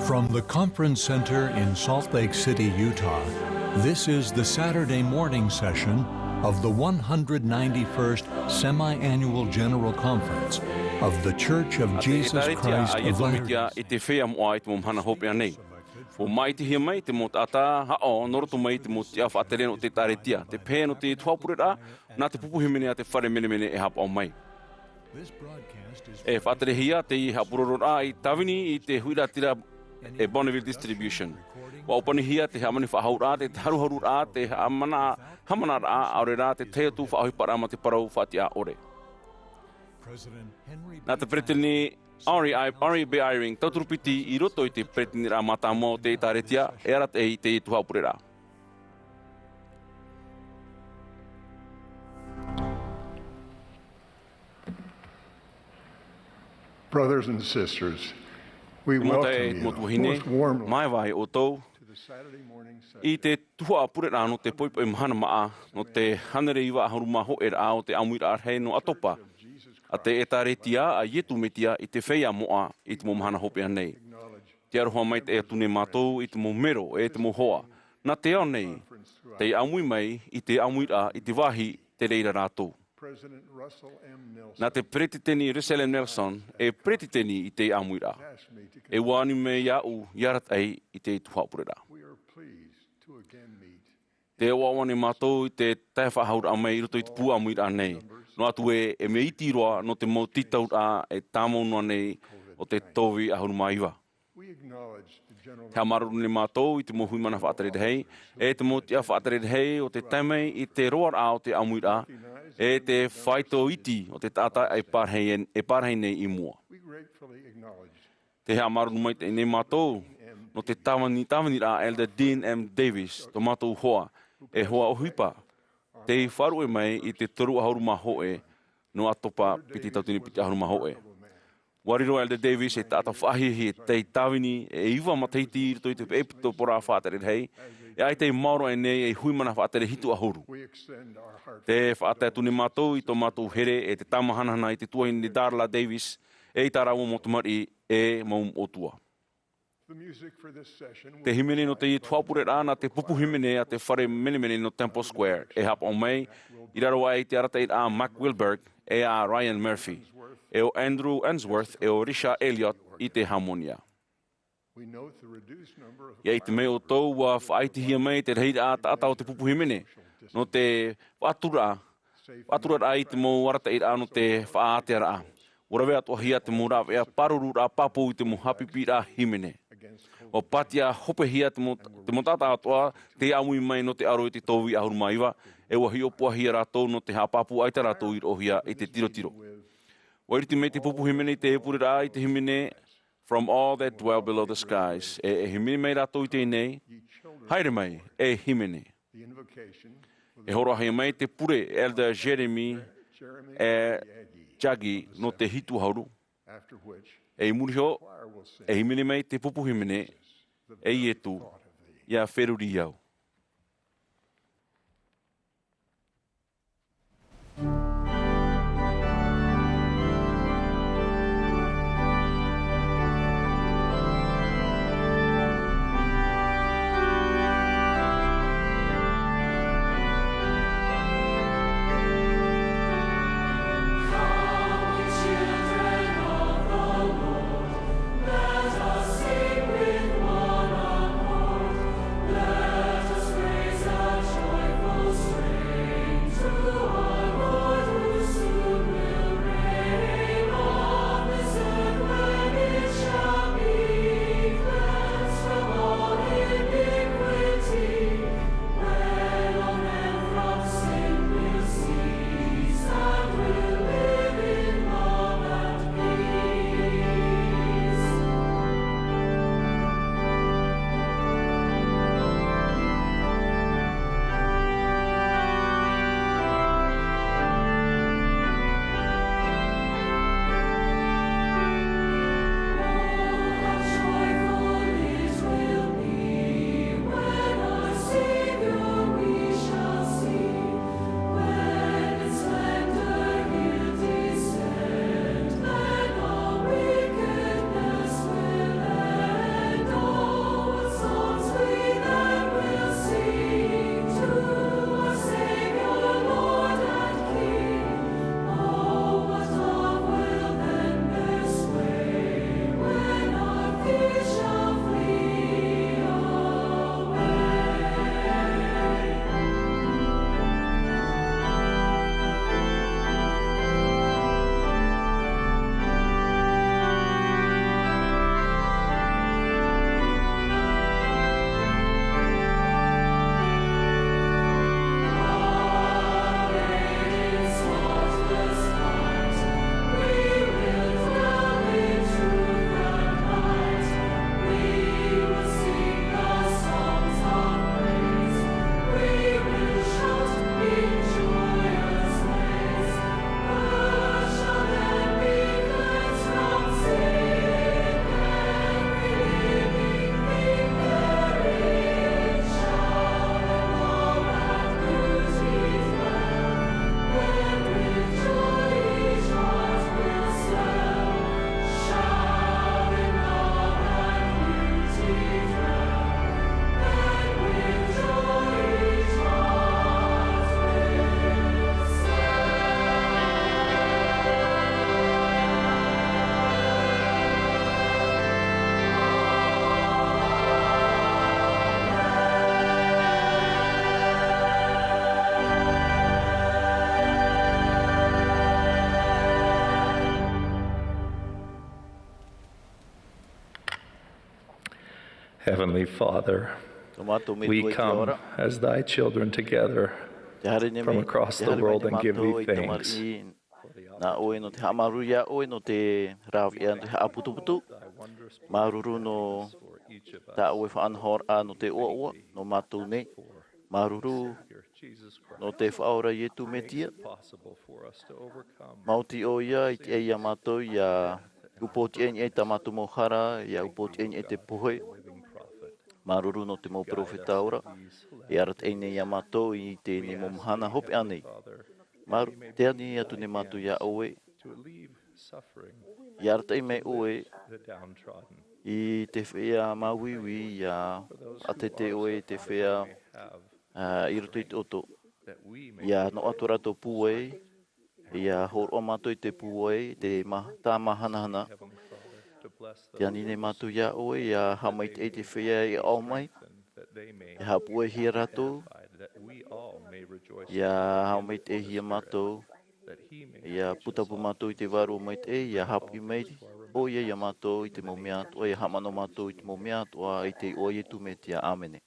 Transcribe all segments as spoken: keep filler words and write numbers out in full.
From the Conference Center in Salt Lake City, Utah, this is the Saturday morning session of the one hundred ninety-first Semi-Annual General Conference of The Church of Jesus Christ of Latter-day Saints. I te mau taʻata haʻo nō roto mai i te mau tiʻa faʻatere nō te ʻĒtārētia, te pehe nō te tuhaʻa pureraʻa, nā te pupu hīmene a te fare menemene e haʻapaʻo mai. E faʻaterehia teie haʻapurororaʻa i tāvini i te huiraʻatira e Bonneville Distribution. ʻUa ʻōpanihia te haʻamani faʻahouraʻa, te haruharuraʻa, te haʻamana-, haʻamanaraʻa, ʻaore rā te tahi atu faʻaʻohiparaʻa mā te parau faʻatiʻa ʻore. Nā te peresideni Henry I-, Henry B. Eyring, tauturu piti i roto i te peresideniraʻa mātāmua o te ʻĒtārētia, e arataʻi i te tuhaʻa pureraʻa. Brothers and sisters, we welcome you most warmly. Te mau taeaʻe, te mau tuahine, māuiui ʻoutou i te tuhaʻa pureraʻa nō te poʻipoʻi mahana māʻa, nō te hānere iva ʻahuru mā hōʻē raʻa o te ʻāmuiraʻa rahi nō ʻAtopa a te ʻĒtārētia a Iesu Mesia i te feiā moʻa i te mau mahana hopeʻa nei. Tē aroha maitaʻi atu nei mātou i te mau mero e te mau hoa nā te ao nei, tei ʻāmui mai i te ʻāmuiraʻa i te vāhi tei reira rātou. Nā te Peresideni Russell M. Nelson, e Peresideni i te ʻāmuiraʻa, e ʻua ani mai iāʻu i arataʻi i te tuhaʻa pureraʻa. Tē ʻoaʻoa nei mātou i te tae faʻahouraʻa mai i roto i te pū ʻāmuiraʻa nei. Noa atu ē, e mea iti roa nō te mau tītauraʻa e tāmau noa nei o te covid ʻahuru mā iva. Te haʻamāuruuru nei mātou i te mau hui mana faʻatere rahi, e te mau tiʻa faʻatere rahi o te tae mai i te roaraʻa o te ʻāmuiraʻa, e te faito iti o te taʻata e pārahi, e pārahi nei i mua. Te haʻamāuruuru maitaʻi nei mātou nō te tāvini, tāviniraʻa a Elder Dean M. Davis, tō mātou hoa, e hoa ʻohipa, tei faʻaruʻe mai i te toru ʻahuru mā hōʻē nō ʻAtopa piti tauatini piti ʻahuru mā hōʻē. ʻUa riro Elder Davis ei taʻata faʻahiahia tei tāvini e iva matahiti i roto i te ʻEpitopōraʻa faʻatere rahi, e ʻaita i maoro aʻe nei ei hui mana faʻatere hitu ʻahuru. Tē faʻatae atu nei mātou i tō mātou here e te tāmahanahana i te tuahine Darla Davis, e i tā rāua mau tamariʻi e mau ʻōtua. Te hīmene nō teie tuhaʻa pureraʻa nā te pupu hīmene a te fare menemene nō Temple Square, e haʻapaʻo mai i raro aʻe i te arataʻiraʻa a Mack Wilberg e a Ryan Murphy, e ʻo Andrew Unsworth, e ʻo Richard Elliott i te hāmonia. ʻIa ʻite mai ʻoutou ʻua faʻaitehia mai te rahiraʻa taʻata o te pupu hīmene nō te faʻaturaraʻa, faʻaturaraʻa i te mau arataʻiraʻa nō te faʻaātearaʻa. ʻUa rave atoʻahia te mau rāveʻa pārururaʻa pāpū i te mau haʻapiʻiraʻa hīmene. ʻUa pātia hopehia te mau, te mau taʻata atoʻa tei ʻāmui mai nō te aro i te covid ʻahuru mā iva, e ʻua hiʻopoʻahia rātou nō te haʻapāpū ʻaita rātou i roʻohia i te tirotiro. ʻUa iriti mai te pupu hīmene i te pureraʻa i te hīmene From All That Dwell Below the Skies, e, e hīmene mai rātou i teie nei, Haere mai, e hīmene. E hōroʻahia mai te pure Elder Jeremy, e, Jaggi nō te hitu ʻahuru. E i muri iho, e hīmene mai te pupu hīmene, E Iesu, ʻia feruri au. Heavenly Father, Tō mātou Metua i te ao ra, we come as thy children together te haere nei, from across the world and give thee thanks. Te haere mai nei mātou i te tamariʻi nā ʻoe nō te haʻamāuruuru iā ʻoe nō te rāveʻa, nō te haʻaputuputu. Māuruuru nō tā ʻoe faʻanahoraʻa nō te ʻoaʻoa nō mātou nei. Māuruuru nō te Faʻaora Iesu Mesia. Maoti ʻoia i tiʻa iā mātou, ʻia upootiʻa i niʻa i tā mātou mau hara, ʻia upootiʻa i niʻa i te pohe. Māuruuru nō te mau peropheta ora e arataʻi nei iā mātou i teie nei mau mahana hopeʻa nei. Māuruuru, tē ani atu nei mātou iā ʻoe, ʻia arataʻi mai ʻoe i te feiā māuiui, ʻia ʻātete ʻoe i te feiā, ā, i roto i te ʻoto, ʻia noaʻa tō rātou pūai, ʻia hōroʻa mātou i te pūai, te ma-, tāmāhanahana. Tē ani nei mātou iā ʻoe, ʻia haʻamaitaʻi i te feiā i ʻaʻau mai, ʻia haʻapūaihia rātou, ʻia haʻamaitaʻihia mātou, ʻia putapū mātou i te Vārua Maitaʻi, ʻia haʻapiʻi mai ʻoia iā mātou i te mau mea atoʻa, ʻia haʻamanaʻo mātou i te mau mea atoʻa, i te iʻoa o Iesu Mesia. ʻĀmene.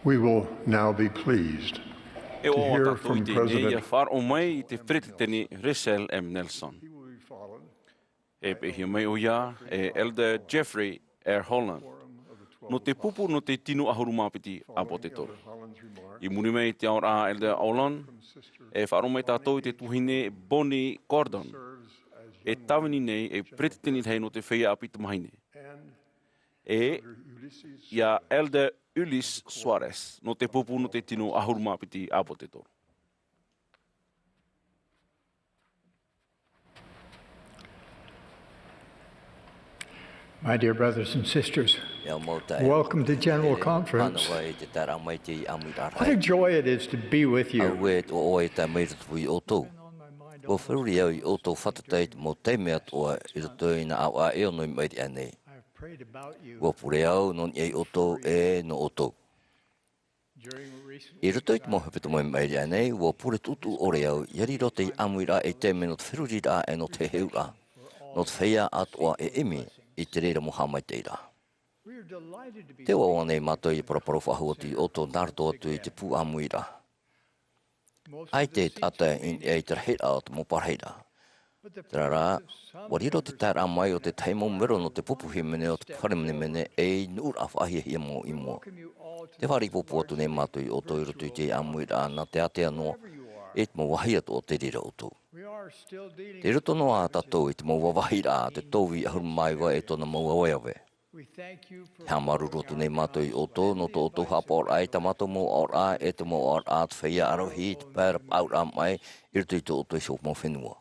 We will now be pleased to hear from President. E ʻoaʻoa tātou i teie nei ʻia faʻaroʻo mai i te Peresideni Russell M. Nelson. He will be followed E piʻihia mai ʻoia e Elder Jeffrey R. Holland. nō te pupu nō te tino ʻahuru mā piti ʻāpōsetolo. I muri mai i te aʻoraʻa a Elder Holland, e faʻaroʻo mai tātou i te tuahine Bonnie Gordon, e tāvini nei ei peretiteni rahi nō te feiā ʻāpī tamāhine. E ia Elder Ulisses Soares, nō te pupu nō te tino ʻahuru mā piti ʻāpōsetolo. My dear brothers and sisters, E au mau taeaʻe, welcome to General e Conference. Hānau ai te taeaʻe mai i te ʻāmuiraʻa What a rahi. joy it is to be with you. Auē e ʻoaʻoa e tae mai i roto iho ʻoutou. Ua feruri au i ʻoutou fātata i te mau taime atoʻa i roto i nā ʻāvaʻe e ono i maʻiri aʻe nei. I've prayed about you. Ua pure au nō niʻa iā ʻoutou e nō ʻoutou. I roto i te mau hepetoma mai i maʻiri aʻe nei, ua pure tuʻutuʻu ʻore au, ʻia riro te ʻāmuiraʻa ei taime nō te feruriraʻa e nō te heheuraʻa, nō te feiā atoʻa e ʻimi i te reira mau haʻamaitaʻiraʻa. Tē ʻoaʻoa nei mātou ʻia paraparau faʻahou atu iā ʻoutou nā roto atu i te pū ʻāmuiraʻa. ʻAita e taʻata i niʻa i te rahiraʻa o te mau parahiraʻa. Terā rā, ua riro te taeraʻa mai o te tahi mau melo nō te pupu hīmene o te fare menemene ei nuʻuraʻa faʻahiahia mau i mua. Tē fāriʻi pōpō atu nei mātou iā ʻoutou i roto i te ʻāmuiraʻa nā te ātea noa, i te mau vāhi atoʻa o te reira ʻoutou. Tei roto noa tātou i te mau vāvāhiraʻa a te tōvī ʻahuru mā iva e tōna mau aveave. Te haʻamāuruuru atu nei mātou iā ʻoutou nō tō ʻoutou haʻapaʻoraʻa i tā mātou mau aʻoraʻa e te mau aʻoraʻa a te feiā ʻaravihi i te pae rapaʻauraʻa maʻi i roto i tō ʻoutou iho mau fenua.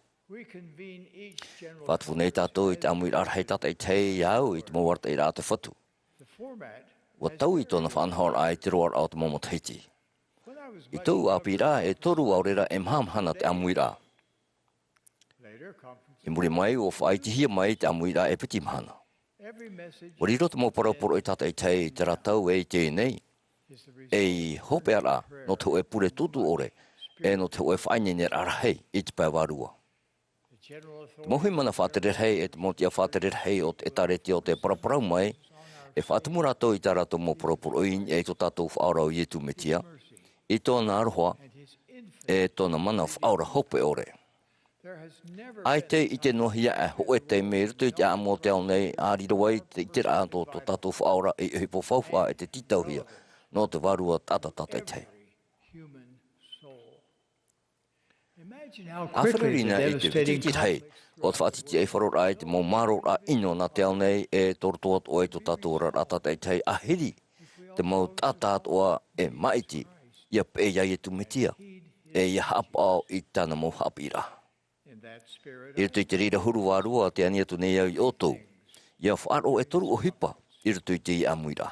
Faʻatupu nei tātou i te ʻāmuiraʻa rahi tātaʻitahi iā au i te mau arataʻiraʻa a te Fatu. Ua taui tōna faʻanahoraʻa i te roaraʻa o te mau matahiti. I tōʻu ʻāpīraʻa e toru ʻaore rā e maha mahana te ʻāmuiraʻa. I muri mai, ua faʻaitihia mai te ʻāmuiraʻa e piti mahana. Ua riro te mau parau poroʻi tātaʻitahi i terā tau e i teie nei, ei hopeʻaraʻa nō te hōʻē pure tuʻutuʻu ʻore, e nō te hōʻē faʻaineineraʻa rahi i te pae vārua. Te mau hīmene faʻatere rahi e te mau tiʻa faʻatere rahi o te ʻĒtārētia o tē paraparau mai, e faʻatumu rātou i tā rātou mau parau poroʻi i niʻa i tō tātou Faʻaora ʻo Iesu Mesia, i tōna aroha, e tōna mana faʻaora hope ʻore. ʻAita i ʻite noa hia e hōʻē taime i roto i te ʻāʻamu o te ao nei, ʻa riro ai te ʻiteraʻa tō tō tātou Faʻaora ei ʻohipa faufaʻa e te tītauhia nō te vārua taʻata tātaʻitahi. ʻA feruri na i te vītiti rahi o te faʻatitiʻaifaroraʻa i te mau māroraʻa ʻino nā te ao nei e tō roto atoʻa i tō tātou oraraʻa tātaʻitahi ʻa hiri te mau taʻata atoʻa e māʻiti ʻia peʻe iā Iesu Mesia, e ʻia haʻapaʻo i tāna mau haʻapiʻiraʻa. I roto i te reira huru vārua tē ani atu nei au iā ʻoutou, ʻia faʻaroʻo e toru ʻohipa i roto i teie ʻāmuiraʻa.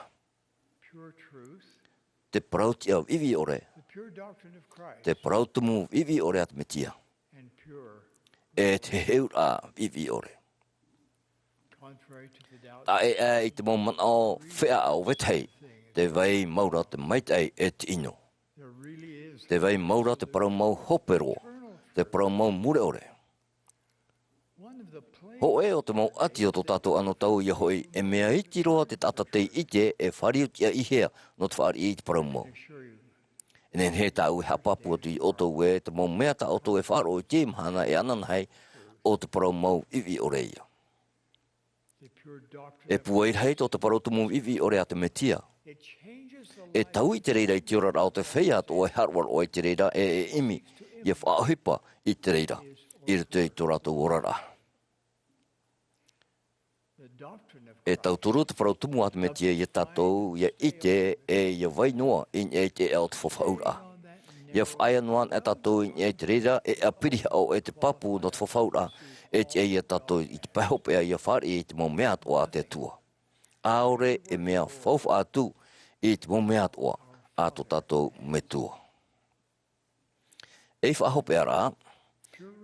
Te parau tiʻa viʻiviʻi ʻore, te parau tumu viʻiviʻi ʻore a te Mesia, e te heheuraʻa viʻiviʻi ʻore. Taʻa ʻē aʻe i te mau manaʻo feʻaʻa o vetahi, tē vai mau ra te maitaʻi e te ʻino. Tē vai mau ra te parau mau hope roa, te parau mau mure ʻore. Hōʻē o te mau ʻati o tō tātou anotau ïa hoʻi, e mea iti roa te taʻata tei ʻite e fāriu tiʻa i hea nō te fāriʻi i te parau mau. E nehenehe tāʻu e haʻapāpū atu iā ʻoutou ē, te mau mea tā ʻoutou e faʻaroʻo i teie mahana e ananahi, ʻo te parau mau viʻiviʻi ʻore ïa. E pūai rahi tō te parau tumu viʻiviʻi ʻore a te Mesia. E taui te reira i te oraraʻa o te feiā atoʻa e haʻaroaroa i te reira, e e ʻimi ʻia faʻaʻohipa i te reira i roto i tō rātou oraraʻa. E tauturu te parau tumu a te Mesia iā tātou ʻia ʻite e ʻia vai noa i niʻa i te ʻēʻa o te fafauraʻa. ʻIa faʻaea noa anaʻe tātou i niʻa i te reira e ʻia piri haʻo e te pāpū nō te fafauraʻa, e tiʻa iā tātou i te pae hopeʻa ʻia fāriʻi i te mau mea atoʻa a te Atua. ʻAore e mea faufaʻa atu i te mau mea atoʻa a tō tātou Metua. Ei faʻahopeʻa ra,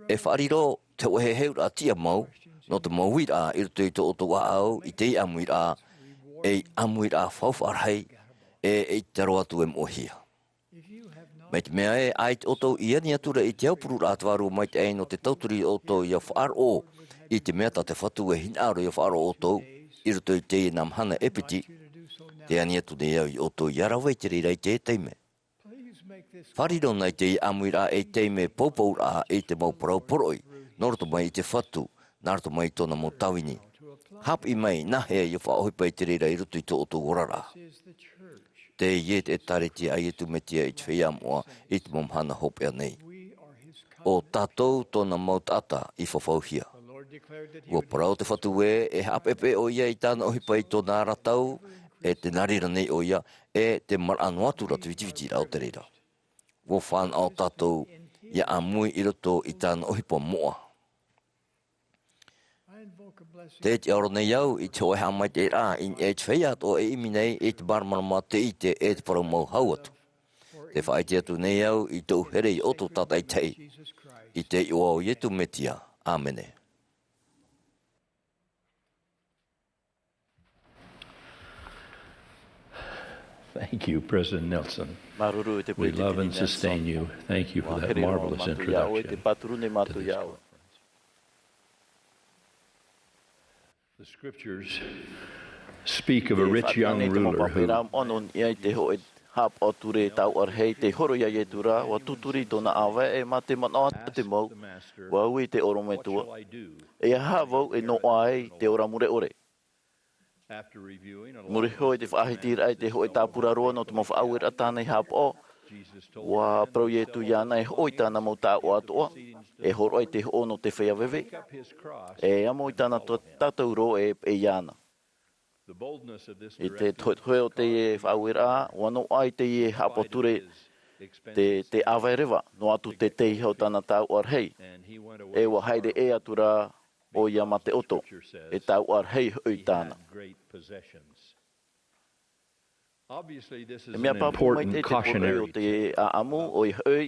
e faʻariro te hōʻē heheuraʻa tiʻa mau nō te mau uiraʻa i roto i tō ʻoutou ʻāʻau i teie ʻāmuiraʻa, ei ʻāmuiraʻa faufaʻa rahi, e ʻaita roa atu e moʻehia. Mai te mea ē, ʻaita ʻoutou i ani atu ra i te aupururaʻa a te Vārua Maitaʻi nō te tauturu iā ʻoutou ʻia faʻaroʻo i te mea tā te Fatu e hinaʻaro ʻia faʻaroʻo ʻoutou i roto i teie nā mahana e piti, tē ani atu nei au iā ʻoutou ʻia rave i te reira i teie taime. Fāriro na i teie ʻāmuiraʻa ei taime e poupouraʻa i te mau parau poroʻi nō roto mai i te Fatu, nā roto mai i tōna mau tāvini. Hāpiʻi mai, nā hea ʻia faʻaʻohipa i te reira i roto i tō ʻoutou oraraʻa? Teie te ʻĒtārētia a Iesu Mesia i te feiā moʻa i te mau mahana hopeʻa nei. ʻO tātou tōna mau taʻata i fafauhia. ʻUa parau te Fatu ē, e haʻapeʻepeʻe ʻoia i tāna ʻohipa i tōna ra tau, e tē nā reira nei ʻoia, e te maraʻa noa atu ra te vitivitiraʻa o te reira. ʻUa fānaʻo tātou ʻia ʻāmui i roto i tāna ʻohipa moʻa. Tē tiʻaoro nei au i te hōʻē haʻamaitaʻiraʻa i niʻa i te feiā atoʻa e ʻimi nei i te māramarama, te ʻite, e te parau mau hau atu. Tē faʻaʻite atu nei au i tōʻu here iā ʻoutou tātaʻitahi, i te iʻoa o Iesu Mesia. ʻĀmene. Thank you, President Nelson. Māuruuru e te Presidenti Nelson. We love and sustain you. Thank you for that marvelous introduction to this conference. ʻUa haere roa mātou iā ʻoe, tē pāturu nei mātou iā ʻoe. The scriptures speak of a rich young ruler who... E faʻaʻite nei te mau papaʻiraʻa moʻa nō niʻa i te hōʻē haʻapaʻo ture tāuʻa rahi, tei horo iā Iesu ra, ʻua tūturi tōna ʻāvae, e mā te manaʻo atoʻa te mau, ʻua ui te ʻorometua, e aha vau e noaʻa ai te ora mure ʻore? Muri iho i te faʻahitiraʻa i te hōʻē tāpura roa nō te mau faʻaueraʻa tāna i haʻapaʻo, ʻua parau Iesu iāna e hoʻo i tāna mau taoʻa atoʻa, e hōroʻa i te hoʻo nō te feiā veve, e amo i tāna tō-, tātauro e peʻe iāna. I te tohetohe o teie faʻaueraʻa, ʻua noaʻa i teie haʻapaʻo ture te, te ʻāvae reva, noa atu te teiaha o tāna taoʻa rahi, e ʻua haere ʻē atu ra ʻoia mā te ʻoto, e taoʻa rahi hoʻi tāna. E mea pāpū maitaʻi te poroʻi o te ʻāʻamu, ʻoia hoʻi,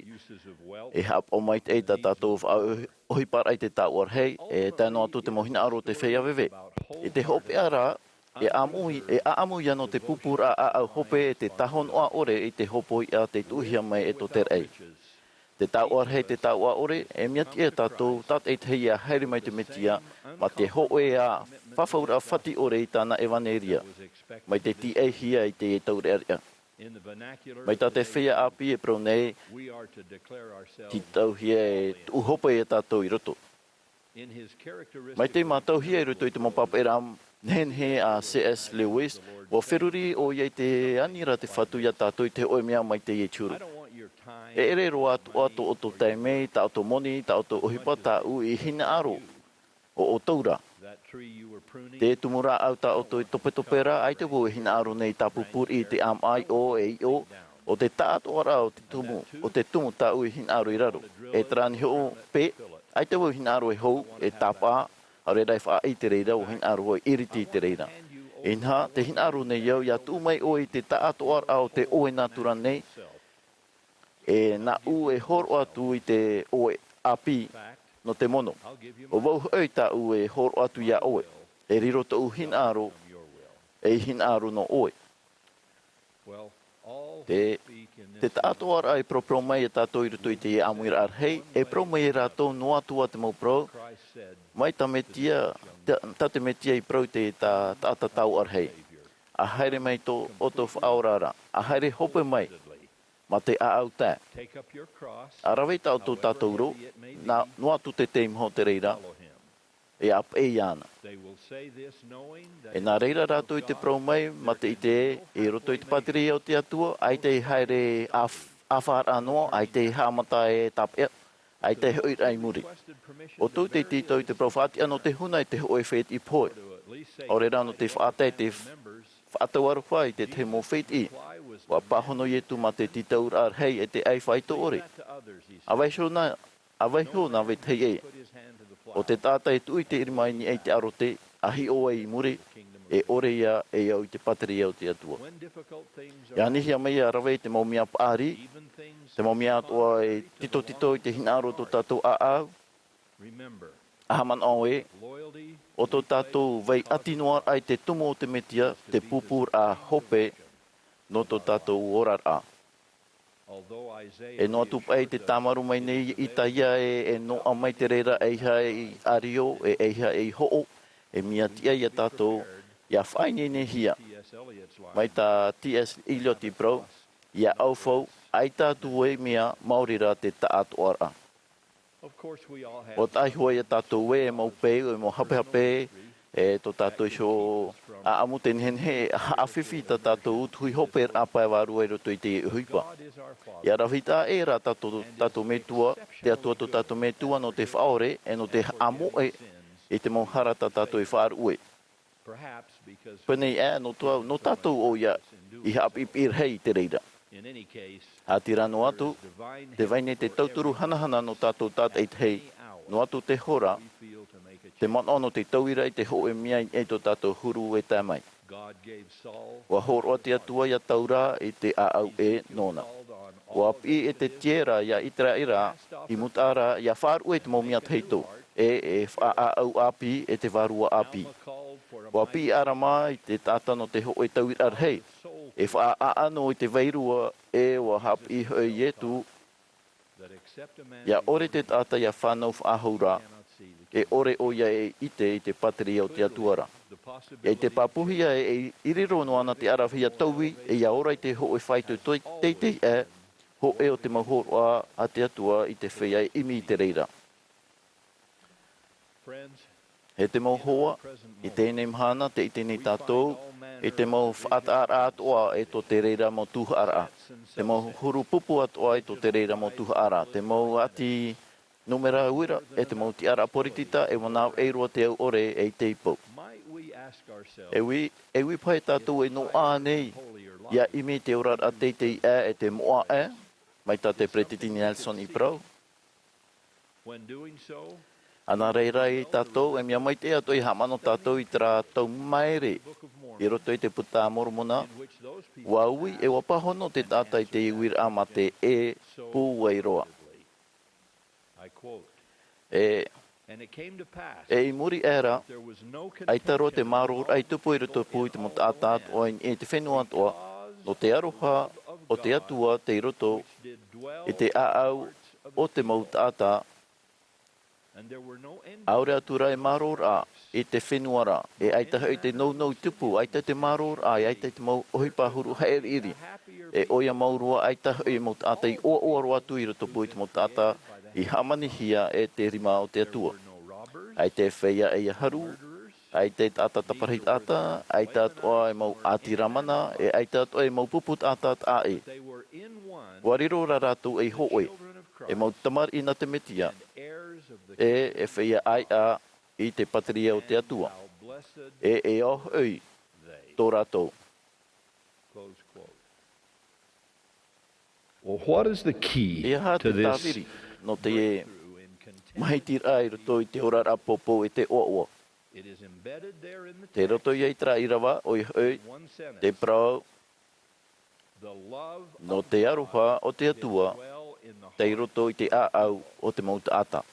e haʻapaʻo maitaʻi tā tātou faʻaʻohiparaʻa i te taoʻa rahi, e tae noa atu te mau hinaʻaro o te feiā veve. I te hopeʻa ra, e ʻāʻamu i-, e ʻāʻamu ia nō te pūpūraʻa ʻāʻau hope, e te tāhonoʻa ʻore i te hōpoiʻa tei tuʻuhia mai e tō te raʻi. Te taoʻa rahi, te taoʻa ʻore, e mea tiʻa tātou tātaʻitahi ʻia haere mai te Mesia, mā te hōʻē fafauraʻa fati ʻore i tāna ʻevaneria, mai te tīaʻihia i te taureʻareʻa. Mai tā te feiā ʻāpī e parau nei, tītauhia e tuʻu hope ia tātou i roto. Mai te mātauhia i roto i te mau papaʻiraʻa nehenehe a C S Lewis, ʻua feruri ʻoia i te ani ra te Fatu ia tātou i te hōʻē mea mai teie huru. E ʻere roa atoʻa tō ʻoutou taime, tā ʻoutou moni, tā ʻoutou ʻohipa, tāʻu i hinaʻaro, ʻo ʻoutou rā. Te tumu rāʻau tā ʻoutou i topetope ra, ʻaita vau e hinaʻaro nei i tāpupuriʻi i te ʻāmaʻa iʻo e iʻo, ʻo te taʻatoʻaraʻa o te tumu, ʻo te tumu tāʻu i hinaʻaro i raro. E terā anaʻe hoʻi, ʻaita vau i hinaʻaro e hou, e tāpaʻo, ʻaore rā e faʻaʻite i te reira, ʻua hinaʻaro hoʻi e ʻiriti i te reira. Inaha, tē hinaʻaro nei au, ʻia tuʻu mai ʻoe i te taʻatoʻaraʻa o te ʻoe nātura nei, e nāʻu e hōroʻa atu i te ʻoe ʻāpī nō te mono. ʻO vau hoʻi tāʻu e hōroʻa atu iā ʻoe, e riro tōʻu hinaʻaro, ei hinaʻaro nō ʻoe. Te, te taʻatoʻaraʻa i paraparau mai ia tātou i roto i te ʻāmuiraʻa rahi, e parau mai ia rātou noa atu ā te mau parau, mai tā Mesia, tā, tā te Mesia i parau i te tā, taʻata taoʻa rahi. ʻA haere mai tō ʻoutou Faʻaora ra, ʻa haere hope mai, mā te ʻāʻau tae. ʻA rave i tā ʻoutou tātauro, nā, noa atu te teimaha o te reira, e ʻāpeʻe iāna. E nā reira rātou i te parau mai, mā te ʻite ē, i roto i te pātireia o te Atua, ʻaita e haere ʻā-, ʻāfaraʻa noa, ʻaita e haʻamata e tāpeʻa, ʻaita e hoʻiraʻa i muri. ʻOutou tei tītau i te parau faʻatiʻa nō te huna e te hōʻē fētiʻi pohe. ʻAore rā nō te faʻatae, te faʻatau aroha i te tahi mau fētiʻi. ʻUa pāhono Iesu mā te tītauraʻa rahi e te ʻāiʻa faʻaitoito ʻore. ʻA vaiiho nā, ʻa vaiiho nā vetahi ē. ʻO te taʻata e tuʻu i te rima i niʻa i te ʻarote, ʻa hiʻo ai i muri, e ʻore ia e au i te pātireia o te Atua. ʻIa anihia mai ʻia rave i te mau mea paʻari, te mau mea atoʻa e titotito i te hinaʻaro o tō tātou ʻāʻau. ʻA haʻamanaʻo ē, ʻo tō tātou vai ʻati noa raʻa i te tumu o te Mesia, te pūpūraʻa hope nō tō tātou oraraʻa. E noa atu paʻi te tāmarū mai nei Isaia ē, e noaʻa mai te reira ʻeiaha ei ʻārio, e ʻeiaha ei hoʻo, e mea tiʻa ia tātou, ʻia faʻaineinehia. Mai tā T S Eliot i parau, ʻia ʻaufau, ʻaita atu e mea, maori rā te taʻatoʻaraʻa. ʻUa taʻa iho ā ia tātou ē, e mau peu, e mau hapehape, E tō tātou iho ʻāʻamu te nehenehe e haʻafifi tā tātou utuhi hope raʻa pae vārua i roto i te ʻohipa. ʻIa rave taʻa ʻē rā tā tō tātou Metua, te Atua tō tātou Metua nō te faʻaʻore, e nō te haʻamoʻe i te mau hara tā tātou i faʻaruʻe. Pēnei ā, nō tō, nō tātou ʻoia i haʻapiʻipiʻi rahi i te reira. ʻĀtīrā noa atu, tē vai nei te tauturu hanahana nō tātou tātaʻitahi, noa atu te hora, te manaʻo nō te tauiraʻa i te hōʻē mea i niʻa i tō tātou huru e tae mai. ʻUa hōroʻa te Atua ia Saula i te ʻāʻau ʻē nōna. ʻUa piʻi e te tiera ia Iseraela i mūtaʻa ra ʻia faʻaruʻe i te mau mea tahito, e, e faʻaʻāʻau ʻāpī e te vārua ʻāpī. ʻUa piʻi ʻAlama i te taʻata nō te hōʻē tauiraʻa rahi, e faʻaʻano i te vārua, e ʻua haʻapiʻi hoʻi Ietu, ʻia ʻore te taʻata ʻia fānau faʻahou ra, e ʻore ʻoia e ʻite i te pātireia o te Atua ra. ʻIa ʻite pāpūhia ē, e, i riro noa na te ʻaravehia taui, e ʻia ora i te hōʻē faito teitei ʻē, hōʻē o te mau hōroʻa a te Atua i te feiā e ʻimi i te reira. E te mau hoa, i teie mahana, tē ʻite nei tātou, i te mau faʻataʻaraʻa atoʻa e tō te reira mau tuhaʻaraʻa, te mau huru pupu atoʻa e tō te reira mau tuhaʻaraʻa, te mau ʻati nūmera uira, e te mau tiʻaraʻa poritita, e ʻua nāvaʻi roa te au ʻore e ʻite i pau. E ui, e ui paha tātou e noaʻa nei, ʻia ʻimi te oraraʻa teitei ʻē e te moʻa ʻē, mai tā te Peresideni Nelson i parau. Ana rā rā tātou, e mea maitaʻi atoʻa i haʻamanaʻo tātou i terā tau maere i roto i te Puta a Moromona, ʻua ui, e ʻua pāhono te taʻata i te uiraʻa mā te ʻē pūai roa. E, e i muri aʻe ra, ʻaita roa te mārōraʻa i tupu i roto pū i te mau taʻata atoʻa i niʻa i te fenua atoʻa, nō te aroha o te Atua tei roto i te ʻāʻau o te mau taʻata, ʻaore atu rā e mārōraʻa i te fenua ra, e ʻaita hoʻi te nounou i tupu, ʻaita te mārōraʻa, e ʻaita te mau ʻohipa huru haʻiriʻiri. E ʻoia mau roa, ʻaita hoʻi mau taʻata i ʻoaʻoa roa atu i roto pū i te mau taʻata i hāmanihia e te rima o te Atua. ʻAita e feiā ʻē ʻia haru, ʻaita e taʻata taparahi taʻata, ʻaita atoʻa e mau ʻāti Ramana, e ʻaita atoʻa e mau pupu taʻata taʻa ʻē. ʻUa riro rā rātou ei hōʻē, e mau tamariʻi nā te Mesia, e, e feiā ʻāiʻa i te pātireia o te Atua. E, e ao hoʻi tō rātou. Well, what is the key E aha to te this tāviri nō te breakthrough in continuing mahiti raʻa i roto i te oraraʻa pōpou e te ʻoaʻoa? It is embedded there in the Tei roto text ia i terā ʻīrava, ʻoia hoʻi, in one sentence. Te parau, The love nō of te aroha God o te is Atua, well in the tei heart roto i te ʻāʻau o te mau taʻata.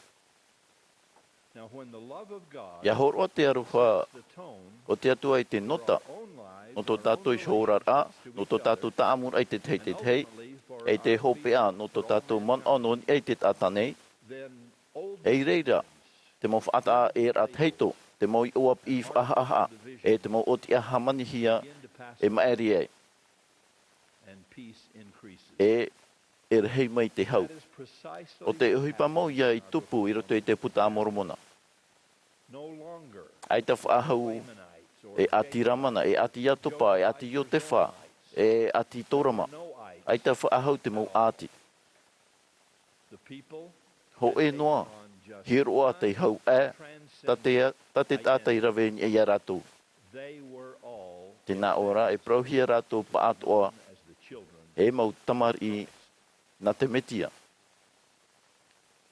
Now, when the love of God Ia hōroʻa te aroha sets the tone o te Atua i te for nota, our own lives, nō tō our tātou own iho oraraʻa, relationships to nō tō each other, tātou tāʻamuraʻa i te tahi i te and tahi, ultimately for e te our hopeʻa feelings nō tō for tātou one manaʻo another, nō niʻa i te taʻata nei, then old e i reira, wounds te mau faʻataʻa e raʻa tahito, te mau iʻoa piʻi faʻahaʻahaʻa, e te mau ʻōtiʻa hāmanihia e maʻiri ai. And peace increases. E, e rahi mai te hau. That is precisely ʻO te ʻohipa mau ia i tupu i roto i te Puta a Moromona. No longer ʻAita faʻahou Lamanites or e ʻāti Ramana, e ʻāti Iatopa, e ʻāti Iotefa, e ʻāti Torama. ʻAita faʻahou te mau ʻāti. Hōʻē noa, hiʻo roa te hau ʻē, tā te, tā te taʻata i rave i niʻa ia rātou. Tē nā ʻō ra, e parauhia rātou paʻatoʻa, e mau tamariʻi nā te Mesia.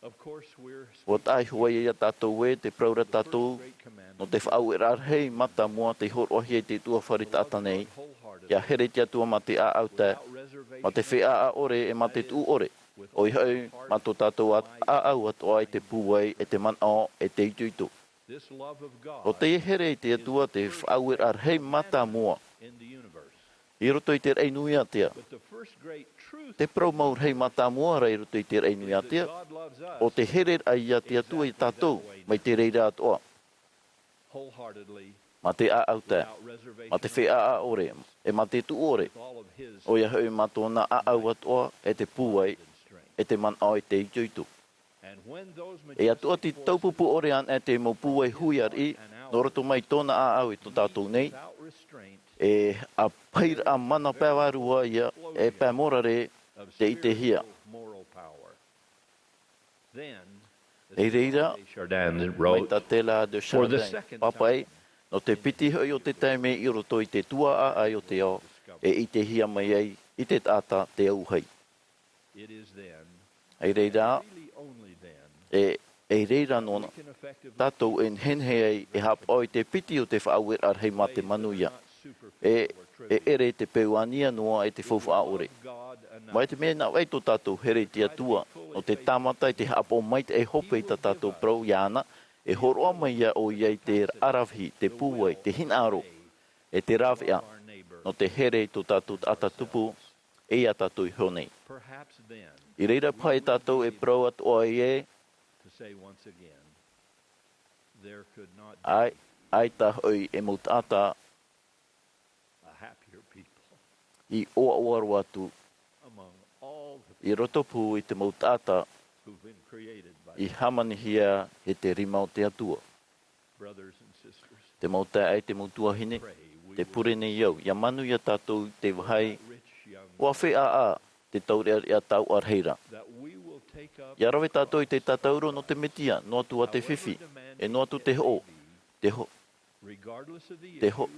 ʻUa taʻa iho ai ia tātou ē, tē parau ra tātou, nō te faʻaueraʻa rahi mātāmua tei hōroʻahia i te tuatāpaparaʻa nei, ʻia here i te Atua mā te ʻāʻau tae, mā te feiā ʻore, e mā te tuʻu ʻore. ʻOia hoʻi, mā tō tātou ʻāʻau atoʻa i te pūai, e te manaʻo, e te itoito. ʻO teie here i te Atua te faʻaueraʻa rahi mātāmua i roto i te raʻi nui ātea. Te parau mau rahi mātāmua ra i roto i te raʻi nui ātea, ʻo te hereraʻa ia te Atua ia tātou, mai te reira atoʻa. Mā te ʻāʻau tae, mā te feiā ʻore, e mā te tuʻu ʻore. ʻOia hoʻi mā tōna ʻāʻau atoʻa, e te pūai, e te manaʻo, e te itoito. E atoʻa te taupupu ʻore anaʻe te mau pūai hui ariʻi, nō roto mai tōna ʻāʻau i tō tātou nei, e ʻāpīraʻa mana pae vārua ia, e pae mōrare te ʻitehia. I reira, mai tā Teilhard de Chardin, pāpaʻi, nō te piti hoʻi o te taime i roto i te tuaʻaʻai o te ao, e ʻitehia mai ai i te taʻata te auahi. I reira, e, i reira noa tātou e nehenehe ai e haʻapaʻo i te piti o te faʻaueraʻa rahi mā te manuia. E, e ʻere te peu ānei noa e te faufaʻa ʻore. Mai te mea nā vai tō tātou here i te Atua, nō te tāmata i te haʻapaʻo maitaʻi hope i tā tātou parau iāna, e hōroʻa mai ʻoia i te aravihi, te pūai, te hinaʻaro, e te rāveʻa, nō te here i tō tātou taʻata tupu, e ia tātou iho nei. I reira paʻi tātou e parau atoʻa ai ē, ʻaita, ʻaita hoʻi e mau taʻata i ʻoaʻoa roa atu i rotopū i te mau taʻata i hāmanihia e te rima o te Atua. Te mau taeaʻe, te mau tuahine, te pure nei au, ʻia manuia tātou i te vāhi, ʻua feiā ā te taureʻareʻa tauʻa rahi ra. ʻIa rave tātou i te tātauro nō te Mesia, noa atu ā te fifi, e noa atu te hoʻo, te ho-, te ho-,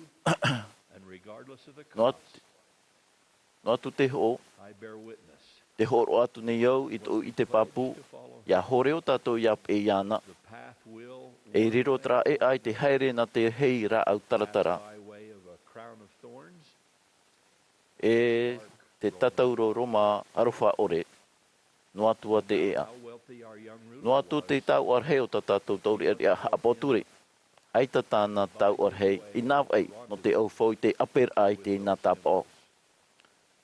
noa atu, noa atu te hoʻo, te hōroʻa atu nei au i tōʻu ʻite pāpū, ʻia hōrero tātou ʻia peʻe iāna, e riro terā ʻēʻa i te haere nā te hei rāʻau taratara, e te tātauro Roma aroha ʻore, noa atu ā te ʻēʻa. Noa atu te tauʻa rahi o tā tātou taureʻareʻa haʻapaʻo ture. ʻAita tāna tauʻa rahi i nā vai nō te ʻaufau i te ʻāperaʻa i teie nā tāpaʻo.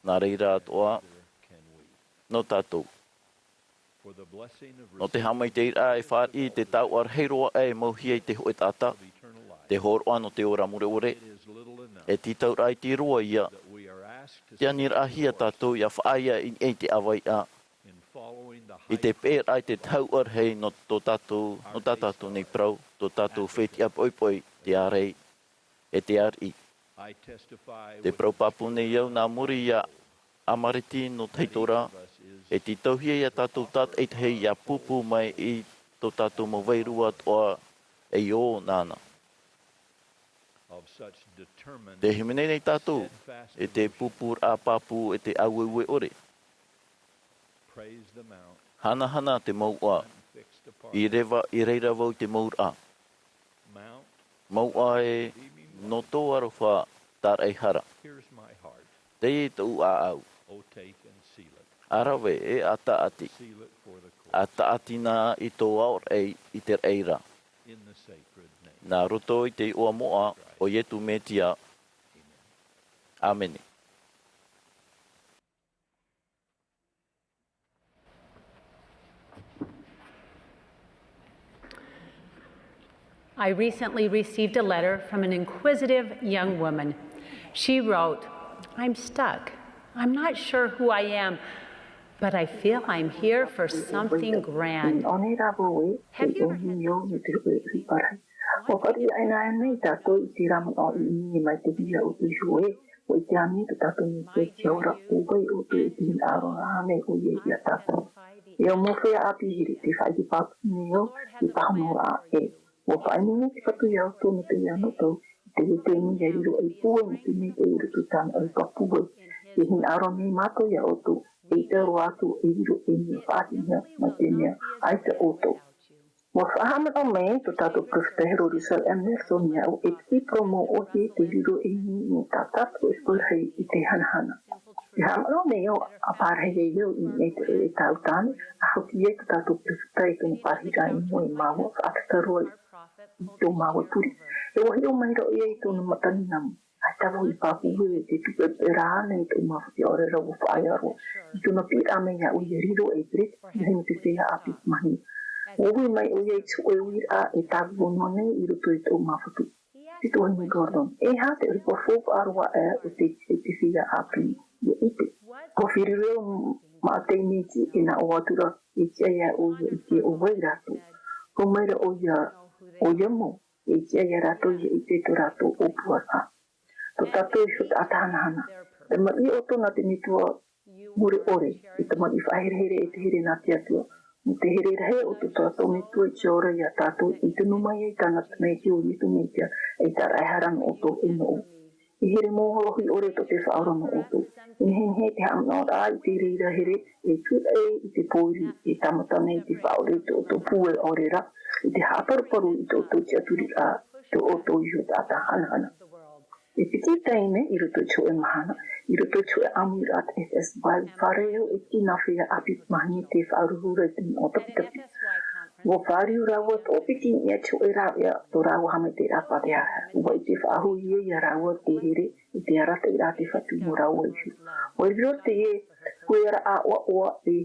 Nā reira atoʻa, nō tātou. Nō te haʻamaitaʻiraʻa e fāriʻi i te tauʻa rahi roa e mauhia i te hōʻē taʻata, te hōroʻa nō te ora mure ʻore, e tītauraʻa iti roa ia, te aniraʻahia tātou ʻia faʻaea i niʻa i te ʻāvaʻe, i te peʻeraʻa i te tauʻa rahi nō tō tātou, nō tā tātou nei parau, tō tātou fetiʻa poʻipoʻi, te ārai, e te ariʻi. Te parau pāpū nei au nā muri iā Amariti nō Tahitora, e tītauhia iā tātou tātaʻitahi ʻia pūpū mai i tō tātou mau vairua atoʻa ei ō nāna. Tē hīmene nei tātou, e te pūpūraʻa pāpū e te aueue ʻore. Hanahana te mouʻa, i reva, i reira vau i te mouraʻa. Mouʻa e, nō tō aroha tāraʻehara. Teie tōʻu ʻāʻau. ʻA rave e ʻa tāʻati. ʻA tāʻati na i tō aʻoraʻa i te raʻi ra. Nā roto i te iʻoa moʻa o Iesu Mesia. ʻĀmene. I recently received a letter from an inquisitive young woman. She wrote, "I'm stuck. I'm not sure who I am, but I feel I'm here for something grand." Have you ever had... ʻUa fāriʻi aʻe nei tātou i te rāmana ʻoaʻoa mai te hia o te iho ē, ʻua ʻite ānei tō tātou nei te ora, ʻo vai ʻoutou e te hinaʻaro ānei ʻoia iā tātou. E au mau feiā ʻāpī here, tē faʻaʻite pāpū nei au, te pāhonoraʻa ē. ʻUa faʻaineine te Fatu iā ʻoutou nō teie anotau, i te taime ʻia riro ei pūai nō te mea i roto i tāna ʻohipa pūai. E hinaʻaro nei mātou iā ʻoutou, eʻita roa atu e riro ei mea faʻahinga mai te mea, ʻaita ʻoutou. ʻUa faʻahaʻamanaʻo mai tō tātou peropheta Hero Russell M. Nelson iāʻu e piti parau mau ʻohi tei riro i niʻa i tā tātou e parau rahi i te hanahana. Tē haʻamanaʻo nei au ʻa pārahi ai au i niʻa i te ʻoire e tāʻu tāne, ʻa hoki ai tō tātou peropheta i tōna parahiraʻa i mua iā māua, faʻatātaro ai i tō māua turi. E ʻua hiʻo maira ʻoia i tōna mataninamu. ʻAita vau i pāpū e te tupetupe rā ānei i tōʻu māfatu ʻaore rā ʻua faʻaea roa. I tōna piʻiraʻa mai iāʻu ʻia riro ei peresideni nō te feiā ʻāpī mahina. ʻUa ui mai ʻoia i te hōʻē uiraʻa e tāvini noa nei i roto i tōʻu māfatu. Te tuahine Gordon, e aha te ʻohipa faufaʻa roa aʻe o te, te feiā ʻāpī ʻia ʻite? ʻUa feruri au maʻa teie nei tiʻi e nā ʻō atu ra, e tiʻa iā ʻoe ʻia ʻite ʻo vai rātou. Hau maira ʻoia, ʻoia mau. E tiʻa ia rātou ia ʻite tō rātou ʻōpuaraʻa. Tō tātou iho taʻata hanahana. Te tamaʻi ʻoutou nā te metua mure ʻore, e tamaʻi faʻaherehere e te here nā te Atua. Nō te here rahi ʻoutou tō tātou metua i te ora ia tātou i tunu mai ai tāna tamaiti ʻo Iesu Mesia, e tāraʻehara nō ʻoutou e noʻu. E here mōholohi ʻore tō te Faʻaora nō ʻoutou. E nehenehe te haʻamanaʻoraʻa i te reira here, e tuʻu ai i te pōiri, e tāmata nei te faʻaʻore i tō ʻoutou pūai ʻaore rā, i te haʻaparuparu i tō ʻoutou tiʻaturiraʻa, tō ʻoutou iho taʻata hanahana. E piti taime i roto i te hōʻē mahana, i roto i te hōʻē ʻāmuiraʻa te F S Bell, fārerei au e tīnā feiā ʻāpī mahana te faʻaruruhia i te moʻa tapitapi. ʻUa fāriu rāua tō piti i niʻa i te hōʻē rāveʻa, tō rāua haʻamaitaʻiraʻa pāteatea. ʻUa ʻite faʻahou ia rāua te here i te arataʻiraʻa a te Fatu nō rāua iho. ʻUa riro teie huiraʻatira ʻoaʻoa e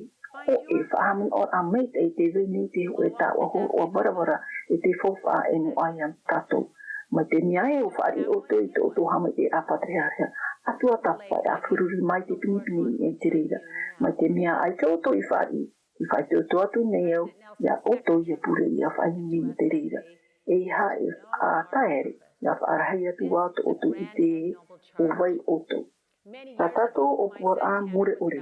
hōʻē faʻahaʻamanaʻoraʻa maitaʻi i te vai nei te hōʻē taoʻa hōroʻa varavara e te faufaʻa e noaʻa ia tātou. Mai te mea ē ʻua fāriʻi ʻoutou i tō ʻoutou haʻamaitaʻiraʻa pāteatea, ʻaita tāpaʻo e fārerei mai te pinepine i te reira. Mai te mea ʻaita ʻoutou i fāriʻi, i faʻaitoito atu nei au ia ʻoutou ia pure ia faʻaineine i te reira. E ʻeiaha e faʻataere, ia faʻarahi atu ā tō ʻoutou ʻite ē, ʻo vai ʻoutou. Tā tātou ʻōpuaraʻa mure ʻore.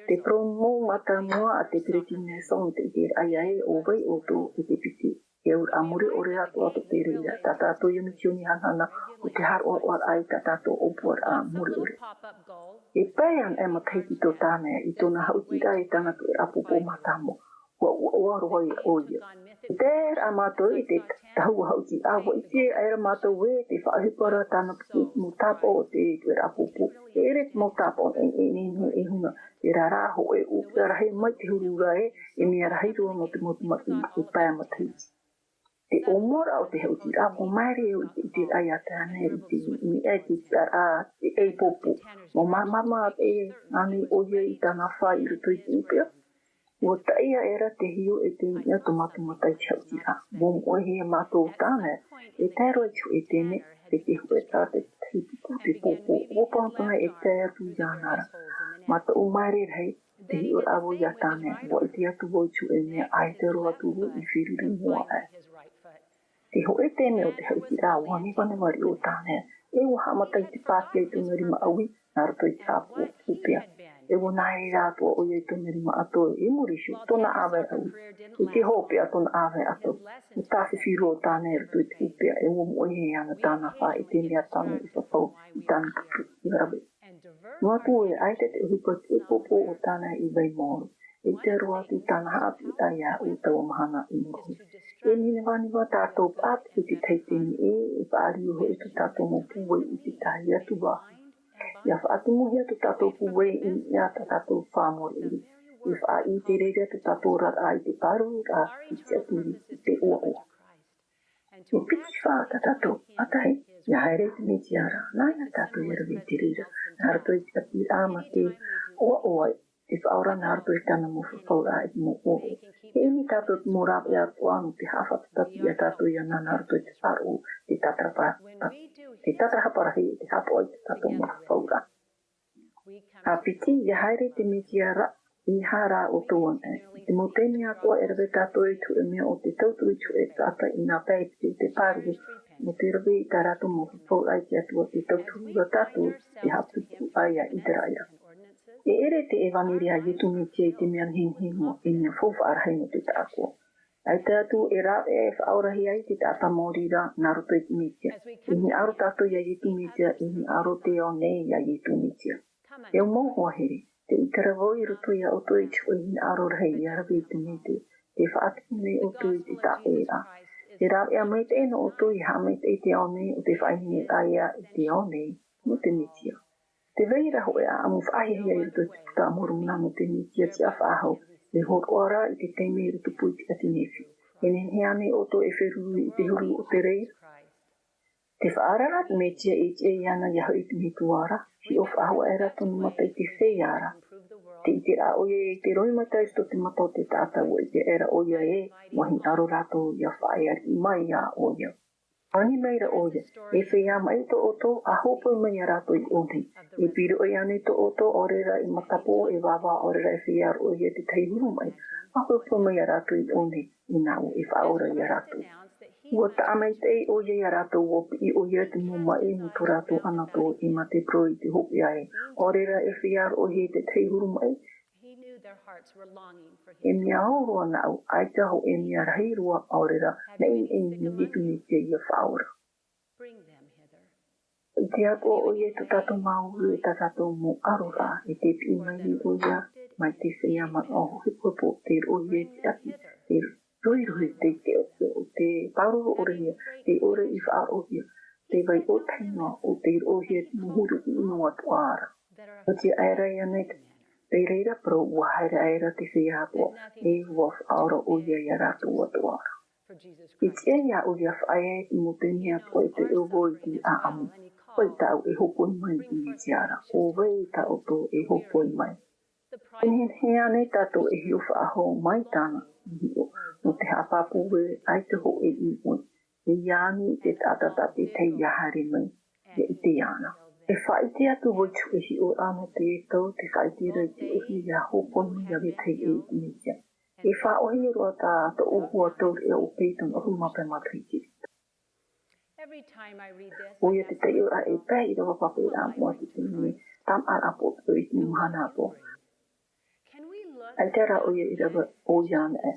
Te parau mau mātāmua a te Peresideni Nelson i te ʻiteraʻa ē, ʻo vai ʻoutou e te piti. E auraʻa mure ʻore atoʻa tō te reira, tā tātou ia misioni hanahana, ʻo te haʻaroʻaroʻaraʻa i tā tātou ʻōpuaraʻa mure ʻore. E pae ana e matahiti tō Tānea i tōna haʻutiraʻa e tāna tuʻeraʻa pōpō mātāmua. ʻUa, ʻua, ʻua roa ia ʻoia. E tae ra mātou i te tahua haʻutiraʻa, ʻua ʻite aʻera mātou ē te faʻaʻohiparaʻa tāna pupu mau tāpaʻo o te tuʻeraʻa pōpō. E ʻere te mau tāpaʻo e, e, e, e, e huna. Terā rā, hōʻē ʻūpea rahi mai te huru ra ē, e mea rahi roa nō te mau tamaiti e pae matahiti. Te ʻōmuaraʻa o te haʻutiraʻa, ʻua maere au i te, i te ʻiteraʻa a Tānea i te, i te, i te, i te, ʻaipōpō. ʻUa māmā e, ānei ʻoia i tāna fā i roto i te ʻūpea. ʻUa taʻi aʻera te hiʻo e te niʻa tō mātou mata i te haʻutiraʻa. ʻUa moʻehia mātou Tānea, e tae roa i te hōʻē taime, e te hōʻē taime, te hipiku, te pōpō. ʻUa panapana e tae atu iāna ra. Mā tōʻu maere rahi, te hiʻoraʻa vau ia Tānea, ʻua ʻite atu vau i te hōʻē mea ʻaita roa atu vau i feruri noa aʻe. Te hōʻē taime o te haʻutiraʻa, ʻua nevaneva riʻi ʻo Tānea, e ʻua haʻamata i te pātia i tōna rima ʻaui, nā roto i te ʻāpoʻo ʻūpea. E ʻua nā reira atoʻa ʻoia i tōna rima ʻatoʻa, i muri iho, tōna ʻāvae ʻaui. I te hopeʻa tōna ʻāvae ʻatoʻa. ʻUa tāfifi roa Tānea i roto i te ʻūpea, e ʻua moʻehia ana tāna fā e te mea tāna i fafau i tāna pupu ʻia rave. Noa atu ē, ʻaita te ʻohipa tuʻu pōpō o Tānea i vai maoro. E ʻite roa atu tāna haʻapiʻiraʻa ia ʻo taua mahana i muri. E nevaneva tātou paʻatoʻa i te tahi taime ē, e faʻariu hoʻi tō tātou mau pūai i te tahi atu vāhi. ʻIa faʻatumuhia tō tātou pūai i niʻa i tā tātou fā mure ʻore. E faʻaʻite reira tō tātou oraraʻa i te pārururaʻa, i te tiʻaturi, i te ʻoaʻoa. E piti fā tā tātou, ʻa tahi, ʻia haere i te Mesia ra, nāna tātou ia rave i te reira, nā roto i te ʻāpīraʻa mā te ʻoaʻoa, te Faʻaora nā roto i tāna mau fafauraʻa e te mau ʻōroʻa. E ʻimi tātou i te mau rāveʻa atoʻa nō te haʻafātata ia tātou iāna nā roto i te faʻaroʻo, te tātarahapa, te tātarahapa rahi, te haʻapaʻo i tā tātou mau fafauraʻa. ʻA piti, ʻia haere i te Mesia ra, ʻeiaha rā ʻoutou anaʻe. I te mau taime atoʻa e rave tātou i te hōʻē mea ʻo te tauturu i te hōʻē taʻata i nā pae piti o te pāruru, nō te rave i tā rātou mau fafauraʻa i te Atua, te tauturu ra tātou e haʻapupuʻa ia Iteraʻera. E ʻere te ʻevaneria a Iesu Mesia i te mea nehenehe noa, e mea faufaʻa rahi nō te tāʻākoʻa. ʻAita atu e rāveʻa e faʻaorahia ai te taʻata maori ra nā roto i te Mesia. E hinaʻaro tātou ia Iesu Mesia, e hinaʻaro te ao nei ia Iesu Mesia. E mau hoa here, tē ʻite ra vau i roto ia ʻoutou i te hōʻē hinaʻaro rahi ʻia rave i te Mesia, tē faʻatupu nei ʻoutou i te taʻata ra. E rāveʻa maitaʻi nō ʻoutou e haʻamaitaʻi i te ao nei ʻo te faʻaineineraʻa ia i te ao nei, nō te Mesia. Tē vai ra hōʻē ʻāʻamu faʻahiahia i roto i te Puta a Moromona nō te Mesia tiʻa faʻahou, e hōroʻa ra i te taime i rotopū i te ʻāti Nephi. E nehenehe ānei ʻoutou e feruri i te huru o te reira? Tē faʻaara ra te Mesia e tiʻa iāna ʻia hoʻi i te Metua ra, hiʻo faʻahou aʻera tōna mata i te feiā ra. Tē ʻite ra ʻoia i te roimata i roto i te mata o te taʻata, ʻua ʻite aʻera ʻoia ē, ʻua hinaʻaro rātou ʻia faʻaea riʻi mai ia ʻoia. Ani mai ra ʻoia, e feiā maʻi tō ʻoutou, ʻa hōpoi mai ia rātou i ʻō nei. E pīroʻi ānei tō ʻoutou, ʻaore ra e matapō, e vāvā, ʻaore ra e feiā roʻohia te tahi huru maʻi, ʻa hōpoi mai ia rātou i ʻō nei, ʻinā ʻoe e faʻaora ia rātou. Ua taʻa maitaʻi ʻoia iā rātou, ua piʻi ʻoia i te mau maʻi nō tō rātou ʻanaʻe e mate parau i te hopeʻa ē. ʻAore rā e feiā roʻohia i te tahi huru maʻi. E mea ao roa nāʻu, ʻaita hōʻē mea rahi roa ʻaore rā, neʻineʻi mai te Mesia ʻia faʻaora. I te ʻāpoʻo ʻoia i tō tātou mau ʻohipa, tā tātou mau ʻaroraʻa, e te piʻi mai nei ʻoia mai te feiā manaʻo hepohepo, te roʻohia i te ʻati, te rohirohi, te, te, te pāruru ʻore ia, te ʻore i faʻaroʻohia, te vai ʻōtahi noa, ʻo te roʻohia i te mau huru ʻino atoʻa ra. ʻO te aera ia nei, te reira parau, ua haere aʻera te feiā ʻāpoʻo, e ua faʻaora ʻoia iā rātou atoʻa ra. E tiʻa iāʻu ʻia faʻaea i te mau taime atoʻa i te ʻohipa i te ʻāʻamu. Vai tāʻu e hōpoi mai i te Mesia ra. ʻO vai tā ʻoutou e hōpoi mai? E nehenehe ānei tātou e hiʻo faʻahou mai tāna i hiʻo, nō te haʻapāpū ē ʻaita hōʻē ʻino ʻē, e ani i te taʻata tātaʻitahi ʻia haere mai, ʻia ʻite iāna. E faʻaʻite atu vau i te hōʻē hiʻoraʻa nō te tau, te faʻaʻite ra i te ʻohipa ʻia hōpoi mai iā vetahi ʻē i te Mesia. E faʻaʻohi roa tā tōʻu hoa taureʻa ʻo Peyton ʻo Ruma pae matahiti. ʻOia te taiʻoraʻa e pae i rava papaʻiraʻa moʻa i te taime, tāmāʻaraʻa pōpō i te mahana atoʻa. ʻAita rā ʻoia i rava ʻoia anaʻe.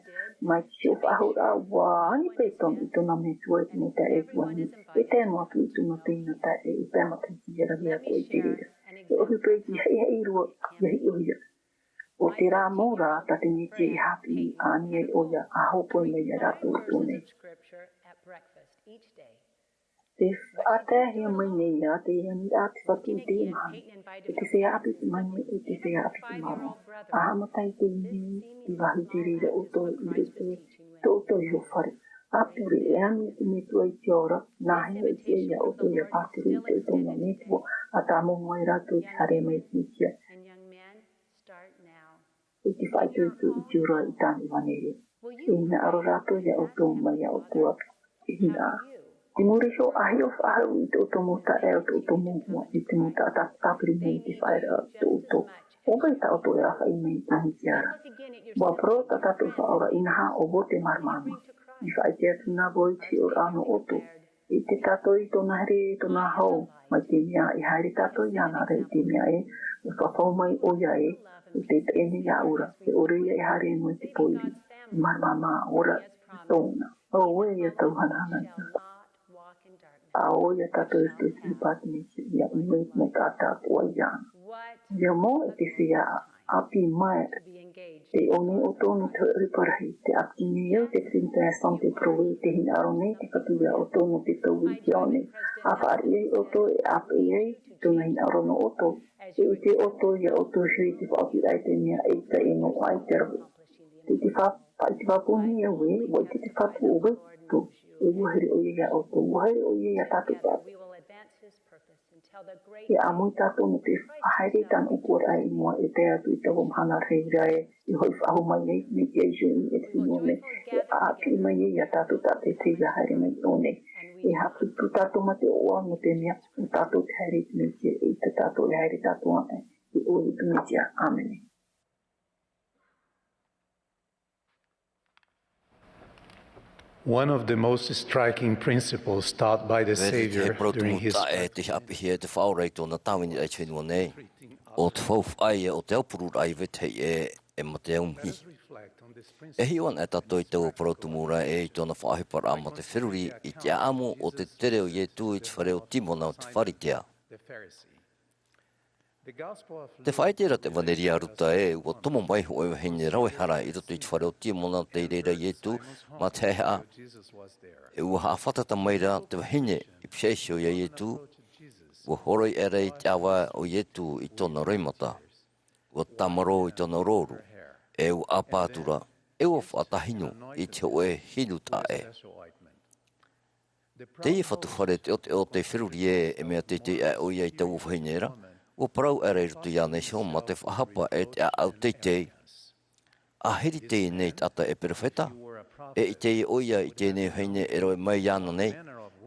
Mai te hiʻo faʻahou ra, ua ani Peyton i tōna metua i te mau taeaʻe tuahine, e tae noa atu i tōna teina taeaʻe i pae matahiti ʻia rave atu ai i te reira. E ʻohipa i te haʻihaʻi roa ʻia hiʻohia. ʻO terā mau rā, tā te Mesia i haʻapiʻi ani ai ʻoia, ʻa hōpoi mai iā rātou i tō nei. Te faʻataehia mai nei ia te aniraʻa a te Fatu i teie mahana, e te feiā ʻāpī te manu, e te feiā ʻāpī te marae. ʻA haʻamata i te ʻīriti, i vāhi i te reira ʻoutou i roto i tō ʻoutou iho fare. ʻA pure, e ani i te Metua i te ao ra, nāhea e tiʻa iā ʻoutou ʻia pāturu i tō ʻoutou metua, ʻa tāmau mai rātou i te haere mai i te Mesia. I te faʻaitoito i te ora i tāna ʻevaneria. E hinaʻaro rātou iā ʻoutou mai iā ʻoutou atoʻa. E hinaʻaro. Te muri iho, ʻa hiʻo faʻahou i tō ʻoutou mau taeaʻe, ʻo tō ʻoutou mau hoa, i te mau taʻata tāpiri mai i te faʻaearaʻa o tō ʻoutou. ʻO vai tā ʻoutou e ʻāfaʻi mai i te Mesia ra? ʻUa parau tā tātou Faʻaora, inaha, ʻo vau te māramarama. I faʻaʻite atu na vau i te hiʻoraʻa nō ʻoutou. E ʻite tātou i tōna here, i tōna hau, mai te mea e haere tātou iāna ra, i te mea ē, ʻua fafau mai ʻoia ē, ʻo tei taʻa nei iāʻu ra, e ʻore ia e haere noa i te pōiri, e māramarama ora i tōna. ʻAuē ia tau hanahana i te ata. ʻAuē ia tātou e te hipa te Mesia, ʻia ʻimi i te mau taʻata atoʻa iāna. ʻIa mau e te feiā ʻāpī maere. Tē ʻō nei ʻoutou nō te hōʻē ʻohipa rahi, tē ʻāpī nei au i te Trinitaire Sainte e parau ē, tē hinaʻaro nei te Fatu iā ʻoutou nō te tau i te ao nei. ʻA fāriʻi ai ʻoutou, e ʻāpeʻe ai tōna hinaʻaro nō ʻoutou. E ʻite ʻoutou iā ʻoutou hoʻi i te faʻaʻiteraʻa i te mea ʻaita e noaʻa i te rave. Tē te fa-, faʻaʻite pāpū nei au ē, ʻua ʻite te Fatu ʻo vai tō ʻoutou. E ua here ʻoia iā ʻoutou, ua here ʻoia iā tātou tātou. E ʻāmui tātou nō te faʻahaere i tāna ʻōpuaraʻa i mua, e tae atu i taua mahana reira ē, e hoʻi faʻahou mai ai te Mesia i Sioni i te fenua nei, e ʻāpī mai ai iā tātou tātaʻitahi ʻia haere mai i ʻō nei. E haʻaputupū tātou mā te ʻoaʻoa nō te mea, ʻo tātou te haere i te Mesia, e ʻita tātou e haere tātou anaʻe i ʻō i te Mesia. ʻĀmene. One of the most striking principles taught by the Savior during his... Te parau tumu taʻe tei haʻapiʻihia e te Faʻaora i tōna tāviniraʻa i te fenua nei, ʻo te faufaʻa ia o te aupururaʻa i vetahi ʻē e mate aumihi. E hiʻo anaʻe tātou i taua parau tumu ra ē i tōna faʻaʻohiparaʻa mā te feruri i te ʻāʻamu o te tere o Ietu i te fare o Timona te Faritea. Tē faʻaʻite ra te ʻEvaneria a Ruta ē, ʻua tomo mai hōʻē vahine rave hara i roto i te fare o Timona tei reira Ietu mā te haʻehaʻa. E ʻua haʻafātata mai ra te vahine i pīhaʻi iho iā Ietu, ʻua horoi aʻera i te ʻāvae o Ietu i tōna roimata. ʻUa tāmarō i tōna ʻoroʻoro, e ʻua ʻāpā atu ra, e ʻua faʻatāhinu i te hōʻē hinu taʻe. Teie fatu fare teʻoteʻo tei feruri ē, e mea teitei aʻe ʻoia i taua vahine ra, ʻua parau aʻera i roto iāna iho mā te faʻahapa e te ʻāʻau teitei. ʻA hiri teie nei taʻata e perofeta, e ʻite ʻoia i teie nei vahine e rave mai iāna nei,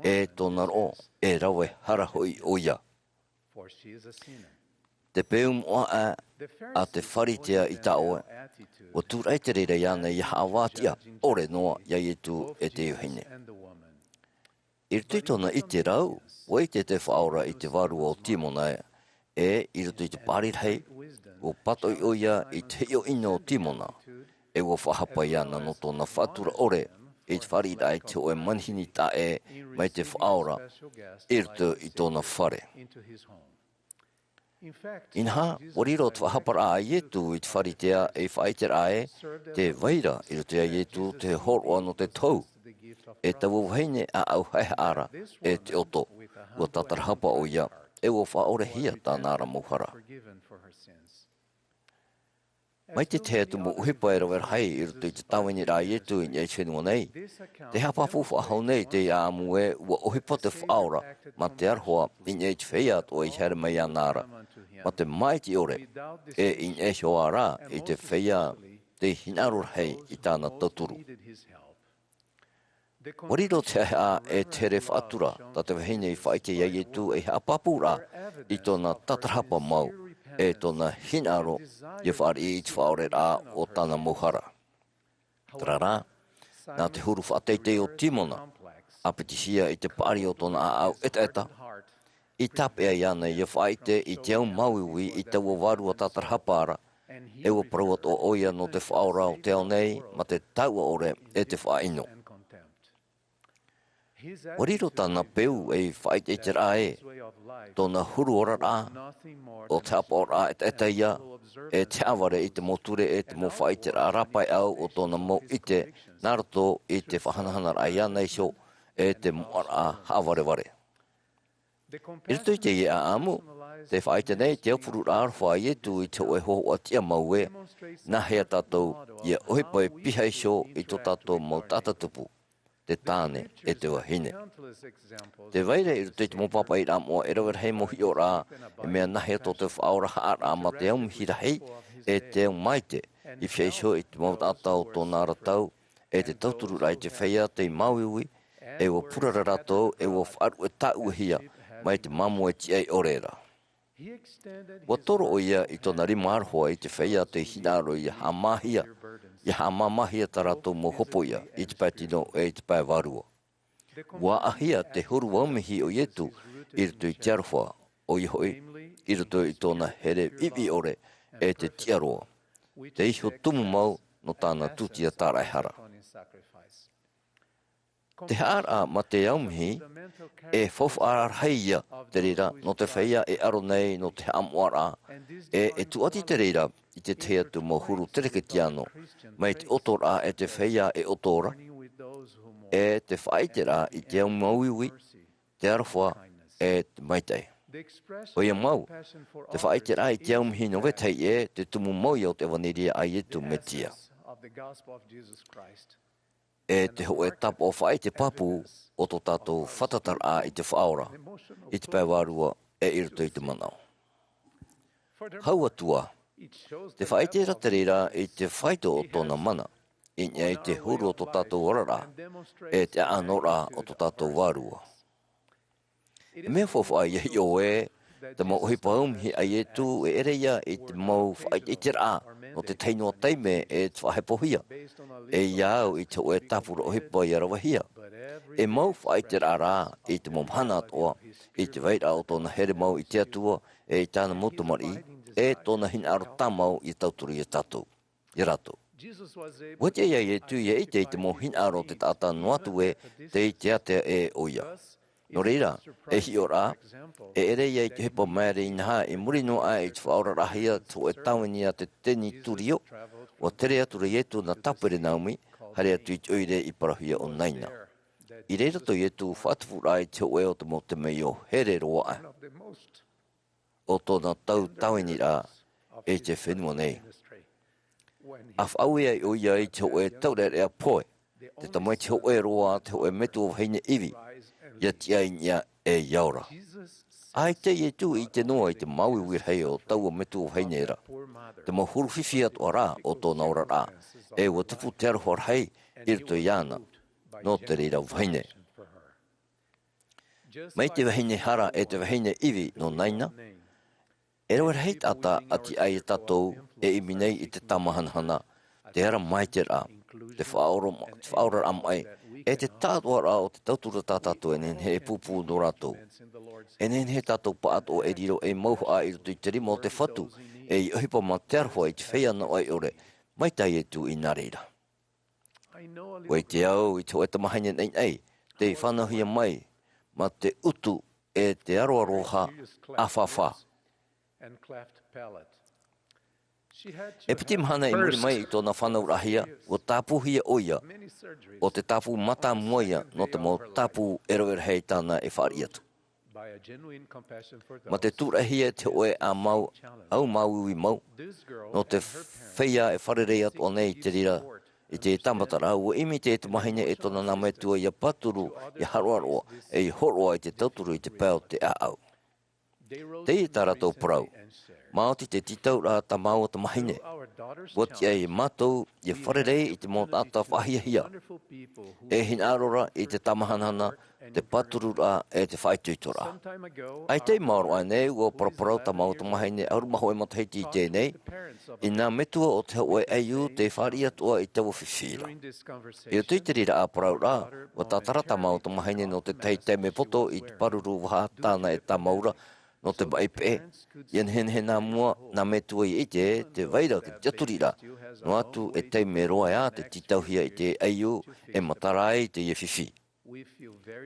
e tōna roʻo, e rave hara hoʻi ʻoia. Te peu moʻa a te Faritea i tā ʻoe, ʻua tūraʻi te reira iāna ʻia haʻavātiʻa ʻore noa iā Ietu e te vahine. I roto i tōna ʻite rau, ʻua ʻite te Faʻaora i te vārua o Timona, ʻe i roto i te paʻari rahi, ʻua pātoʻi ʻoia i te hiʻo ʻino o Timona, ʻe ʻua faʻahapa iāna nō tōna faʻatura ʻore i te fāriʻiraʻa i te hōʻē manihini taʻa ʻē mai te Faʻaora i roto i tōna fare. Inaha, ʻua riro te faʻahaparaʻa a Ietu i te Pharisea ʻe i faʻaʻiteraʻa ē, tē vai ra i roto ia Ietu te hōroʻa nō te tohu, ʻe taua vahine ʻāʻau haʻehaʻa ra, ʻe te ʻoto, ʻua tātarahapa ʻoia, ʻe ʻua faʻaʻorehia tāna ra mau hara. Mai te tahi atu mau ʻohipa e rave rahi i roto i te tāviniraʻa a Ietu i niʻa i te fenua nei. Tē haʻapāpū faʻahou nei teie ʻāʻamu ē, ʻua ʻohipa te Faʻaora mā te aroha i niʻa i te feiā atoʻa i haere mai iāna ra, mā te māʻiti ʻore, ʻe i niʻa iho ā rā i te feiā tei hinaʻaro rahi i tāna tauturu. ʻUa riro te haʻehaʻa ʻe te here faʻatura tā te vahine i faʻaʻite ia Ietu ʻei haʻapāpūraʻa i tōna tātarahapa mau ʻe tōna hinaʻaro ʻia fāriʻi i te faʻaʻoreraʻa o tāna mau hara. Terā rā, nā te huru faʻateitei o Timona, ʻāpitihia i te paʻari o tōna ʻāʻau ʻetaʻeta, i tāpeʻa iāna ʻia faʻaʻite i te au māuiui i taua vārua tātarahapa ra, ʻe ʻua parau atoʻa ʻoia nō te Faʻaora o te ao nei mā te taua ʻore ʻe te faʻaʻino. ʻUa riro tāna peu ʻei faʻaʻiteʻiteraʻa ē, tōna huru oraraʻa, ʻo te haʻapaʻoraʻa ʻetaʻeta ia, ʻe te haʻavare i te mau ture ʻe te mau faʻaʻiteraʻa rāpae ʻau o tōna mau ʻite nā roto i te faʻahanahanaraʻa iāna iho, ʻe te moʻaraʻa haʻavarevare. I roto i teie ʻāʻamu, tē faʻaʻite nei te aupururaʻa aroha a Ietu i te hōʻē hōhoʻa tiʻa mau ē, nāhea tātou ʻia ʻohipa e piha iho i tō tātou mau taʻata tupu, te tāne ʻe te vahine. Tē vai ra i roto i te mau pāpaʻiraʻa moʻa e rave rahi mau hiʻoraʻa, e mea nāhea tō te Faʻaora haʻaraʻa mā te au mihi rahi, ʻe te au maite, i piha iho i te mau taʻata o tōna ra tau, ʻe te tautururaʻa i te feiā tei māuiui, ʻe ʻua purara rātou, ʻe ʻua faʻaruʻe tāuʻehia mai te māmoe tiʻai ʻore ra. ʻUa toro ʻoia i tōna rima aroha i te feiā tei hinaʻaro ʻia haʻamāhia, ʻia haʻamāmāhia tā rātou mau hopoiʻa i te pae tino ʻe i te pae vārua. ʻUa ʻāʻahia te huru aumihi o Ietu i roto i te aroha, ʻoia hoʻi, i roto i tōna here ʻiʻi ʻore ʻe te tiʻaroa, te iho tumu mau nō tāna tūtia tāraʻehara. Te haʻaraʻa mā te aumihi, e faufaʻa rahi ia te reira nō te feiā e ʻaro nei nō te haʻamoʻaraʻa, ʻe e tūʻati te reira i te tahi atu mau huru tereketiano, mai te ʻotoraʻa e te feiā e ʻoto ra, ʻe te faʻaʻiteraʻa i te au māuiui, te aroha, ʻe te maitaʻi. ʻOia mau, te faʻaʻiteraʻa i te aumihi nō vetahi ē, te tumu mau ia o te ʻevanelia a Ietu Metia. ʻE te hōʻē tāpaʻo faʻaʻite pāpū o tō tātou fātataraʻa i te Faʻaora, i te pae vārua ʻe i roto i te manaʻo. Hau atu ā, tē faʻaʻite ra te reira i te faito o tōna mana, i niʻa i te huru o tō tātou oraraʻa, ʻe te ʻaʻanoraʻa o tō tātou vārua. E mea faufaʻa ʻia hiʻo ē, te mau ʻohipa aumihi a Ietu e ʻere ia i te mau faʻaʻiteʻiteraʻa nō te tahi noa taime e te faʻahepohia. E ʻia au i te hōʻē tāpura ʻohipa ʻia ravehia. E mau faʻaʻiteraʻa rā i te mau mahana atoʻa, i te vairaʻa o tōna here mau i te Atua, ʻe i tāna mau tamariʻi, ʻe tōna hinaʻaro tāmau ʻia tauturu ia tātou. Ia rātou. ʻUa tiʻa ia Ietu ʻia ʻite i te mau hinaʻaro o te taʻata noa atu ē, tei te ātea ʻē ʻoia. Nō reira, e hiʻo ra, e ʻere ia i te ʻohipa maere inaha i muri noa aʻe i te faʻaoraraʻahia te hōʻē tāvini a te deniturio, ʻua tere atu ra Ietu nā Taperenaumi, haere atu i te ʻoire i parauhia ʻo Naina. I reira tō Ietu faʻatupuraʻa i te hōʻē o te mau temeio here roa aʻe o tōna tau tāviniraʻa i te fenua nei. ʻA faʻaue ai ʻoia i te hōʻē taureʻareʻa pohe, te tamaiti hōʻē roa a te hōʻē metua vahine ivi, ʻia tiʻa i niʻa ʻe ʻia ora. ʻAita Ietu i ʻite noa i te māuiui rahi o taua metua vahine ra, te mau huru fifi atoʻa rā o tōna oraraʻa, ʻe ʻua tupu te aroha rahi i roto iāna, nō te reira vahine. Mai te vahine hara ʻe te vahine ivi nō Naina, e rave rahi taʻata ʻati aʻe ia tātou e ʻimi nei i te tāmahanahana, te ara maitaʻiraʻa, te faʻaora-, te faʻaoraraʻa maʻi, E te taʻatoʻaraʻa o te tauturu tā tātou e nehenehe e pūpū nō rātou. E nehenehe tātou pāʻatoʻa e riro ei mauhaʻa i roto i te rima o te Fatu, ei ʻohipa mā te aroha i te feiā noaʻa ʻore, mai tā Ietu i nā reira. ʻUa ʻite au i te hōʻē tamahine naʻinaʻi, tei fānauhia mai, mā te utu e te aroaroha ʻāfāfā. E piti mahana i muri mai i tōna fānauraʻahia, ʻua tāpūhia ʻoia, ʻo te tāpū mātāmua ia nō te mau tāpū e rave rahi tāna e fāriʻi atu. Mā te tūraʻihia e te hōʻē ʻāmau, ʻau māuiui mau, nō te feiā e fārerei atu ānei i te reira, i te tāmataraʻa, ʻua ʻimi te tamahine e tōna nā metua ʻia pāturu, ʻia haroʻaroʻa, e ʻia hōroʻa i te tauturu i te pae o te ʻāʻau. Teie tā rātou parau, maoti te tītauraʻa tā māua tamahine. ʻUa tiʻa ia mātou, ʻia fārerei i te mau taʻata faʻahiahia. E hinaʻaro ra i te tāmahanahana, te pātururaʻa, e te faʻaitoitoraʻa. ʻAita i maoro aʻenei, ʻua paraparau tā māua tamahine ʻahuru mā hōʻē matahiti i teie nei, i nā metua o te hōʻē ʻaiū tei fāriʻi atoʻa i taua fifi ra. I roto i te reira ʻāparauraʻa, ʻua tātara tā māua tamahine nō te tahi taime poto i te pāruru vaha tāna e tāmau ra, nō te maʻi peʻe, ʻia nehenehe nā mua, nā metua ʻia ʻite, te vai ra te tiʻaturiraʻa, noa atu e taime roa ā te tītauhia i te ʻaiū, e matara ai teie fifi.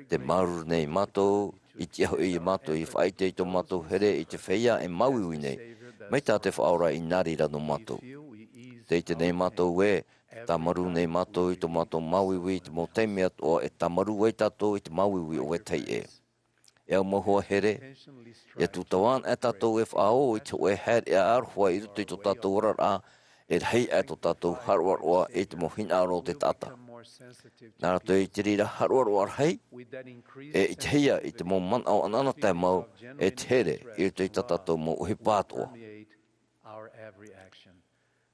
Tē māuruuru nei mātou, i tiʻa hoʻi ia mātou ʻia faʻaʻite i tō mātou here i te feiā e māuiui nei, mai tā te Faʻaora i nā reira nō mātou. Tē ʻite nei mātou ē, tāmarū nei mātou i tō mātou māuiui i te mau taime atoʻa e tāmarū ai tātou i te māuiui o vetahi ʻē. E au mau hoa here, ʻia tūtava anaʻe tātou e faʻaō i te hōʻē haereʻa aroha i roto i tō tātou oraraʻa, e rahi aʻe tō tātou haroʻaroʻa i te mau hinaʻaro o te taʻata. Nā roto i te reira haroʻaroʻa rahi, e ʻitehia i te mau manaʻo anaʻanatae mau, e te here i roto i tā tātou mau ʻohipa atoʻa.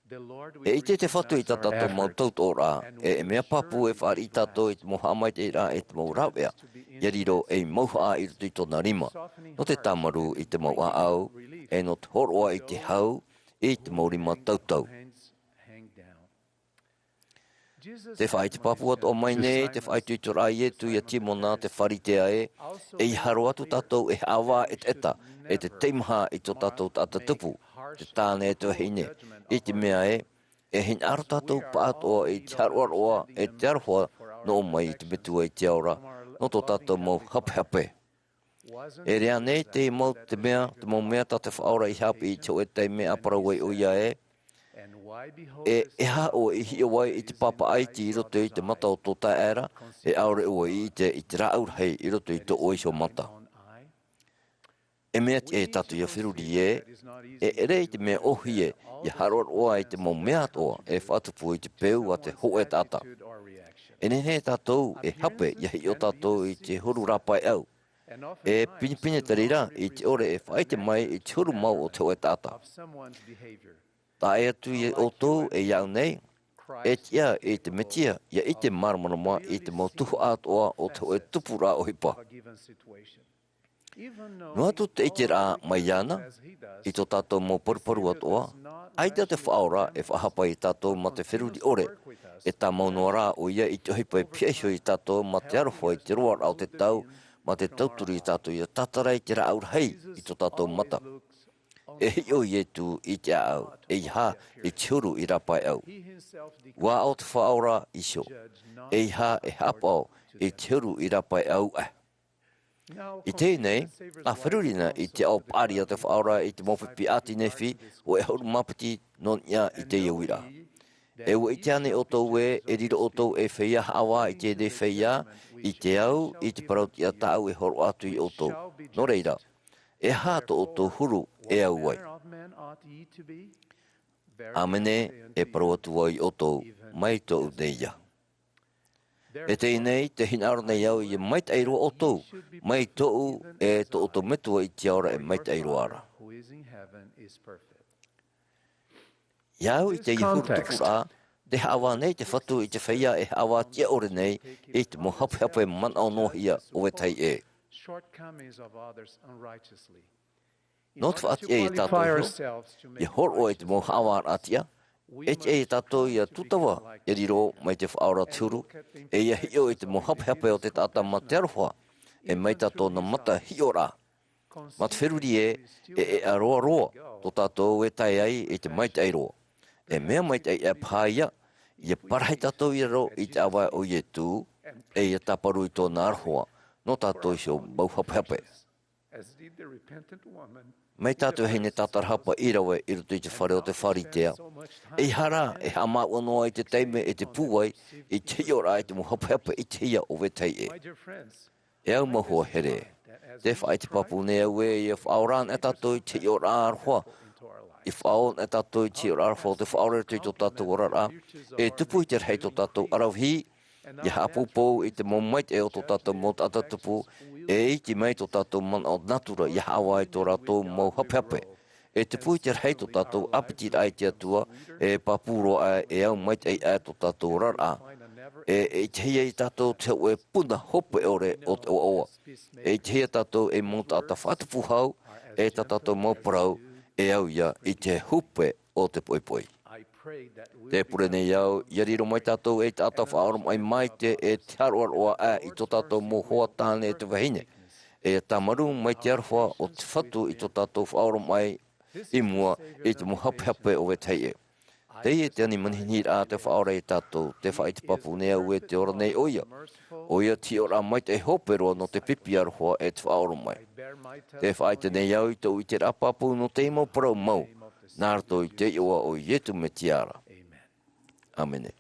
E ʻite te Fatu i tā tātou mau tautoʻoraʻa, e, e mea pāpū e fāriʻi tātou i te mau haʻamaitaʻiraʻa e te mau rāveʻa, ʻia riro ei mauhaʻa i roto i tōna rima, nō te tāmarū i te mau ʻāʻau, e nō te hōroʻa i te hau, i te mau rima tautau. Tē faʻaʻite pāpū atoʻa mai nei te faʻaitoitoraʻa a Ietu ia Timona te Pharisea ē, ʻeiaha roa atu tātou e haʻavā ʻetaʻeta, e te teimaha i tō tātou taʻata tupu, te tāne e te vahine, i te mea ē, e hinaʻaro tātou pāʻatoʻa i te haroʻaroʻa, e te aroha, nō ʻō mai i te Metua i te ao ra, nō tō tātou mau hapehape. E ʻere ānei te mau, te mea, te mau mea tā te Faʻaora i haʻapiʻi i te hōʻē taime ʻa parau ai ʻoia ē, e, e aha ʻoe i hiʻo ai i te pāpaʻa iti i roto i te mata o tō taeaʻe ra, e ʻaore ʻoe i ʻite i te rāʻau rahi i roto i tō ʻoe iho mata. E mea tiʻa ia tātou ʻia feruri ē, e ʻere i te mea ʻōhie, ʻia haroʻaroʻa i te mau mea atoʻa, e faʻatupu i te peu a te hōʻē taʻata. E nehenehe tātou, e hape, ʻia hiʻo tātou i te huru rāpae ʻau. E pinepine te reira, i te ʻore e faʻaʻite mai i te huru mau o te hōʻē taʻata. Tae atu ia ʻoutou e iāʻu nei, e tiʻa i te Mesia, ʻia ʻite māramarama i te mau tuhaʻa atoʻa o te hōʻē tupuraʻa ʻohipa. Noa atu te ʻiteraʻa mai iāna, i tō tātou mau paruparu atoʻa, ʻaita te Faʻaora e faʻahapa ia tātou mā te feruri ʻore, e tāmau noa rā ʻoia i te ʻohipa e pihaʻi iho ia tātou mā te aroha i te roaraʻa o te tau, mā te tauturu ia tātou ʻia tātara i te rāʻau rahi i tō tātou mata. E hiʻo Ietu i te ʻāʻau, ʻeiaha i te huru i rāpae ʻau. ʻUa ʻo te Faʻaora iho, ʻeiaha e haʻapaʻo i te huru i rāpae ʻau ʻē. I teie nei, ʻa feruri na i te ao paʻari a te Faʻaora i te mau pipi ʻāti Nephi, hōʻē ʻahuru mā piti nō niʻa i teie uiraʻa. E ʻua ʻite ānei ʻoutou ē, e riro ʻoutou ei feiā haʻavā i teie feiā, i te au, i te parau-tiʻa tāʻu e hōroʻa atu ia ʻoutou. Nō reira, e aha tō ʻoutou huru e au ai? ʻĀmene, e parau atu vau ia ʻoutou, mai tōʻu nei ïa. E teie nei, tē hinaʻaro nei au ʻia maitaʻi roa ʻoutou, mai tōʻu e tō ʻoutou Metua i te ao ra e maitaʻi roa ra. Ia au i teie huru tupuraʻa, tē haʻavā nei te Fatu i te feiā e haʻavā tiʻa ʻore nei, i te mau hapehape manaʻo noa hia o vetahi ʻē. Nō te faʻatiʻa ia tātou iho, ʻia hōroʻa i te mau haʻavāraʻa tiʻa, E tiʻa ia tātou ʻia tūtava, ʻia riro mai te Faʻaora te huru, e ʻia hiʻo i te mau hapehape o te taʻata mā te aroha, e mai tā tōna mata hiʻoraʻa. Mā te feruri ē, e, e ʻeʻa roa roa tō tātou e tae ai i te maitaʻi roa. E mea maitaʻi aʻe paha ïa, ʻia parahi tātou i raro i te ʻāvae o Ietu, e ʻia tāparu i tōna aroha, nō tātou iho mau hapehape. Mai tā te vahine tātarahapa i rave i roto i te fare o te Pharisea, ʻeiaha rā e haʻamāuʻa noa i te taime e te pūai i te hiʻoraʻa i te mau hapehape ʻitehia o vetahi ʻē. E au mau hoa here, tē faʻaʻite pāpū nei au ē, ʻia faʻaora anaʻe tātou i te hiʻoraʻa aroha, ʻia faʻaora anaʻe tātou i te hiʻoraʻa aroha o te Faʻaora i roto i tō tātou oraraʻa, e tupu i te rahi tō tātou ʻaravihi, ʻia haʻapoupou i te mau maitaʻi o tō tātou mau taʻata tupu, e iti mai tō tātou manaʻo natura ʻia haʻavā i tō rātou mau hapehape. E tupu i te rahi tō tātou ʻāpitiraʻa i te Atua, e pāpū roa aʻe, e au maitaʻi aʻe tō tātou oraraʻa. E, e ʻitehia ia tātou te hōʻē puna hope ʻore o te ʻoaʻoa. E ʻitehia tātou ei mau taʻata faʻatupu hau, e tā tātou mau parau, e au ïa i te hupe o te poʻipoʻi. Tē pure nei au, ʻia riro mai tātou ei taʻata faʻaoromaʻi maitaʻi e te hāroʻaroʻa aʻe i tō tātou mau hoa tāne e te vahine. E tāmarū mai te aroha o te Fatu i tō tātou faʻaoromaʻi i mua i te mau hapehape o vetahi ʻē. Teie te ani manihini raʻa a te Faʻaora ia tātou, tē faʻaʻite pāpū nei au ē tē ora nei ʻoia. ʻOia te hiʻoraʻa maitaʻi hope roa nō te pipi aroha e te faʻaoromaʻi. Tē faʻaʻite nei au i tōʻu ʻiteraʻa pāpū nō teie mau parau mau, nā roto i te iʻoa o Ietu Metia ra. ʻĀmene.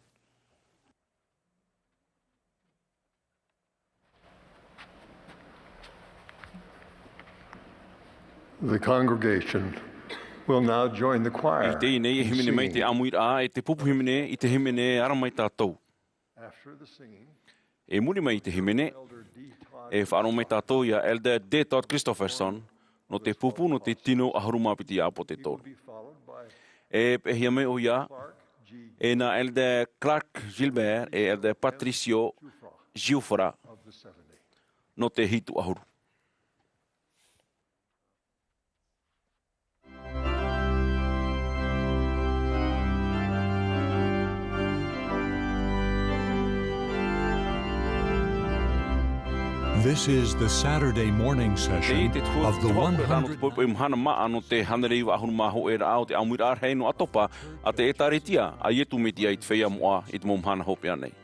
The congregation will now join the choir. I teie nei e hīmene mai te ʻāmuiraʻa e te pupu hīmene i te hīmene Ara Mai Tātou. After the singing, e muri mai i te hīmene, Elder D. Todd e faʻaroʻo mai tātou ia Elder D. Todd Christofferson, nō te pupu nō te tino ʻahuru mā piti ʻāpōsetolo. E peʻehia mai ʻoia e nā Elder Clark Gilbert e Elder Patricio Giuffra nō te hitu ʻahuru. This is the Saturday morning session of the one hundred. Te tuhaʻa o te poʻipoʻi mahana māʻa nō te hānere iva ʻahuru mā hōʻē raʻa o te ʻāmuiraʻa rahi nō ʻAtopa a te ʻĒtārētia a Ietu Metia i te Feiā Moʻa i te mau mahana hopeʻa nei.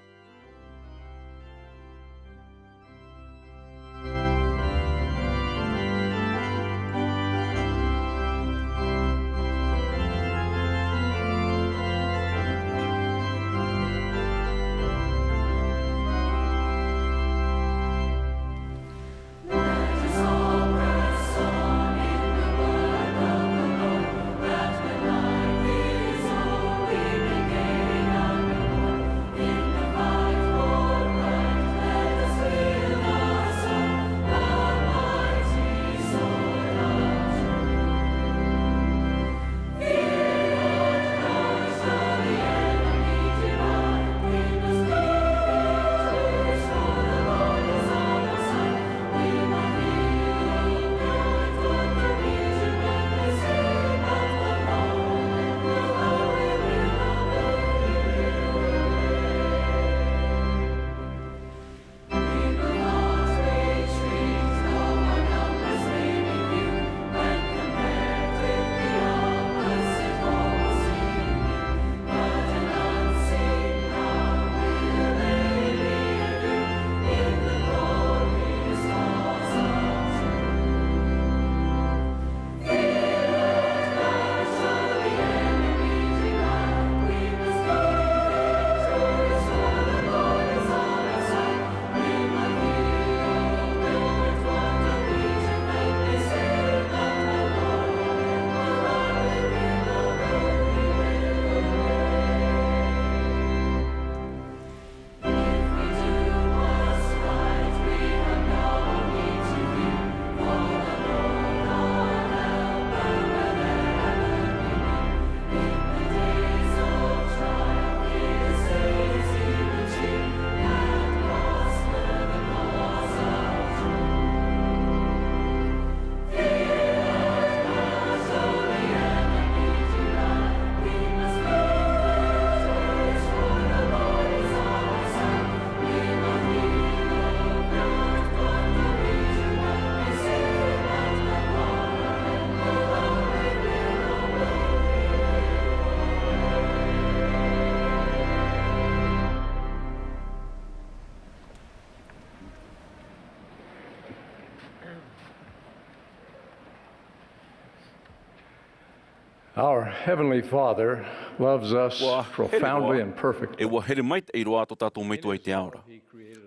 Our Heavenly Father loves us Ua here profoundly roa, and perfectly. E ua here maitaʻi roa tō tātou Metua i te ao ra.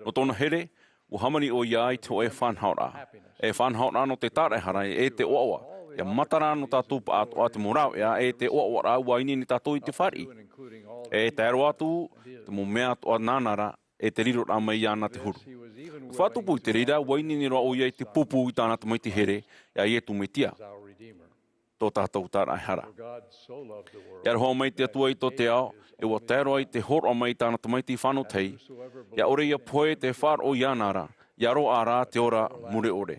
No tōna here, ua hāmani ʻoia i te hōʻē faʻanahoraʻa. E faʻanahoraʻa no te tāraʻehara e te ʻoaʻoa. ʻIa matara no tātou paʻatoʻa te mau rāveʻa e te ʻoaʻoaraʻa ua ineine tātou i te fāriʻi. E tae roa atu te mau mea atoʻa nāna ra, e te riroraʻa mai iāna te huru. Faʻatupu i te reira, ua ineine roa ʻoia i te pūpū i tāna tamaiti here, iā Ietu Metia, tō tātou tāraʻehara. ʻIa roa mai te Atua i tō te ao, e ua tae roa i te hōroʻa mai i tāna tamaiti fānau tahi, ʻia ʻore ʻia pohe te faʻaroʻo iāna ra, ʻia roaʻa rā te ora mure ʻore.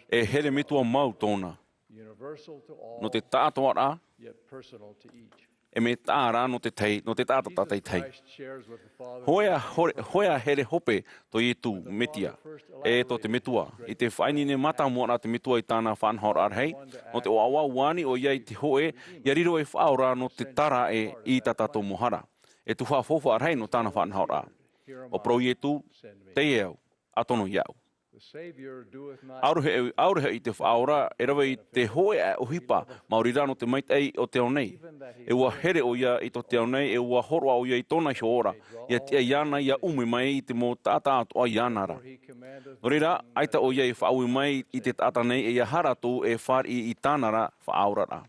E here metua mau tōna. No te taʻatoʻaraʻa, e mea taʻa rā no te tahi, no te taʻata tātaʻitahi. Hōʻē ā, hō-, hōʻē ā here hope tō Ietu Metia, e tō te Metua, i te faʻaineine mātāmua ra te Metua i tāna faʻanahoraʻa rahi, no te ʻoaʻoa ua ani ʻoia i te hōʻē, ʻia riro ei faʻaora no te tāraʻe i tā tātou mau hara. E tuhaʻa faufaʻa rahi no tāna faʻanahoraʻa. ʻUa parau Ietu, tei au, ʻa tono iāʻu. ʻAuruhe, ʻauruhe i te faʻaora, e rave i te hōʻē ʻohipa, maori rā no te maitaʻi o te ao nei. E ua here ʻoia i tō te ao nei, e ua hōroʻa ʻoia i tōna iho ora, ʻia tiʻa iāna ʻia ʻume mai i te mau taʻata atoʻa iāna ra. No reira, ʻaita ʻoia i faʻaue mai i te taʻata nei e ʻeiaha rātou e fāriʻi i tāna ra faʻaoraraʻa.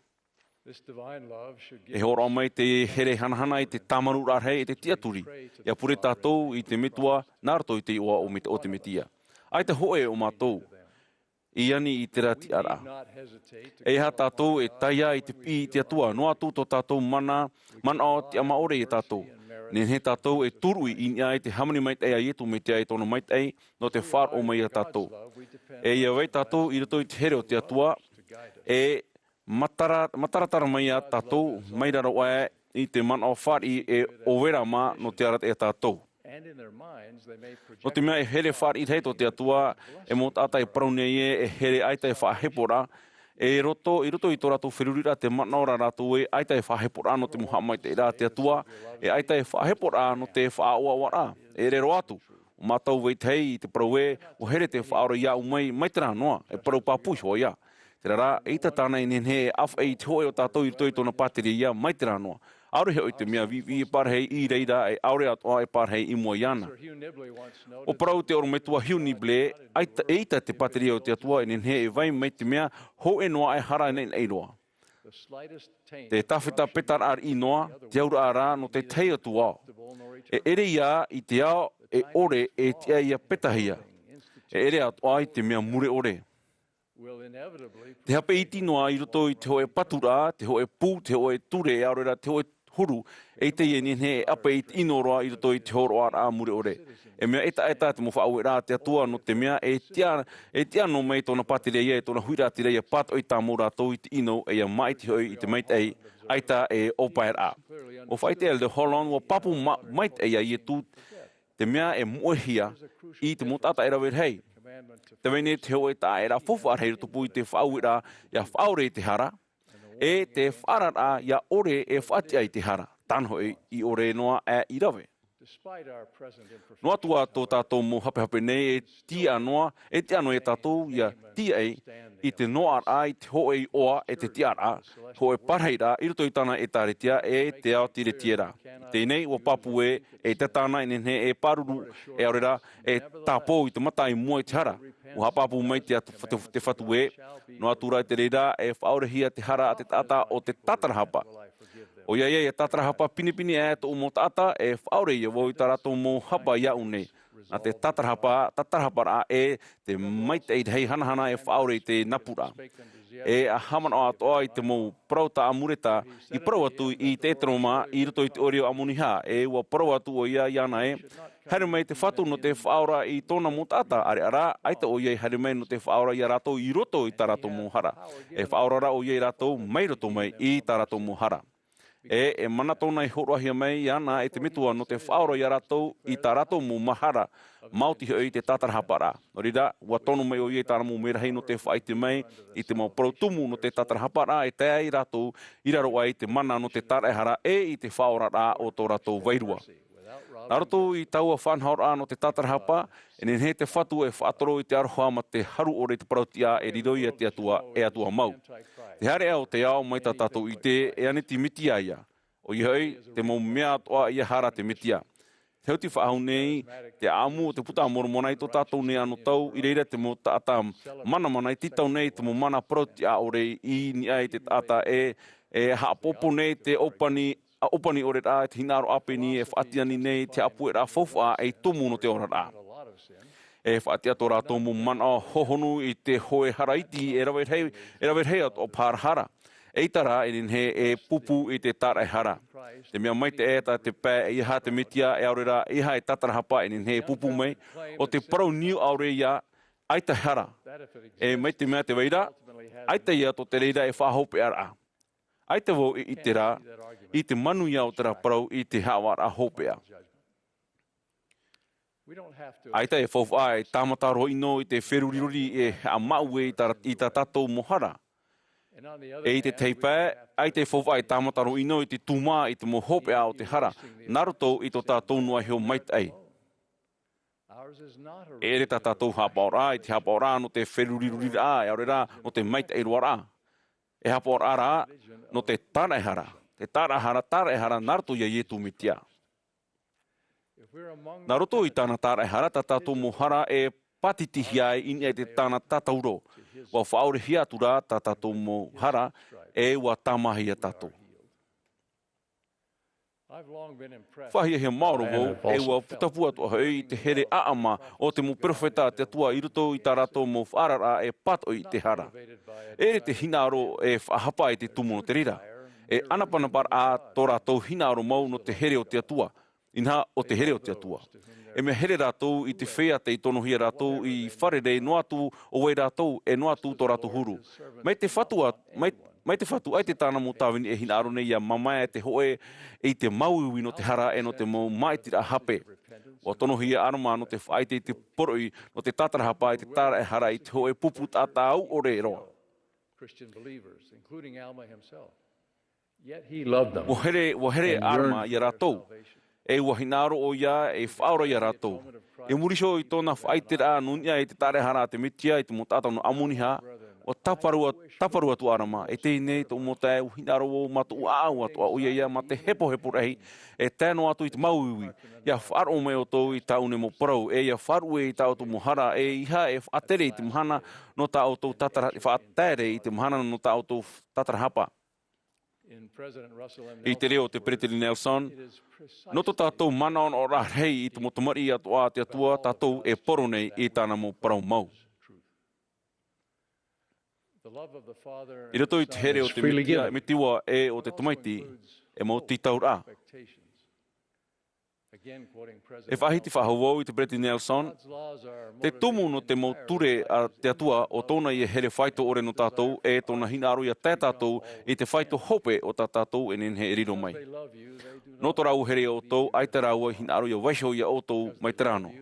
E hōroʻa mai te here hanahana i te tāmarū rahi e te tiʻaturi, ʻia pure tātou i te Metua nā roto i te iʻoa o Met-, o te Metia. ʻAita hōʻē o mātou i ani i terā tiʻaraʻa. E aha tātou e tae i te piʻi i te Atua, noa atu tō tātou mana, manaʻo tiʻamāʻore iā tātou. Nehenehe tātou e turuʻi i niʻa i te hāmani maitaʻi a Ietu Metia e tōna maitaʻi, no te faʻaroʻo mai iā tātou. E ʻia vai tātou i roto i te here o te Atua, e matara-, mataratara mai iā tātou, mai raro aʻe i te manaʻo fāriʻi e ʻōverama no te arataʻi iā tātou. No te mea e here fāriʻi rahi tō te Atua, e mau taʻata e parau nei ē, e here ʻaita e faʻaheporaʻa, e roto, i roto i tō rātou feruriraʻa te manaʻo ra rātou ē, ʻaita e faʻaheporaʻa no te mau haʻamaitaʻiraʻa a te Atua, e ʻaita e faʻaheporaʻa no te faʻaʻoaʻoaraʻa, e ʻere roa atu. ʻO mātou vetahi i te parau ē, ʻua here te Faʻaora iāʻu mai, mai terā noa, e parau pāpū iho ā. Terā rā, eʻita tāna e nehenehe e ʻāfaʻi i te hōʻē o tātou i roto i tōna pātireia mai terā noa. ʻAore hoʻi te mea viʻiviʻi e pārahi i reira, e ʻaore atoʻa e pārahi i mua iāna. ʻUa parau te ʻorometua Hugh Nibley, ʻaita, eʻita te pātireia o te Atua e nehenehe e vai mai te mea hōʻē noa e hara naʻinaʻi roa. Te tāfetapetaraʻa riʻi noa, te auraʻa rā no te tahi atu ao. E ʻere ïa i te ao e ʻore e tiʻa ʻia petahia. E ʻere atoʻa i te mea mure ʻore. Te hape iti noa i roto i te hōʻē paturaʻa, te hōʻē pū, te hōʻē ture, ʻaore rā te hōʻē huru, eʻita e nehenehe e ʻape i te ʻino roa i roto i te hōroʻaraʻa mure ʻore. E mea ʻetaʻeta te mau faʻaueraʻa a te Atua, no te mea e tiʻa, e tiʻa noa mai tōna pātireia, e tōna huiraʻatira ʻia pātoʻi tāmau rātou i te ʻino, e ʻia māʻiti hoʻi i te maitaʻi, ʻaita e ʻōpaeraʻa. ʻUa faʻaʻite Elder Holland, ʻua pāpū ma-, maitaʻi ā Ietu, te mea e moʻehia i te mau taʻata e rave rahi. Tē vai nei te hōʻē taʻaʻēraʻa faufaʻa rahi i tupu i te faʻaueraʻa ʻia faʻaore i te hara, e te faʻaararaʻa ʻia ʻore e faʻatiʻa i te hara, tāna hoʻi i ʻore noa aʻe i rave. Noa atu ā tō tātou mau hapehape nei e tiʻa noa, e tiʻa noa iā tātou ʻia tīaʻi i te noaʻaraʻa i te hōʻē iʻoa e te tiʻaraʻa, hōʻē parahiraʻa i roto i tāna ʻĒtārētia e te ao Tiretiera. Teie nei, ʻua pāpū ē, eʻita tāna e nehenehe e pāruru, e ʻaore rā, e tāpō i te mata i mua i te hara. ʻUa haʻapāpū mai te Atu-, te, te Fatu ē, noa atu rā i te reira, e faʻaorehia te hara a te taʻata o te tātarahapa. ʻOia ïa, ʻia tātarahapa pinepine aʻe tōʻu mau taʻata, e faʻaore ïa vau i tā rātou mau hapa iāʻu nei. Nā te tātarahapa, tātarahaparaʻa e te maitaʻi rahi hanahana e faʻaore i te napuraʻa. E ʻa haʻamanaʻo atoʻa i te mau parau tā ʻAmuleta i parau atu i te ʻĒtero mā i roto i te ʻoire o ʻAmonihā, e ʻua parau atu ʻoia iāna ē, haere mai te Fatu nō te faʻaora i tōna mau taʻata, ʻāreʻa rā, ʻaita ʻoia i haere mai nō te faʻaora iā rātou i roto i tā rātou mau hara. E faʻaora rā ʻoia iā rātou mai roto mai i tā rātou mau hara. E, e mana tōna i hōroʻahia mai iāna e te Metua nō te faʻaora iā rātou i tā rātou mau mahara, maoti hoʻi i te tātarahaparaʻa. Nō reira, ʻua tono mai ʻoia i tāna mau merahi nō te faʻaʻite mai i te mau parau tumu nō te tātarahaparaʻa e tae ai rātou i raro aʻe i te mana nō te tāraʻehara e i te faʻaoraraʻa o tō rātou vairua. Nā roto i taua faʻanahoraʻa nō te tātarahapa, e nehenehe te Fatu e faʻatoro i te aroha mā te haru ʻore i te parau-tiʻa e riro ia te Atua, e Atua mau. Te haereʻa o te ao mai tā tātou i ʻite, e ʻaneti Metia ia. ʻOia hoʻi, te mau mea atoʻa ia hara te Metia. Te hauti faʻahou nei, te ʻāʻamu o te Buka a Moromona i tō tātou nei anotau, i reira te mau taʻata manamana e tītau nei te mau mana parau-tiʻa ʻore i niʻa i te taʻata e, e haʻapōpō nei te ʻōpani, ʻōpani ʻore rā, te hinaʻaro ʻāpeni e faʻatiʻa nei te haʻapueraʻa faufaʻa ei tumu nō te oraraʻa. E faʻatiʻa tō rātou mau manaʻo hohonu i te hoe hara iti e rave rahi, e rave rahi atoʻa paha ra hara. Eʻita rā, e nehenehe e pupu i te tāraʻehara. Te mea maitaʻi tā te pae ʻeiaha te Metia, e ʻaore rā, ʻeiaha e tātarahapa, e nehenehe e pupu mai, ʻo te parau niu ʻaore ia, ʻaita e hara. E mai te mea tē vai ra, ʻaita ia tō te reira e faʻahopeʻaraʻa. ʻAita vau e ʻite ra, i te manuia o terā parau i te haʻavāraʻa hopeʻa. ʻAita e faufaʻa e tāmata roa ʻino i te feruriraʻa e haʻamāuʻe i tā, i tā tātou mau hara. E i te tahi pae, ʻaita e faufaʻa e tāmata roa ʻino i te tūmā i te mau hopeʻa o te hara, nā roto i tō tātou noa iho maitaʻi. E ʻere tā tātou haʻapaʻoraʻa i te haʻapaʻoraʻa nō te feruriraʻa, e ʻaore rā, nō te maitaʻi roaraʻa. E haʻapaʻoraʻa rā, nō te tāraʻehara, te tāraʻehara, tāraʻehara nā roto ia Iesu Metia. Nā roto i tāna tāraʻehara, tā tātou mau hara e pātitihia ai i niʻa i te tāna tātauro. ʻUa faʻaorehia atu rā tā tātou mau hara, e ʻua tāmāhia tātou. Faʻahiahia maoro vau, e ʻua putapū atoʻa hoʻi i te here ʻāʻama o te mau perofeta a te Atua i roto i tā rātou mau faʻaararaʻa e pātoʻi i te hara. E ʻere te hinaʻaro e faʻahapa i te tumu nō te reira. E ʻanapanaparaʻa tō rātou hinaʻaro mau nō te here o te Atua. Inaha, ʻo te here o te Atua. E mea here rātou i te feiā tei tonohia rātou i fārerei noa atu ʻo vai rātou, e noa atu tō rātou huru. Mai te Fatu a, mai, mai te Fatu, ʻaita tāna mau tāvini e hinaʻaro nei ʻia mamae te hōʻē i te māuiui nō te hara e nō te mau māʻitiraʻa hape. ʻUa tonohia ʻĀrama nō te faʻaʻite i te poroʻi, nō te tātarahapa i te tāraʻehara i te hōʻē pupu taʻata au ʻore roa. Christian believers, including Alma himself. Yet he loved them ʻUa here, ʻua here and ʻĀrama yearned ia for their rātou. Salvation. E ʻua hinaʻaro ʻoia e faʻaora ia rātou. I muri iho i tōna faʻaʻiteraʻa nō niʻa i te tāraʻehara a te Mesia i te mau taʻata nō Amonia, ʻua tāparu, tāparu atu ʻĀrama, e teie nei tōʻu mau taeaʻe, ʻua hinaʻaro vau mā tōʻu ʻāʻau atoʻa, ʻoia ia mā te hepohepo rahi, e tae noa atu i te māuiui, ʻia faʻaroʻo mai ʻoutou i tāʻu nei mau parau, e ʻia faʻaruʻe i tā ʻoutou mau hara, e ʻeiaha e faʻatere i te mahana nō tā ʻoutou tātara-, faʻatere i te mahana nō tā ʻoutou tātarahapa. I te reo o te Peretiteni Nelson, nō tō tātou manaʻonaʻoraʻa rahi i te mau tamariʻi atoʻa a te Atua, tātou e poro nei i tāna mau parau mau. I roto i te here o te Mesia, e mea tīaʻi ʻo te Tamaiti, e mau tītauraʻa. E faʻahiti faʻahou vau i te Peretiteni Nelson, te tumu nō te mau ture a te Atua, ʻo tōna ïa here faito ʻore nō tātou, e tōna hinaʻaro ïa tae tātou i te faito hope o tā tātou e nehenehe e riro mai. Nō tō rāua here iā ʻoutou, ʻaita rāua i hinaʻaro ïa vaiiho iā ʻoutou mai te rano.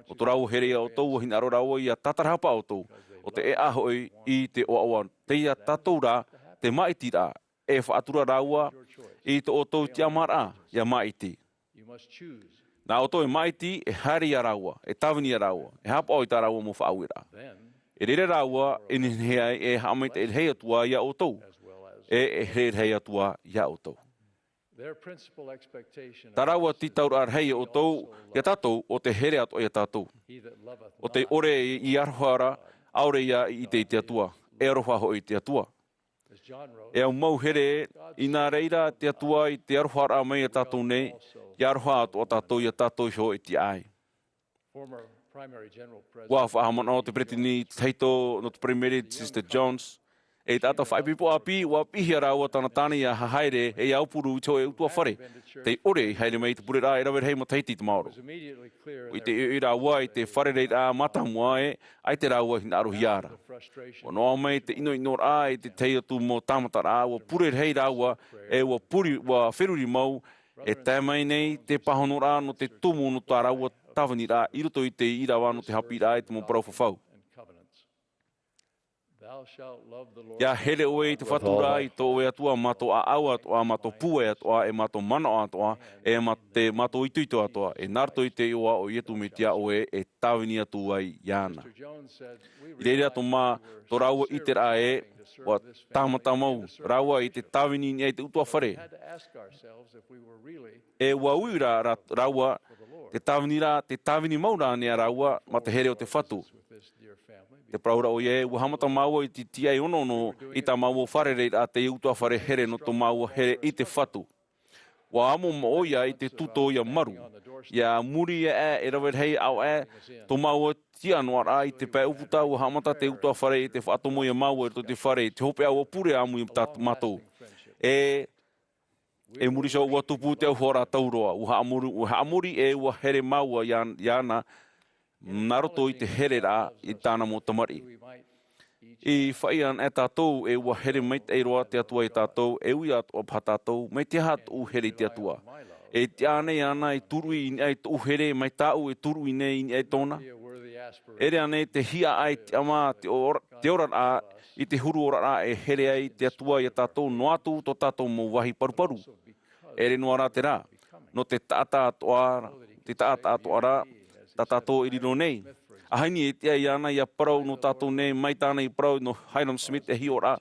Nō tō rāua here iā ʻoutou, ʻua hinaʻaro rāua ʻia tātarahapa ʻoutou, ʻo te ʻēʻa hoʻi i te ʻoaʻoa, tei iā tātou rā te māʻitiraʻa, e faʻatura rāua i tō ʻoutou tiʻamāraʻa ʻia māʻiti. Nā ʻoutou e māʻiti, e haere iā rāua, e tāvini iā rāua, e haʻapaʻo i tā rāua mau faʻaueraʻa. E reira rāua, e nehenehe ai e haʻamaitaʻi rahi atu ā iā ʻoutou, e, e here rahi atu ā iā ʻoutou. Tā rāua tītauraʻa rahi iā ʻoutou, iā tātou, ʻo te here atoʻa iā tātou. ʻO tei ʻore i aroha ra, ʻaore ïa i ʻite i te Atua, e aroha hoʻi i te Atua. E au mau here, inā reira te Atua i te aroharaʻa mai iā tātou nei, ʻia aroha atoʻa tātou iā tātou iho e tiʻa ai. ʻUa faʻahaʻamanaʻo te peretiteni tahito nō te Paraimere, Sister Jones, e taʻata faʻaipoipo ʻāpī, ʻua piʻihia rāua tāna tāne ʻia haere, e ʻia aupuru i te hōʻē ʻutuāfare. Tei ʻore i haere mai i te pureraʻa e rave rahi matahiti i te maoro. ʻUa ʻite ʻoiʻoi rāua i te fārereiraʻa mātāmua ē, ʻaita rāua i hinaʻarohia ra. ʻUa noaʻa mai te ʻinoʻinoraʻa i te tahi atu mau tāmataraʻa, ʻua pure rahi rāua, e ʻua pure, ʻua feruri mau, e tae mai nei te pāhonoraʻa nō te tumu nō tā rāua tāviniraʻa i roto i te ʻīrava nō te haʻapiʻiraʻa i te mau parau fafau. Ia here ʻoe i te Fatu ra, i tō ʻoe Atua, mā tō ʻāʻau atoʻa, mā tō pūai atoʻa, e mā tō manaʻo atoʻa, e mā te, mā tō itoito atoʻa, e nā roto i te iʻoa o Iesu Mesia ʻoe e tāvini atu ai iāna. I reira tō mā, tō rāua ʻiteraʻa ē, ʻua tāmata mau rāua i te tāvini i niʻa i te ʻutuāfare. E ʻua ui rā, rā, rāua, te tāvini rā, te tāvini mau rānei rāua, mā te here o te Fatu. Te parau ra ʻoia ē, ʻua haʻamata māua i te tiaʻi onoono i tā māua fārereiraʻa, te ʻutuāfare here nō tō māua here i te Fatu. ʻUa amo ʻoia i te tūtō ʻia maru. Ia muri aʻe, e rave rahi aʻe, tō māua tiʻa noa ra i te pae ʻūputa, ʻua haʻamata te ʻutuāfare i te faʻatomo ia māua i roto i te fare, i te hopeʻa ʻua pure ʻāmui tā mātou. E, e muri iho ʻua tupu te auhoa ra tauroa, ʻua haʻamori, ʻua haʻamori e ʻua here māua iā, iāna, nā roto i te hereraʻa i tāna mau tamariʻi. I faʻaʻite anaʻe tātou e ʻua here maitaʻi roa te Atua iā tātou, e ui atoʻa paha tātou, mai te aha tōʻu here i te Atua. E tiʻa ānei iāna e turuʻi i niʻa i tōʻu here, mai tāʻu e turuʻi nei i niʻa i tōna. E ʻere ānei te hiaʻai tiʻamā, te ora, te oraraʻa, i te huru oraraʻa e here ai te Atua iā tātou noa atu tō tātou mau vāhi paruparu. E ʻere noa rā terā, nō te taʻata atoʻa, te taʻata atoʻa rā, tā tātou e riro nei. ʻAhani e tiʻa iāna ʻia parau nō tātou nei, mai tāna i parau nō Hyrum Smith e hiʻo ra,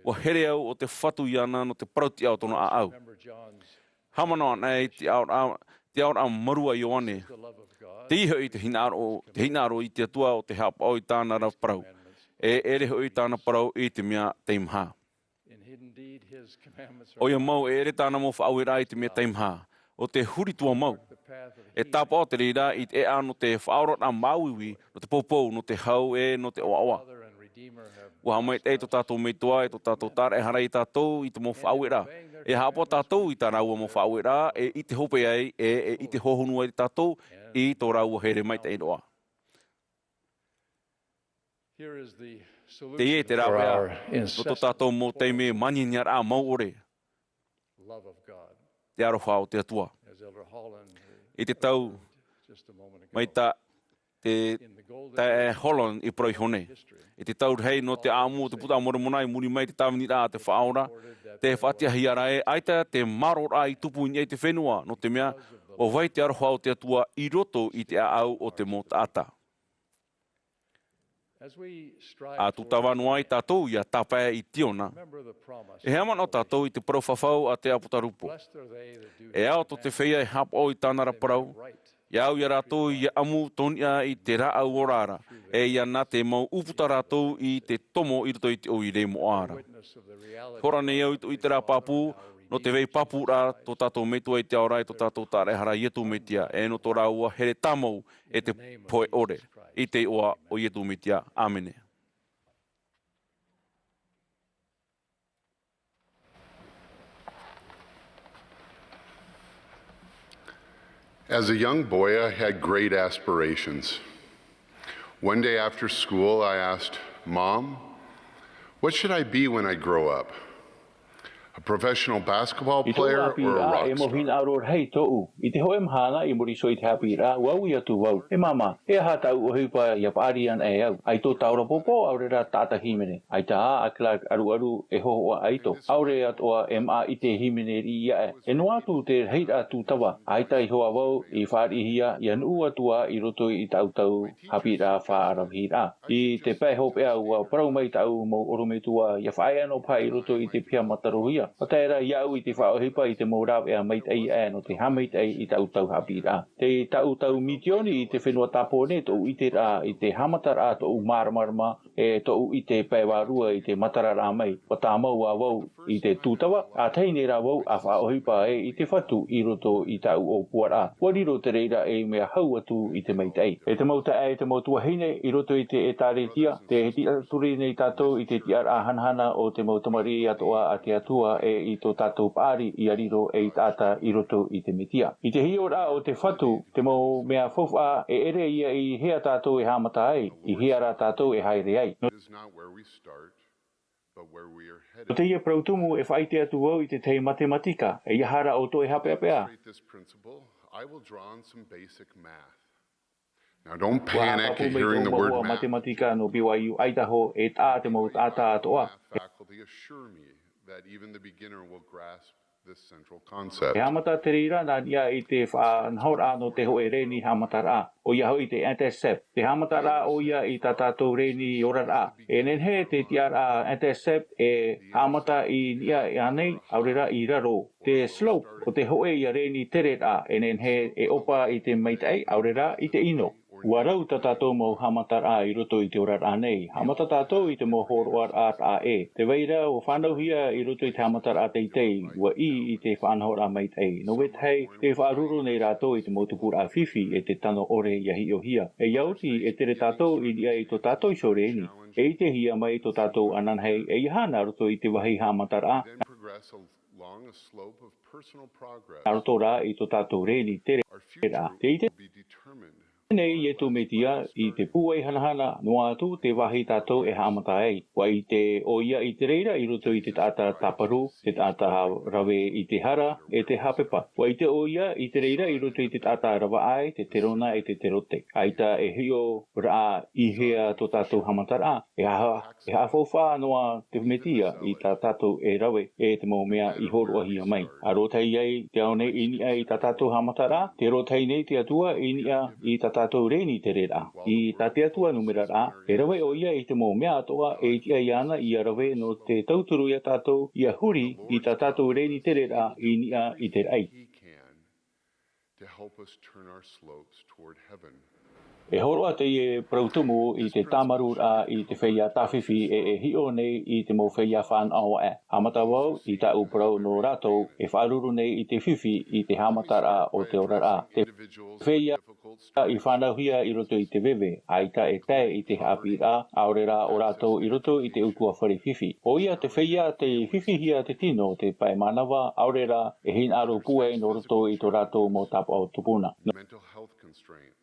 ʻua here au o te Fatu iāna nō te parau tiʻa o tōna ʻāʻau. Haʻamanaʻo anaʻe i te aʻoraʻa, te aʻoraʻa maru a Ioane. Tei hoʻi te hinaʻaro, te hinaʻaro i te Atua ʻo tē haʻapaʻo i tāna ra parau. E ʻere hoʻi tāna parau i te mea teimaha. ʻOia mau, e ʻere tāna mau faʻaueraʻa i te mea teimaha, ʻo te huri tua mau. E tāpaʻo te reira i te ʻēʻa nō te faʻaoraraʻa māuiui, nō te poupou, nō te hau, e nō te ʻoaʻoa. ʻUa haʻamaitaʻi tō tātou Metua, e tō tātou Tāraʻehara iā tātou i te mau faʻaueraʻa. E haʻapaʻo tātou i tā rāua mau faʻaueraʻa, e ʻite hope ai, e, e ʻite hohonu ai tātou i tō rāua here maitaʻi roa. Teie te rāveʻa nō tō tātou mau taime mānianiaraʻa mau ʻore. Te aroha o te Atua. I te tau, mai tā te, tā Elder Holland i parau iho nei. I te tau rahi nō te ʻāʻamu o te Buka a Moromona i muri mai i te tāviniraʻa a te Faʻaora, tē faʻatiʻahia ra ē, ʻaita te māroraʻa i tupu i niʻa i te fenua, nō te mea, ʻua vai te aroha o te Atua i roto i te ʻāʻau o te mau taʻata. ʻA tūtava noa ai tātou ʻia tāpae i Tiona, e haʻamanaʻo tātou i te parau fafau a te ʻApotarupo. E ao tō te feiā e haʻapaʻo i tāna ra parau, ʻia au ia rātou ʻia ʻamu tō niʻa i te rāʻau ora ra, e ʻia nā te mau ʻūputa rātou i te tomo i roto i te ʻoire moʻa ra. Hora nei au i tō ʻite ra pāpū, nō te vai pāpūraʻa tō tātou Metua i te ao ra, e tō tātou Tāraʻehara Iesu Mesia, e nō tō rāua here tāmau, e te pohe ʻore, i te iʻoa o Iesu Mesia. ʻĀmene. As a young boy, I had great aspirations. One day after school, I asked, "Mom, what should I be when I grow up? A professional basketball player or a rock star?" I tōʻu ʻāpīraʻa, e mau hinaʻaro rahi tōʻu. I te hōʻē mahana i muri iho i te haʻapiʻiraʻa, ʻua ui atu vau, "E Māmā, e aha tāʻu ʻohipa ʻia paʻari anaʻe au?" ʻAito taura pōpō, ʻaore rā taʻata hīmene. ʻAita ā, a Clark ʻaruʻaru e hōhoʻa ʻaito. ʻAore atoʻa e maʻa ʻite hīmene riʻi aʻe. E noa atu te rahiraʻa tūtava, ʻaita iho ā vau i fāriʻihia ʻia nuʻu atu ā i roto i tāʻu tau haʻapiʻiraʻa faʻaravehiraʻa. I te pae hopeʻa ʻua parau mai tāʻu mau ʻorometua ʻia faʻaea noa paha i roto i te piha matarohia. ʻO tae ra iāʻu i te faʻaʻohipa i te mau rāveʻa maitaʻi aʻe nō te haʻamaitaʻi i tāʻu tau haʻapiʻiraʻa. Tei tāʻu tau misioni i te fenua Tāpōnē, tōʻu ʻiteraʻa i te haʻamataraʻa tōʻu māramarama, e tōʻu ʻite pae vārua i te matararaʻa mai. ʻUa tāmau ā vau i te tūtava, ʻa tahi nei rā vau ʻa faʻaʻohipa ai i te Fatu i roto i tāʻu ʻōpuaraʻa. ʻUa riro te reira ei mea hau atu i te maitaʻi. E te mau taeaʻe, e te mau tuahine, i roto i te ʻĒtārētia, tē tiʻaturi nei tātou i te tiʻaraʻa hanahana o te mau tamariʻi atoʻa a te Atua, e i tō tātou paʻari ʻia riro ei taʻata i roto i te Mesia. I te hiʻoraʻa o te Fatu, te mau mea faufaʻa, e ʻere ia i hea tātou e haʻamata ai, i hea rā tātou e haere ai. Nō teie parau tumu e faʻaʻite atu vau i te tahi matematika, eiaha rā ʻoutou e haʻapeʻapeʻa. Now, don't panic at hearing the word math. Matematika nō B Y U Idaho, e taʻa te mau taʻata atoʻa. Faculty assure me that even the beginner will grasp this central concept. E haʻamata te reira nā niʻa i te faʻanahoraʻa nō te hōʻē rēni haʻamataraʻa. ʻOia hoʻi te intercept. Te haʻamataraʻa ʻoia i tā tātou rēni oraraʻa. E nehenehe te tiʻaraʻa intercept e haʻamata i niʻa ānei, ʻaore rā i raro. Te slope o te hōʻē ia rēni tereraʻa, e nehenehe e ʻopa i te maitaʻi, ʻaore rā i te ʻino. Ua rau tā tātou mau haʻamataraʻa i roto i te oraraʻa nei. Haʻamata tātou i te mau hōroʻaraʻa taʻa ʻē. Tē vai ra ʻua fānauhia i roto i te haʻamataraʻa teitei, ʻua ʻī i te faʻanahoraʻa maitaʻi. Nō vetahi, tē faʻaruru nei rātou i te mau tupuraʻa fifi e te tano ʻore ʻia hiʻohia. ʻE ʻia oti, e tere tātou i niʻa i tō tātou iho rēni. E ʻitehia mai tō tātou ananahi, e ʻia aha nā roto i te vāhi haʻamataraʻa. Then progress along a slope of personal progress. Nā roto rā i tō tātou rēni tereraʻa. Te ʻite nei Iesu Mesia i te pūai hanahana noa atu te vāhi tātou e haʻamata ai. ʻUa ʻite ʻoia i te reira i roto i te taʻata tāparu, te taʻata rave i te hara, e te haʻapepa. ʻUa ʻite ʻoia i te reira i roto i te taʻata ravaʻai, te terona, e te terote. ʻAita e hiʻoraʻa i hea tō tātou haʻamataraʻa, e haʻa-, e haʻafaufaʻa noa te Mesia i tā tātou e rave, e te mau mea i hōroʻahia mai. ʻA rotahi ai te ao nei i niʻa i tā tātou haʻamataraʻa, tē rotahi nei te Atua i niʻa i tā tātou rēni tereraʻa. I tā te Atua numeraraʻa, e rave ʻoia i te mau mea atoʻa e tiʻa iāna ʻia rave nō te tauturu ia tātou ʻia huri i tā tātou rēni tereraʻa i niʻa i te raʻi. He can to help us turn our slopes toward heaven. E hōroʻa teie parau tumu i te tāmarūraʻa i te feiā tāfifi e, e hiʻo nei i te mau feiā fānaʻo ē. Haʻamata vau i tāʻu parau nō rātou e faʻaruru nei i te fifi i te haʻamataraʻa o te oraraʻa. Te feiā i fānauhia i roto i te veve, ʻaita e tae i te haʻapiʻiraʻa, ʻaore rā ʻo rātou i roto i te ʻutuāfare fifi. ʻOia te feiā tei fifihia te tino, te pae mānava, ʻaore rā e hinaʻaro pūai nō roto i tō rātou mau tāpaʻo tupuna. Mental health constraints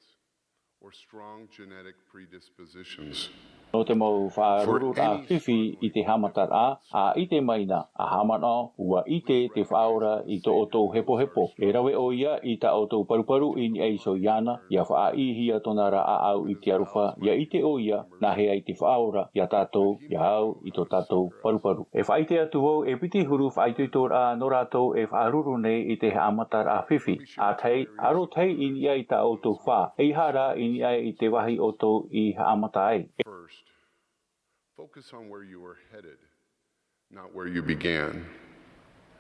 or strong genetic predispositions. Nō te mau faʻarururaʻa fifi i te haʻamataraʻa, ʻa ʻite mai na, ʻa haʻamanaʻo, ʻua ʻite te Faʻaora i tō ʻoutou hepohepo. E rave ʻoia i tā ʻoutou paruparu i niʻa iho iāna, ʻia faʻaʻīhia tōna ra ʻāʻau i te aroha, ʻia ʻite ʻoia, nā hea ai te Faʻaora ia tātou, ʻia au i tō tātou paruparu. E faʻaʻite atu vau, e piti huru faʻaitoitoraʻa nō rātou e faʻaruru nei i te haʻamataraʻa fifi. ʻA tahi, ʻa rotahi i niʻa i tā ʻoutou fā, ʻeiaha rā i niʻa i te vāhi ʻoutou i haʻamata ai. First, focus on where you were headed, not where you began.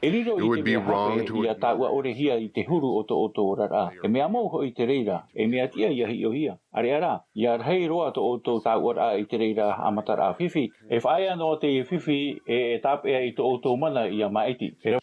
E riro i te mea hape, ʻia taʻua ʻorehia i te huru o tō ʻoutou oraraʻa. E mea mau hoʻi te reira, e mea tiʻa ʻia hiʻohia. ʻĀreʻa rā, ʻia rahi roa tō ʻoutou taʻuaraʻa i te reira haʻamataraʻa fifi, e faʻaea noa teie fifi, e, e tāpeʻa i tō ʻoutou mana ʻia māʻiti. E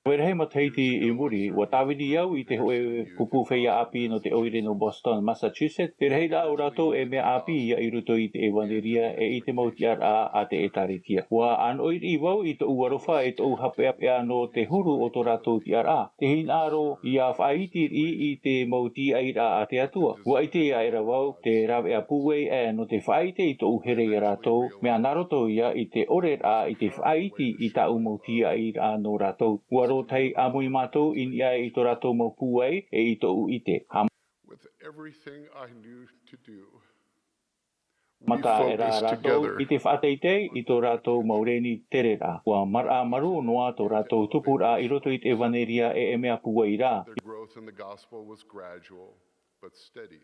rave rahi matahiti i muri, ʻua tāvini au i te hōʻē pupu feiā ʻāpī nō te ʻoire nō Boston, Massachusetts, te rahiraʻa o rātou e mea ʻāpī ia i roto i te ʻevanelia e i te mau tiʻaraʻa a te ʻĒtārētia. ʻUa ʻānoʻi riʻi vau i tōʻu aroha e tōʻu hapeʻapeʻa nō te huru o tō rātou tiʻaraʻa, te hinaʻaro ʻia faʻaiti riʻi i te mau tīaʻiraʻa a te Atua. ʻUa ʻite aʻera vau te rāveʻa pūai ē nō te faʻaʻite i tōʻu here ia rātou, mea nā roto ia i te ʻoreraʻa i te faʻaiti i tāʻu mau tīaʻiraʻa nō rātou. ʻUa rotahi ʻāmui mātou i niʻa i tō rātou mau pūai e i tōʻu ʻite. Haʻamata aʻera rātou i te faʻateitei i tō rātou mau rēni tereraʻa. ʻUa maraʻa marū noa tō rātou tupuraʻa i roto i te ʻevanelia e, e mea pūai rā. The growth in the gospel was gradual, but steady.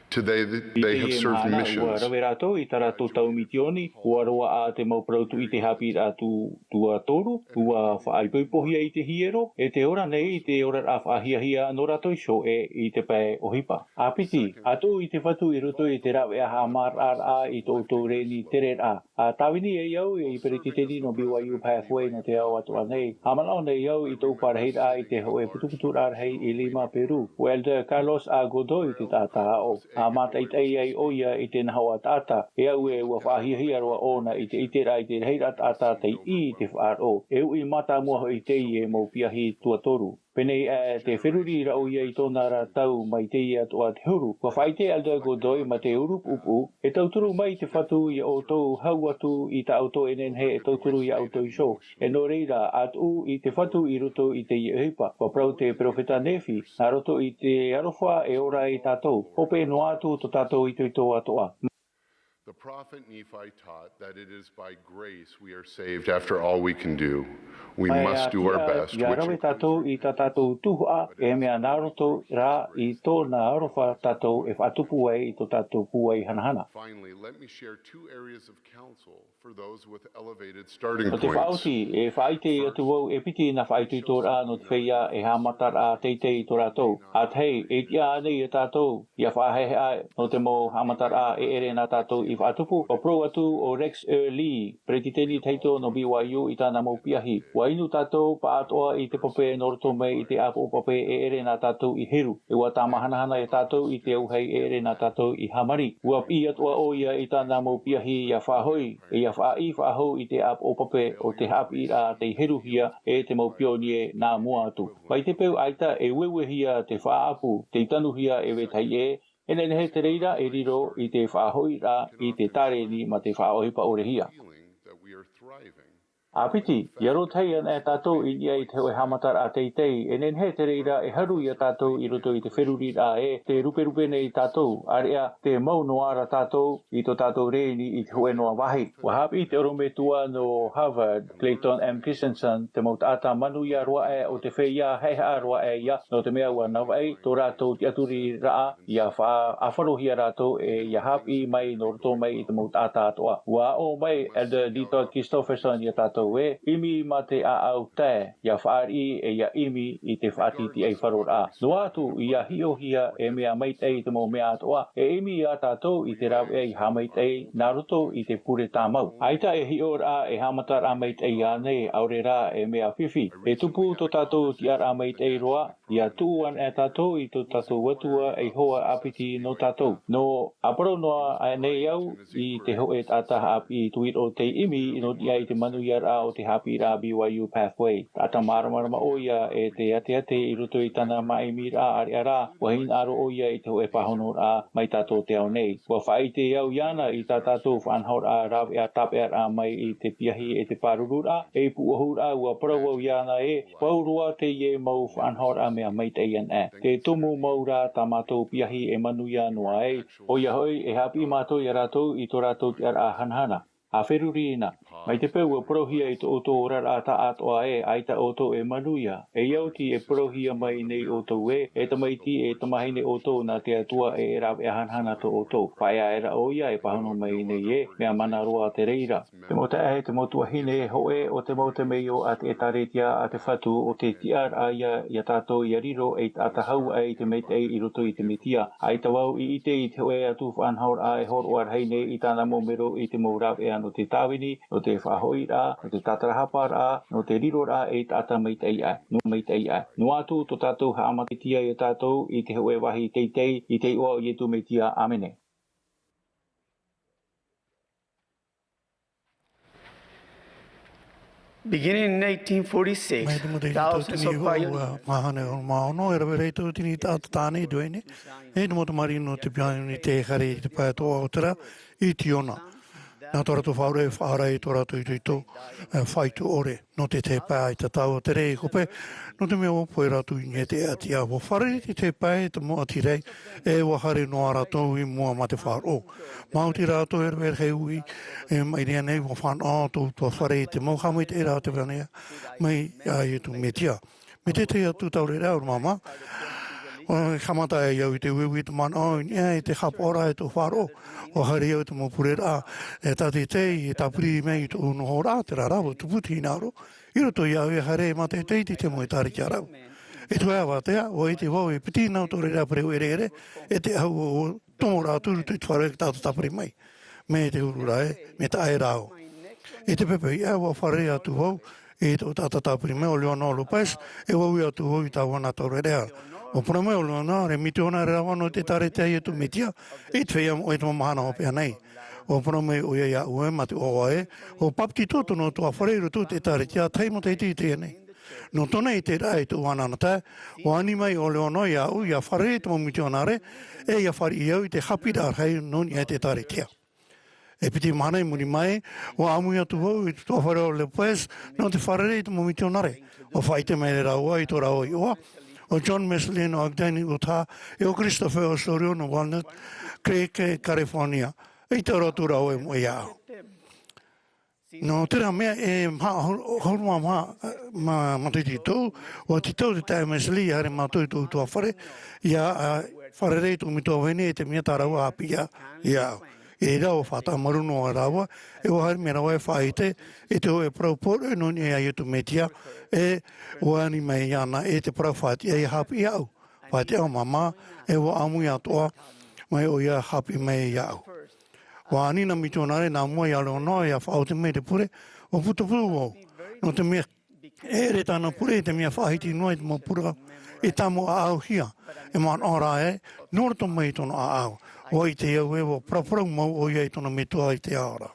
Today, th-, they have served missions. I teie mahana, ʻua rave rātou i tā rātou tau mitioni, ʻua roaʻa te mau parau tuʻi i te haʻapiʻiraʻa tu-, tuatoru, ʻua faʻaipoipohia i te hiero, e tē ora nei i te oraraʻa faʻahiahia nō rātou iho e i te pae ʻohipa. ʻA piti, ʻa tuʻu i te Fatu i roto i te rāveʻa haʻamāraʻaraʻa i tō ʻoutou rēni tereraʻa. ʻA tāvini ai au i peretiteni nō B Y U Pathway nō te ao atoʻa nei. ʻA manaʻo nei au i tōʻu parahiraʻa i te hōʻē putuputuraʻa rahi i Lima, Peru. ʻO Elder Carlos A. Godoy te taʻata aʻo. ʻA mātaʻitaʻi ai ʻoia i te nahoʻa taʻata. E au ē ʻua faʻahiahia roa ʻōna i te ʻiteraʻa i te rahiraʻa taʻata tei ʻī i te faʻaroʻo. E uʻi mātāmua hoʻi teie mau piahi tuatoru. Pēnei ā te feruri ra ʻoia i tōna ra tau mai teie atoʻa te huru. Ua faʻaʻite Elder Godoy mā te ʻurupuʻupu, e tauturu mai te Fatu ia ʻoutou hau atu i tā ʻoutou e nehenehe e tauturu ia ʻoutou iho. E nō reira, ʻa tuʻu i te Fatu i roto i teie ʻohipa. Ua parau te peropheta Nephi, nā roto i te aroha e ora ai tātou. Hope noa atu tō tātou itoito atoʻa. The prophet Nephi taught that it is by grace we are saved after all we can do. We must do our best, ia rave tātou i tā tātou tuhaʻa, e mea nā roto rā i tōna aroha tātou e faʻatupu ai i tō tātou pūai hanahana. Finally, let me share two areas of counsel for those with elevated starting points. Nō te faʻaoti, e faʻaʻite atu vau e piti nā faʻaitoitoraʻa nō te feiā e haʻamataraʻa teitei i tō rātou. ʻA tahi, e tiʻa ānei ia tātou ia faʻahaʻehaʻa nō te mau haʻamataraʻa e ʻere nā tātou i faʻatupu? Ua parau atu ʻo Rex Early, peretiteni tahito nō B Y U, i tāna mau piahi. Ua inu tātou pāʻatoʻa i te pape nō roto mai i te ʻāpoʻo pape e ʻere nā tātou i heru. E ua tāmāhanahana ia tātou i te auahi e ʻere nā tātou i hāmani. Ua piʻi atoʻa ʻoia i tāna mau piahi ia faʻahoʻi, e ia faʻaʻī faʻahou i te ʻāpoʻo pape o te haʻapiʻiraʻa tei heruhia e te mau pionie nā mua atu. Mai te peu ʻaita e ueuehia te faʻaʻapu, tei tanuhia e vetahi ʻē, e nehenehe te reira e riro i te faʻahoʻiraʻa i te tārēni mā te faʻaʻohipa ʻorehia. ʻA piti, ia arotahi anaʻe tātou i niʻa i te hōʻē haʻamataraʻa teitei, e nehenehe te reira e haru ia tātou i roto i te feruriraʻa ē, tē ruperupe nei tātou, ʻāreʻa tē mau noa ra tātou i tō tātou rēni i te hōʻē noa vāhi. Ua haʻapiʻi te ʻorometua nō Harvard, Clayton M. Christensen, te mau taʻata manuia roa aʻe o te feiā haʻehaʻa roa aʻe ia, nō te mea ua navaʻi tō rātou tiʻaturiraʻa ia faʻaʻāfarohia rātou e ia haʻapiʻi mai nō roto mai i te mau taʻata atoʻa. Ua aʻo mai Elder Dieter Christofferson ia tātou ē, ʻimi mā te ʻāʻau tae, ia fāriʻi e ia ʻimi i te faʻatītīʻaifaroraʻa. Noa atu ia hiʻohia e mea maitaʻi i te mau mea atoʻa, e ʻimi ia tātou i te rāveʻa i haʻamaitaʻi nā roto i te pure tāmau. ʻAita e hiʻoraʻa e haʻamataraʻa maitaʻi ānei, ʻaore rā e mea fifi. E tupu tō tātou tiʻaraʻa maitaʻi roa, ia tuʻu anaʻe tātou i tō tātou Atua ei hoa ʻāpiti nō tātou. Nō ʻAparaʻo noa ānei au i te hōʻē taʻata haʻapiʻi tuiroʻo tei ʻimi nō niʻa i te manuiaraʻa o te haʻapiʻiraʻa B Y U Pathway. Taʻata māramarama ʻoia e te ateate i roto i tāna māʻimiraʻa ʻāreʻa rā, ua hinaʻaro ʻoia i te hōʻē pāhonoraʻa mai tā tō te ao nei. Ua faʻaʻite au iāna i tā tātou faʻanahoraʻa rāveʻa tāpeʻaraʻa mai i te piahi e te pārururaʻa, ei pūʻohuraʻa, ua parau au iāna ē, pauroa teie mau faʻanahoraʻa mea maitaʻi anaʻe. Te tumu mau rā tā mātou piahi e manuia noa ai, ʻoia hoʻi e haʻapiʻi mātou ia rātou i tō rātou tiʻaraʻa hanahana. ʻA feruri na, mai te peu ua parauhia i tō ʻoutou oraraʻa taʻatoʻa ē, ʻaita ʻoutou e manuia, e ia oti e parauhia mai nei ʻoutou ē, e tamaiti, e tamahine ʻoutou nā te Atua e rāveʻa hanahana tō ʻoutou. Faʻaea aʻera ʻoia e pāhono mai nei ē, mea mana roa te reira. Te mau taeaʻe, te mau tuahine, hōʻē o te mau temeio a te ʻĒtārētia a te Fatu, ʻo te tiʻaraʻa ia ia tātou ia riro ei taʻata hau aʻe i te maitaʻi i roto i te Metia. ʻAita vau i ʻite i te hōʻē atu faʻanahoraʻa e hōroʻa rahi nei i tāna mau mero i te mau rāveʻa nō te tāvini, nō te faʻahoʻiraʻa, nō te tātarahaparaʻa, nō te riroraʻa ei taʻata maitaʻi aʻe, nō maitaʻi aʻe. Noa atu tō tātou haʻamataʻitaʻi ia tātou i te hōʻē vāhi teitei, i te iʻoa o Ietu Metia. ʻĀmene. Beginning in eighteen forty-six, mai te matahiti thousands of tauatini pioneers, ua mahana e ono mā ono, e rave rahi tauatini taʻata tāne i Duane, e te mau tamariʻi nō te pioneer i te hare i te pae atoʻa o te rā, i Tiona. Nā tō rātou faʻaroʻo e faʻaara i tō rātou itoito, e, faito ʻore. Nō te tahi pae ʻaita tāua te rē i hope, nō te mea ʻua pohe rātou i niʻa i te ʻēʻa tiʻa. ʻUa fārerei te tahi pae i te mau ʻati rahi, e ʻua haere noa rātou i mua mā te faʻaroʻo. Maoti rātou e rave rahi ui, e, mai reira nei ʻua fānaʻo tō, tō ʻutuāfare i te mau haʻamaitaʻiraʻa o te Mesia, mai iā Ietu Metia. Mai te tahi atu taureʻareʻa ʻorometua, ʻua haʻamata ai au i te ueue i te manaʻo i niʻa i te haʻapaʻoraʻa i tōʻu faʻaroʻo. ʻUa haere au i te mau pureraʻa, e tātaʻitahi, e tāpiri mai i tōʻu nohoraʻa, terā rā, ʻua tupu te hinaʻaro i roto iāʻu e haere e mātaʻitaʻi i te mau ʻĒtārētia rau. I te hoʻē avatea, ʻua ʻite vau e piti nā taureʻareʻa pereʻoʻo ʻereʻere, e te ʻahu ʻo, ʻo tomo rātou i roto i te faʻaroʻo e tātou tāpiri mai. Mai te huru ra ē, mai te taʻata rāʻau. I te pepe iʻa, ʻua fārerei atu vau i tōʻu taʻata tāpiri mai ʻo Leonor Lopez, e ʻua ui atu vau i tāua nā taureʻareʻa. ʻUa parau mai ʻo Leonor, e misiōnare rave nō te ʻĒtārētia a Ietu Metia, i te feiā moʻe i te mau mahana hopeʻa nei. ʻUa parau mai ʻoia iāʻu ē, mā te ʻoaʻoa ē, ʻua bāpetizo tōna ʻutuāfare i roto i te ʻĒtārētia tahi matahiti i teie nei. Nō tōna i te raʻa i tōʻu ananahi, ua ani mai ʻo Leona iāʻu ʻia fārerei i te mau mitionare, ʻe ʻia fāriʻi au i te haʻapiʻiraʻa rahi nō niʻa i te ʻĒkālesia. E piti mahana i muri mai, ua ʻāmui atu vau i te ʻutuāfare o Lopez nō te fārerei i te mau mitionare. Ua faʻaʻite mai rāua i tō rāua iʻoa, ʻo John Wesley nō Ogden, Utah, ʻe ʻo Christopher Osorio nō Walnut Creek, California. ʻEita roa atu rāua e moʻe iāʻu. Nō terā mea, e maha, ʻahuru mā maha, ma, matahiti tōʻu, ua tītau te taeaʻe Wesley ʻia haere mātou i tōʻu ʻutuāfare, ʻia, ā, fārerei i tōʻu metua vahine i te mea tā rāua i haʻapiʻi iāʻu. I reira ua faʻatāmarū noa rāua, ʻe ua haere mai rāua e faʻaʻite i te hōʻē parau pōroʻi nō niʻa iā Iesu Mesia, ʻe ua ani mai iāna e te parau faʻatiʻa ʻia haʻapiʻi iāʻu. Faʻatiʻa ʻo māmā, ʻe ua ʻāmui atoʻa mai ʻoia e haʻapiʻi mai iāʻu. Ua ani nā mitionare nā mua iā Leona ʻia faʻaoti mai i te pure, ua putapū vau. Nō te mea, e ʻere tāna pure i te mea faʻahiti noa i te mau pure i tāmau ʻāʻauhia, e manaʻo rā ē, nō roto mai i tōna ʻāʻau. Ua ʻite au ē, ua paraparau mau ʻoia i tōna metua i te ao ra.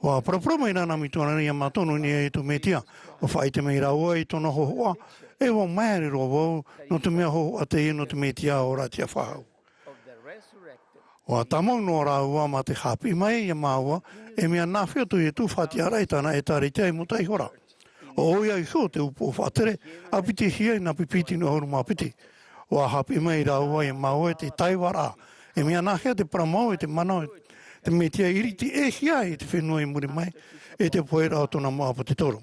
Ua paraparau mai rā nā mitionare iā mātou nō niʻa iā Iesu Mesia, ua faʻaʻite mai rāua i tōna hōhoʻa, ʻe ua maere roa vau, nō te mea hōhoʻa teie nō te Mesia ora ʻia faʻahou. Ua tāmau noa rāua mā te haʻapiʻi mai iā māua, e mea nāfea tō Iesu faʻatiʻaraʻa i tāna ʻĒkālesia i Mount Aihora. ʻO ʻoia iho te upoʻo faʻatere, ʻāpitihia i nā piti tino ʻahuru mā piti. Ua haʻapiʻi mai rāua iā māua i te taivaraʻa, e mea nāhea te parau mau e te mana o te Mesia i ʻiriti ʻē hia i te fenua i muri mai, i te poheraʻa o tōna mau ʻāpōsetolo.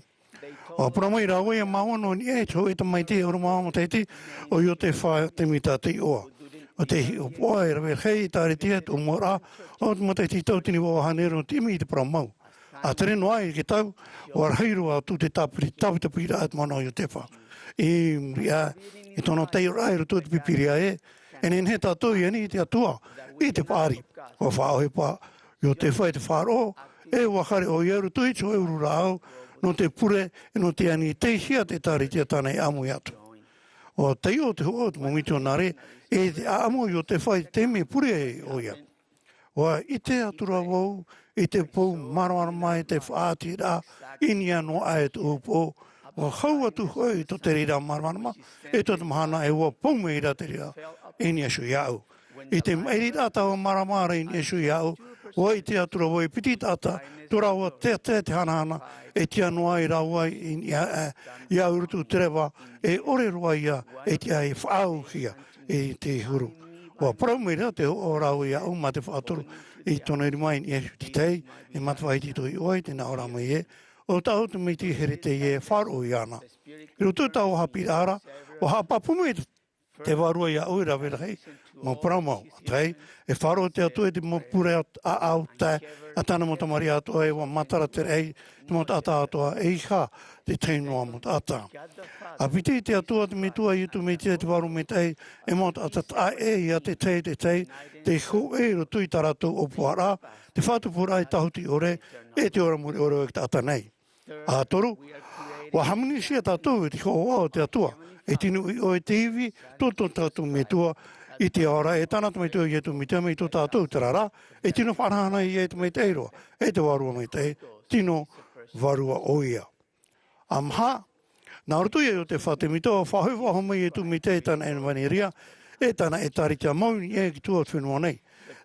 Ua parau mai rāua iā māua nō niʻa i te hōʻē tamaiti ʻahuru mā maha matahiti, ʻo Iosefa Semita te iʻoa. ʻO te hiʻopoʻa e rave rahi i te ʻĒkālesia i tō mua ra, ʻo te matahiti tauatini vaʻu ʻahuru mā ono nō te ʻimi i te parau mau. ʻA tere noa i te tau, ua rahi roa atu te tāpiri, tāpitapiraʻa i te mana o Iosefa. I muri aʻe i tōna taiʻoraʻa i roto i te Pīpīria ē, e nehenehe tātou ʻia ani i te Atua i te paʻari. Ua faʻaʻohipa Iosefa i te faʻaroʻo, ʻe ua haere ʻoia i roto i te hōʻē ʻuru rāʻau, nō te pure, ʻe nō te ani, tei hea te ʻĒkālesia tāna i ʻāmui atu. Ua taiʻo te hōʻē o te mau mitionare, i te ʻāʻamu o Iosefa i te taime e pure ai ʻoia. Ua ʻite atu ra vau i te pou māramarama i te faʻaʻiteraʻa, i niʻa noa aʻe i tōʻu upoʻo. Ua hau atu hoʻi tō te reira māramarama, i tō te mahana ʻe ua pou mai ra te reira i niʻa iho iāʻu. I te maʻiriraʻa taua māramarama ra i niʻa iho iāʻu, ua ʻite atu ra vau e piti taʻata, tō rāua teatea te hanahana, e tiʻa noa ai rāua i niʻa, ē, iāʻu i roto i te reva, e ʻore roa ia e tiʻa e faʻaauhia i te huru. Ua parau mai ra te hōhoʻa o rāua iāʻu mā te faʻatoro i tōna rima i niʻa iho i te tai, ʻe mā te faʻahiti tō iʻoa i te nā ʻō ra mai ē, ʻo tāʻu tamaiti here teie e faʻaroʻo iāna. I roto i taua haʻapiʻiraʻa ra, ua haʻapāpū mai te Vārua iāʻu e rave rahi mau parau mau. ʻA tahi, e faʻaroʻo te Atua i te mau pure ʻāʻau tae a tāna mau tamariʻi atoʻa, ʻe ua matara te raʻi te mau taʻata atoʻa, ʻeiaha te tahi noa mau taʻata. ʻA piti te Atua te Metua, Iesu Mesia te Vārua Maitaʻi, e mau taʻata taʻa ʻē ia te tahi, te tahi, tei hōʻē i roto i tā rātou ʻōpuaraʻa, te faʻatupuraʻa i te tāhuti ʻore, ʻe te ora mure ʻore o te taʻata nei. ʻA toru, ua hāmanihia tātou i te hōhoʻa o te Atua, e tino ʻoiʻoi te ivi tō tō tātou Metua i te ao ra, ʻe tāna tamaiti ʻo Iesu Mesia mai tō tātou, terā rā, e tino faʻahanahana ia i te Maitaʻi Roa, ʻe te Vārua Maitaʻi, tino Vārua ʻoia. ʻA maha, nā roto ia Iosefa Semita, ua faʻahoʻi faʻahou mai Iesu Mesia i tāna ʻevanelia, ʻe tāna ʻĒkālesia mau i niʻa i te tua o te fenua nei.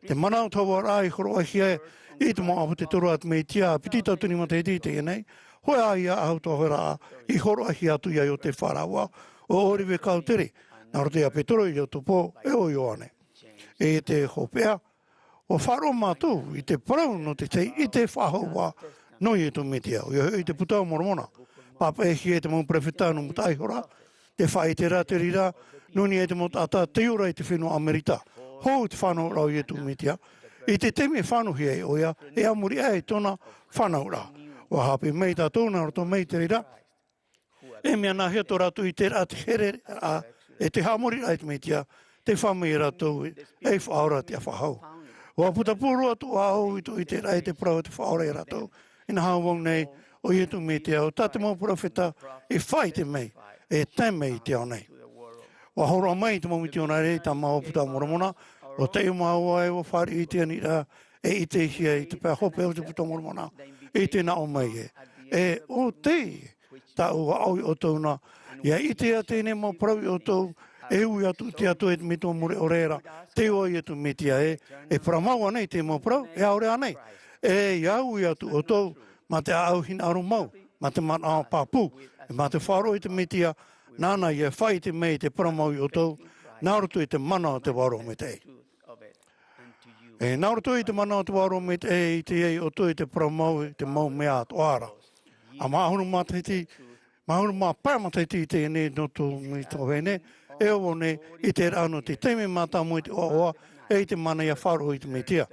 Te mana o te hauaraʻa i hōroʻahia i te mau ʻāpōsetolo a te Mesia, ʻa piti tauatini matahiti i teie nei, hōʻē ā ia ʻahu tuaharaʻa i hōroʻahia atu ia Iosefa rāua, ʻo Olive Cowdery, nā roto ia Petero, Iakobo, ʻe ʻo Ioane. I te hopeʻa, ua faʻaroʻo mātou i te parau nō te tahi ʻite faʻahou nō Iesu Mesia, ʻoia hoʻi te Buka o Moromona. Pāpaʻihia e te mau perofeta nō Mount Aihora, te faʻaʻite ra te reira, nō niʻa i te mau taʻata tei ora i te fenua ʻAmerika, hou i te fānauraʻa o Iesu Mesia, i te taime e fānauhia ai ʻoia, ʻe a muri aʻe i tōna fānauraʻa. Ua haʻapiʻi mai tātou nā roto mai te reira, e mea nāhea tō rātou ʻiteraʻa te hereraʻa, ʻe te haʻamoriraʻa i te Mesia, tei fā mai ia rātou ei Faʻaora tiʻa faʻahou. Ua putapū roa tō ʻāʻau i tō ʻiteraʻa i te parau a te Faʻaora ia rātou, inaha vau nei, ʻo Iesu Mesia, ʻo tā te mau perofeta i faʻaʻite mai, e tae mai i te ao nei. Ua hōroʻa mai te mau mitionare i tā māua Buka o Moromona, ʻo tei māua ē ua fāriʻi i te aniraʻa, e ʻitehia i te pae hopeʻa o te Buka o Moromona, i te nā ʻō mai ē, e ʻo tei, tāʻu ʻaʻau iā ʻoutou na. ʻIa ʻite ā teie nei mau parau iā ʻoutou, e ui atu te Atua i te metua mure ʻore ra, te iʻoa o Iesu Mesia ē, e parau mau ānei te mau parau, e ʻaore ānei. E ui atu ʻoutou, mā te ʻaʻau hinaʻaro mau, mā te manaʻo pāpū, e mā te faʻaroʻo i te Mesia, nāna ʻia faʻaʻite mai i te parau mau iā ʻoutou, nā roto i te mana o te Vārua Maitaʻi. E nā roto i te mana o te Vārua Maitaʻi, e ʻite ai ʻoutou i te parau mau, i te mau mea atoʻa ra. ʻA māhuru matahiti, māhuru mā pae matahiti i teie nei nō tō Mito Vene, e ʻo vau nei, i te raʻa nō te taime mātāmua i te ʻoaʻoa, e i te mana ʻia faʻaroʻo i te Mesia.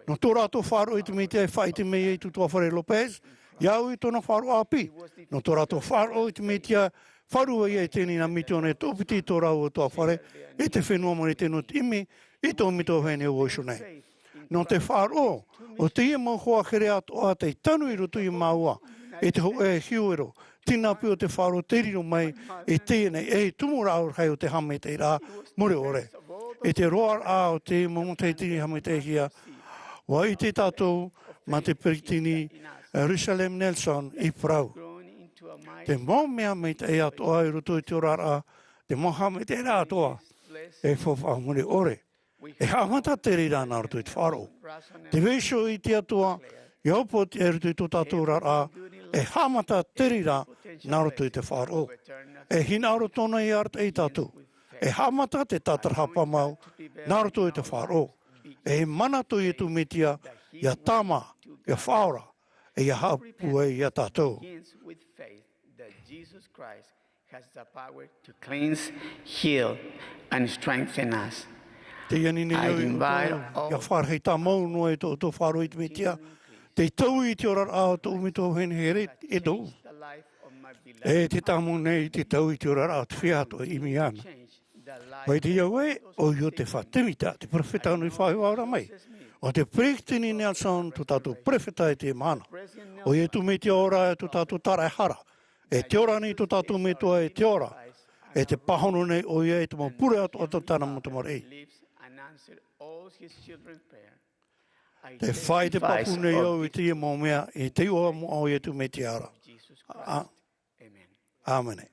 Nō tō rātou faʻaroʻo i te Mesia e faʻaʻite mai ai te utuafare Lopez, ʻia au i tōna faʻaroʻo ʻāpī. Nō tō rātou faʻaroʻo i te Mesia, faʻaroʻo ai teie nei nā Mito Vene e toʻopiti i tō rāua utuafare, i te fenua Manurewa nō te ʻimi, i tō Mito Vene ʻo iho nei. Nō te faʻaroʻo, ʻo teie mau hoa here atoʻa tei tanu i roto ia māua, i te hōʻē hiero, tīnāpī o te faʻaroʻo tei riro mai, i teie nei, e tumu rāʻau rahi o te haʻamaitaʻiraʻa mure ʻore. I te roaraʻa o te mau matahiti haʻamaitaʻihia, ʻua ʻite tātou, mā te peretiteni, eh, Russell M. Nelson i parau. Te mau mea maitaʻi atoʻa i roto i te oraraʻa, te mau haʻamaitaʻiraʻa atoʻa, e faufaʻa mure ʻore. E haʻamata te reira nā roto i te faʻaroʻo. Te vaiiho i te Atua, ʻia upoʻotiʻa i roto i tō tātou oraraʻa, e haʻamata te reira nā roto i te faʻaroʻo. E hinaʻaro tōna ʻia arataʻi ia tātou. E haʻamata te tātarahapa mau, nā roto i te faʻaroʻo. E mana tō Iesu Mesia, ʻia tāmā, ʻia faʻaora, e ʻia haʻapūai ia tātou. Has the power to cleanse, heal, and strengthen us. Te ani nei au i ʻoutou, ʻia faʻarahi tāmau noa i tō ʻoutou faʻaroʻo i te Mesia, tei taui i te oraraʻa o tōʻu Mito Vene here e tōʻu. E te tāmau nei, tei taui i te oraraʻa o te feiā atoʻa e ʻimi iāna. Mai te au ē, ʻoia te faʻatemita, te perofeta nō i faʻaora mai. ʻO te peretiteni Nelson, tō tātou perofeta i teie mahana. ʻO Iesu Mesia ora, tō tātou taraehara. E te ora nei tō tātou Metua e te ora. E te pāhono nei ʻoia i te mau pure atoʻa o tāna mau tamariʻi. Te faʻaʻite pāpū nei au i teie mau mea, i te iʻoa moʻa o Iesu Mesia ra. ʻĀ-, ʻĀmene.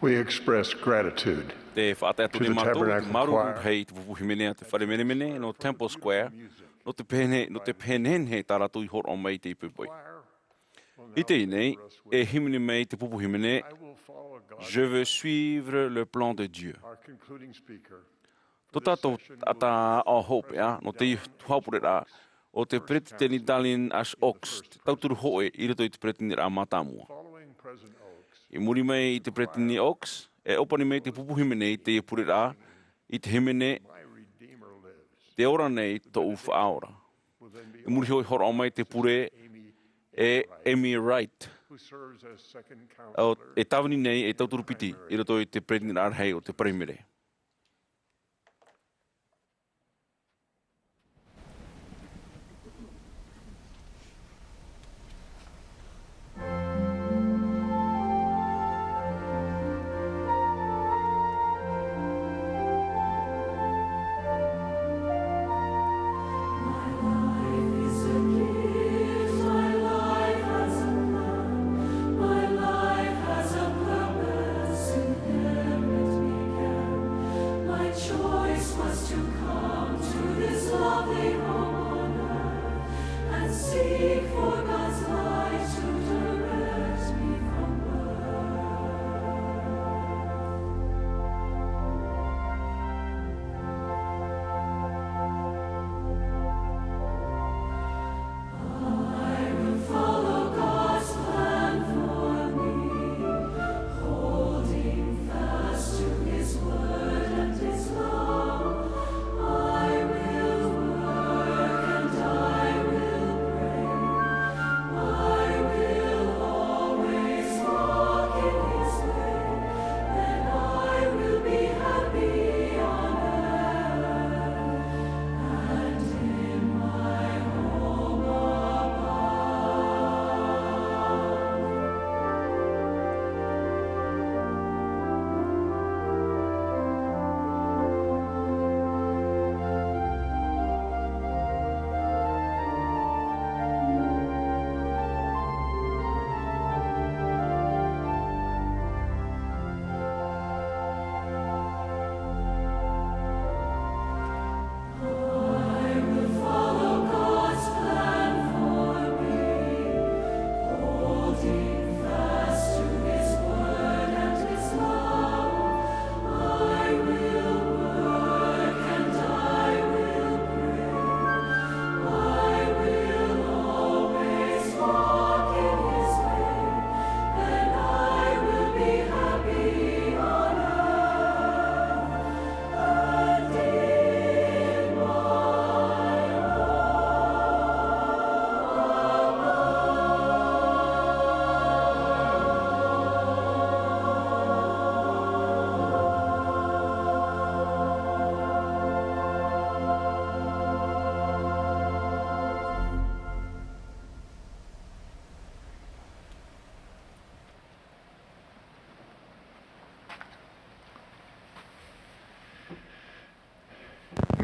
We express gratitude. Te faʻatae atu nei mātou te māuruuru rahi i te pupu hīmene a te fare menemene nō Temple Square, nō te pēnei, nō te pēnei nei tā rātou i hōroʻa mai i teie poʻipoʻi. I teie nei, e hīmene mai te pupu hīmene, Je veux suivre le plan de Dieu. Tō tātou taʻata hopeʻa, nō te tuhaʻa pureraʻa, ʻo te peretiteni Dallin H. Oaks, te tauturu hōʻē i roto i te peretiteniraʻa mātāmua. I muri mai i te peretiteni Oaks, e ʻōpani mai te pupu hīmene i teie pureraʻa, i te hīmene, Te ora nei tōʻu faʻaora. I muri iho i hōroʻa mai te pure e Amy Wright, e tāvini nei e tauturu piti i roto i te peretiteniraʻa rahi o te Paraimere.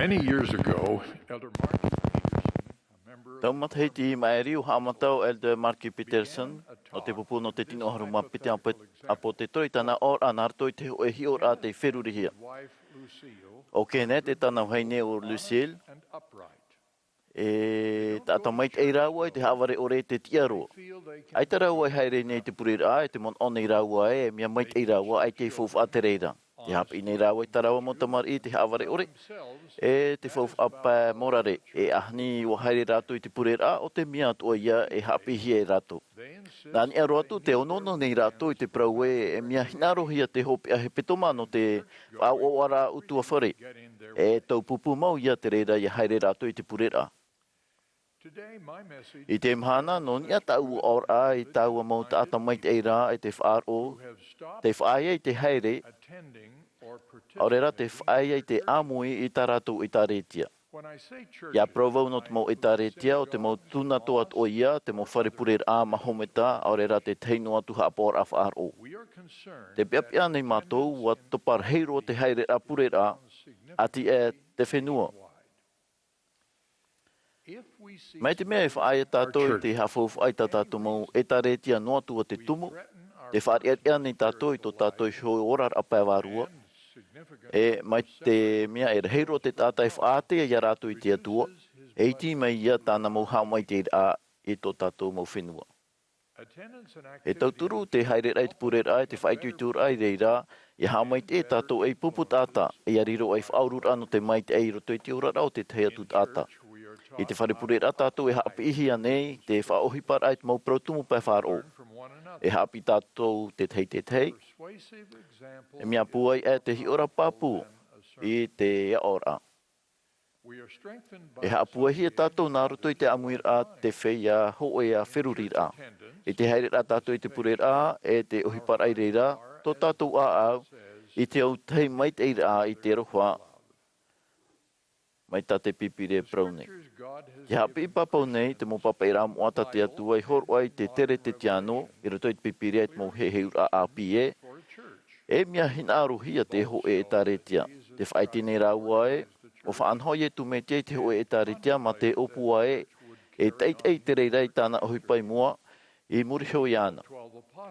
Many years ago, Elder Mark Peterson, a member of Tau matahiti i maʻiri, ʻua haʻamata ʻo Elder Mark Peterson, ʻo te pupu nō te tino ʻahuru mā piti ʻāpo-, ʻāpōsetolo, i tāna ʻōraʻa nā roto i te hōʻē hiʻoraʻa tei ferurihia. Wife, Lucille, ʻo Kenneth e tāna vahine ʻo Lucille, and upright. E taʻata maitaʻi rāua i te haʻavare ʻore, te tiʻa roa. ʻAita rāua e haere nei i te pureraʻa, e te manaʻo nei rāua ē, e mea maitaʻi rāua, ʻaita e faufaʻa te reira. Tē haʻapiʻi nei rāua i tā rāua mau tamariʻi i te haʻavare ʻore, e te faufaʻa pae morare, e ʻaita ʻua haere rātou i te pureraʻa, ʻo te mea atoʻa ia e haʻapiʻihia e rātou. Nā niʻa roa atu, tē onoono nei rātou i te parau ē, e mea hinaʻarohia te hopeʻa hepetoma nō te faʻaʻoaʻoaraʻa ʻutuāfare. E tau pūpū mau ia te reira ʻia haere rātou i te pureraʻa. I teie mahana, nō niʻa tāʻu ʻoaʻoraʻa i taua mau taʻata maitaʻi ra e te faʻaroʻo, tē faʻaea i te haere, ʻaore rā tē faʻaea i te ʻāmui i tā rātou ʻētāretia. ʻIa parau vau nō te mau ʻētāretia, ʻo te mau tūnato atoʻa ia, te mau fare pureraʻa Mahometa, ʻaore rā te tahi noa atu haʻapaʻoraʻa faʻaroʻo. Tē peʻapeʻa nei mātou, ʻua topa rahi roa te haereraʻa pureraʻa, ʻati aʻe te fenua. Mai te mea e faʻaea tātou i te haʻafaufaʻa i tā tātou mau ʻētāretia noa atu ʻa te tumu, tē faʻariʻariʻa nei tātou i tō tātou iho oraraʻa pae vārua. E mai te mea e rahi roa te taʻata e faʻaātea ia rātou i te Atua, e iti mai ia tāna mau haʻamaitaʻiraʻa i tō tātou mau fenua. E tauturu te haereraʻa i te pureraʻa, e te faʻaitoitoraʻa i reira, ʻia haʻamaitaʻi tātou ei pupu taʻata, ʻia riro ei faʻaururaʻa nō te maitaʻi i roto i te oraraʻa o te tahi atu taʻata. I te fare pureraʻa tātou e haʻapiʻihia nei, te faʻaʻohiparaʻa i te mau parau tumu pae faʻaroʻo. E haʻapiʻi tātou te tahi i te tahi. E mea pūai aʻe te hiʻoraʻa pāpū i te aʻoraʻa. E haʻapūaihia tātou nā roto i te ʻāmuiraʻa te feiā hōʻē ʻa feruriraʻa. I te haereraʻa tātou i te pureraʻa, e te ʻohiparaʻa i reira, tō tātou ʻāʻau, i te autahi maitaʻiraʻa i te aroha, mai tā te Pīpīria e parau nei. Te haʻapiʻi pāpū nei, te mau pāpaʻiraʻa moʻa tā te Atua i hōroʻa i te Teretetiāno, i roto i te Pīpīria i te mau heheuraʻa ʻāpī ē, e mea hinaʻarohia te hōʻē ʻētāretia. Tē faʻaʻite nei rāua ē, ʻua faʻanaho ʻo Iesu Mesia i te hōʻē ʻētāretia mā te ʻōpua ē, e taʻitaʻi te reira i tāna ʻohipa i mua, i muri iho iāna.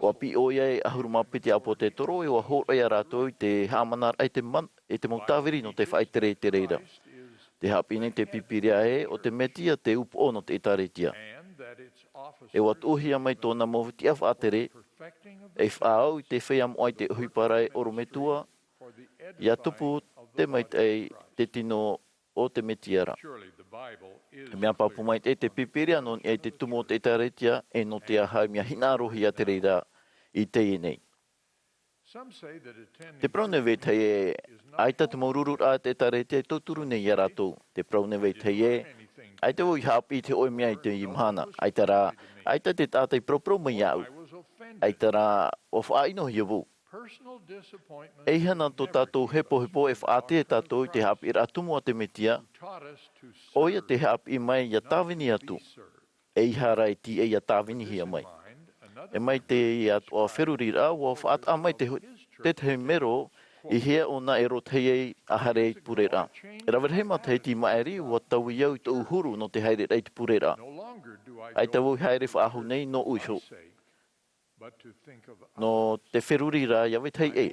ʻUa piʻi ʻoia e ʻahuru mā piti ʻāpōsetolo, e ʻua hōroʻa ia rātou i te haʻamanaraʻa i te man-, i te mau tāviri nō te faʻatere i te reira. Tē haʻapiʻi nei te Pīpīria ē, ʻo te Mesia te upoʻo nō te ʻētāretia. E ʻua tuʻuhia mai tōna mau tiʻa faʻatere, e faʻaau i te feiā moʻa i te ʻohiparaʻa ʻorometua, ʻia tupu te maitaʻi te tino o te Mesia ra. E mea pāpū maitaʻi te Pīpīria nō niʻa i te tumu o te ʻētāretia, e nō te aha e mea hinaʻarohia te reira i teie nei. Tē parau nei vetahi ē, ʻaita te mau rururaʻa a te ʻētāretia e tauturu nei ia rātou. Tē parau nei vetahi ē, ʻaita vau i haʻapiʻi i te hōʻē mea i teie mahana. ʻAita rā, ʻaita te taʻata i paraparau mai iāʻu. ʻAita rā, ʻua faʻaʻinohia vau. E ʻeiaha nā tō tātou hepohepo e faʻaātea ia tātou i te haʻapiʻiraʻa tumu a te Mesia, ʻoia tē haʻapiʻi mai ʻia tāvini atu. E ʻeiaha rā e tīaʻi ʻia tāvinihia mai. E mai teie atoʻa feruriraʻa, ʻua faʻataʻa mai te ho-, te tahi mero, i hea ʻōna e rotahi ai ʻa haere i te pureraʻa. E rave rahi matahiti i maʻiri, ʻua taui au i tōʻu huru nō te haereraʻa i te pureraʻa. ʻAita vau i haere faʻahou nei nōʻu iho. Nō te feruri ra ia vetahi ʻē.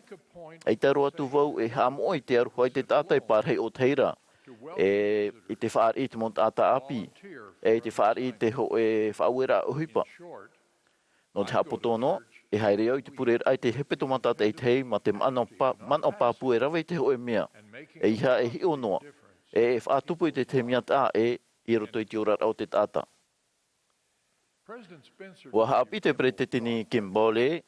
ʻAita roa atu vau e haʻamoʻe i te aroha i te taʻata e pārahi ʻōtahi ra, e i te fāriʻi i te mau taʻata ʻāpī, e i te fāriʻi i te hōʻē faʻaueraʻa ʻohipa. Nō te haʻapoto noa, e haere au i te pureraʻa i te hepetoma tātaʻitahi mā te manaʻo pā-, manaʻo pāpū e rave i te hōʻē mea. ʻEiaha e hiʻo noa, e e faʻatupu i te tahi mea taʻa ʻē i roto i te oraraʻa o te taʻata. ʻUa haʻapiʻi te Peresideni Kimball ē,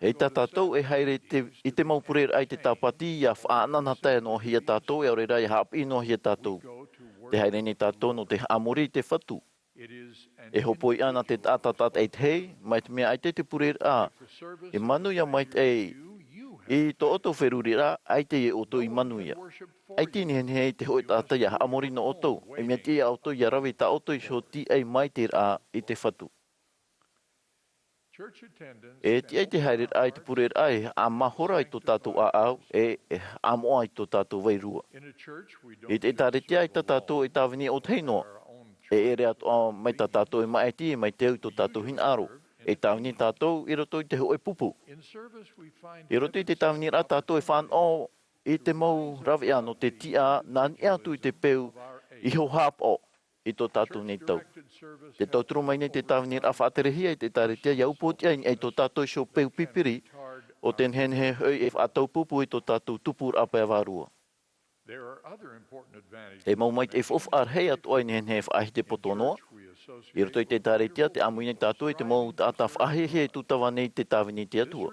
ʻeita tātou e haere i te, i te mau pureraʻa i te tāpati ʻia faʻaʻanaʻanatae noa hia tātou, e ʻaore rā ʻia haʻapiʻi noa hia tātou. Tē haere nei tātou nō te haʻamori i te Fatu. E hōpoi ana te taʻata tātaʻitahi, mai te mea ʻaita te pureraʻa e manuia maitaʻi i tō ʻoutou feruriraʻa, ʻaita ia ʻoutou i manuia. ʻAita e nehenehe i te hōʻē taʻata ʻia haʻamori nō ʻoutou, e mea tiʻa ia ʻoutou ʻia rave i tā ʻoutou iho tīaʻi maitaʻiraʻa i te Fatu. E tiʻa i te haereraʻa i te pureraʻa e haʻamahora i tō tātou ʻāʻau, e, e haʻamoʻa i tō tātou vairua. I te ʻētāretia ʻaita tātou e tāvini ʻōtahi noa. E ʻere atoʻa mai tā tātou e māʻiti, mai te au i tō tātou hinaʻaro. E tāvini tātou i roto i te hōʻē pupu. I roto i te tāviniraʻa tātou e fānaʻo i te mau rāveʻa nō te tiʻa nā niʻa atu i te peu iho haʻapaʻo i tō tātou nei tau. Te tauturu mai nei te tāviniraʻa faʻaterehia i te ʻētāretia ʻia upoʻotiʻa i niʻa i tō tātou iho peu pipiri, ʻo te nehenehe hoʻi e faʻataupupū i tō tātou tupuraʻa pae vārua. E mau maitaʻi faufaʻa rahi atoʻa e nehenehe e faʻaʻite poto noa. I roto i te ʻētāretia, tē ʻāmui nei tātou i te mau taʻata faʻahiahia e tūtava nei i te tāvini i te Atua.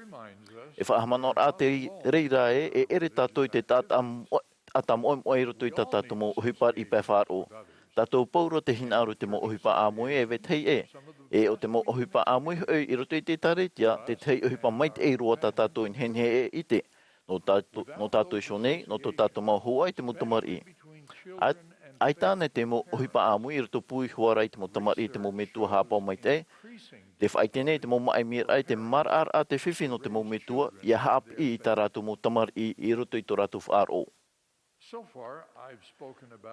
E faʻahaʻamanaʻo ra te reira ē, e ʻere tātou i te taʻata mo-, taʻata moʻemoʻe i roto i tā tātou mau ʻohipa i pae faʻaroʻo. Tātou pauroa te hinaʻaro i te mau ʻohipa ʻāmui e vetahi ʻē. E ʻo te mau ʻohipa ʻāmui hoʻi i roto i te ʻētāretia, te tahi ʻohipa maitaʻi roa tā tātou e nehenehe e ʻite. Nō tātou, nō tātou iho nei, nō tō tātou mau hoa e te mau tamariʻi. ʻAi-, ʻaita ānei te mau ʻohipa ʻāmui i roto pū iho ā ra i te mau tamariʻi e te mau metua haʻapaʻo maitaʻi? Tē faʻaʻite nei te mau māʻimiraʻa i te maraʻaraʻa te fifi nō te mau metua, ʻia haʻapiʻi i tā rātou mau tamariʻi i roto i tō rātou faʻaroʻo.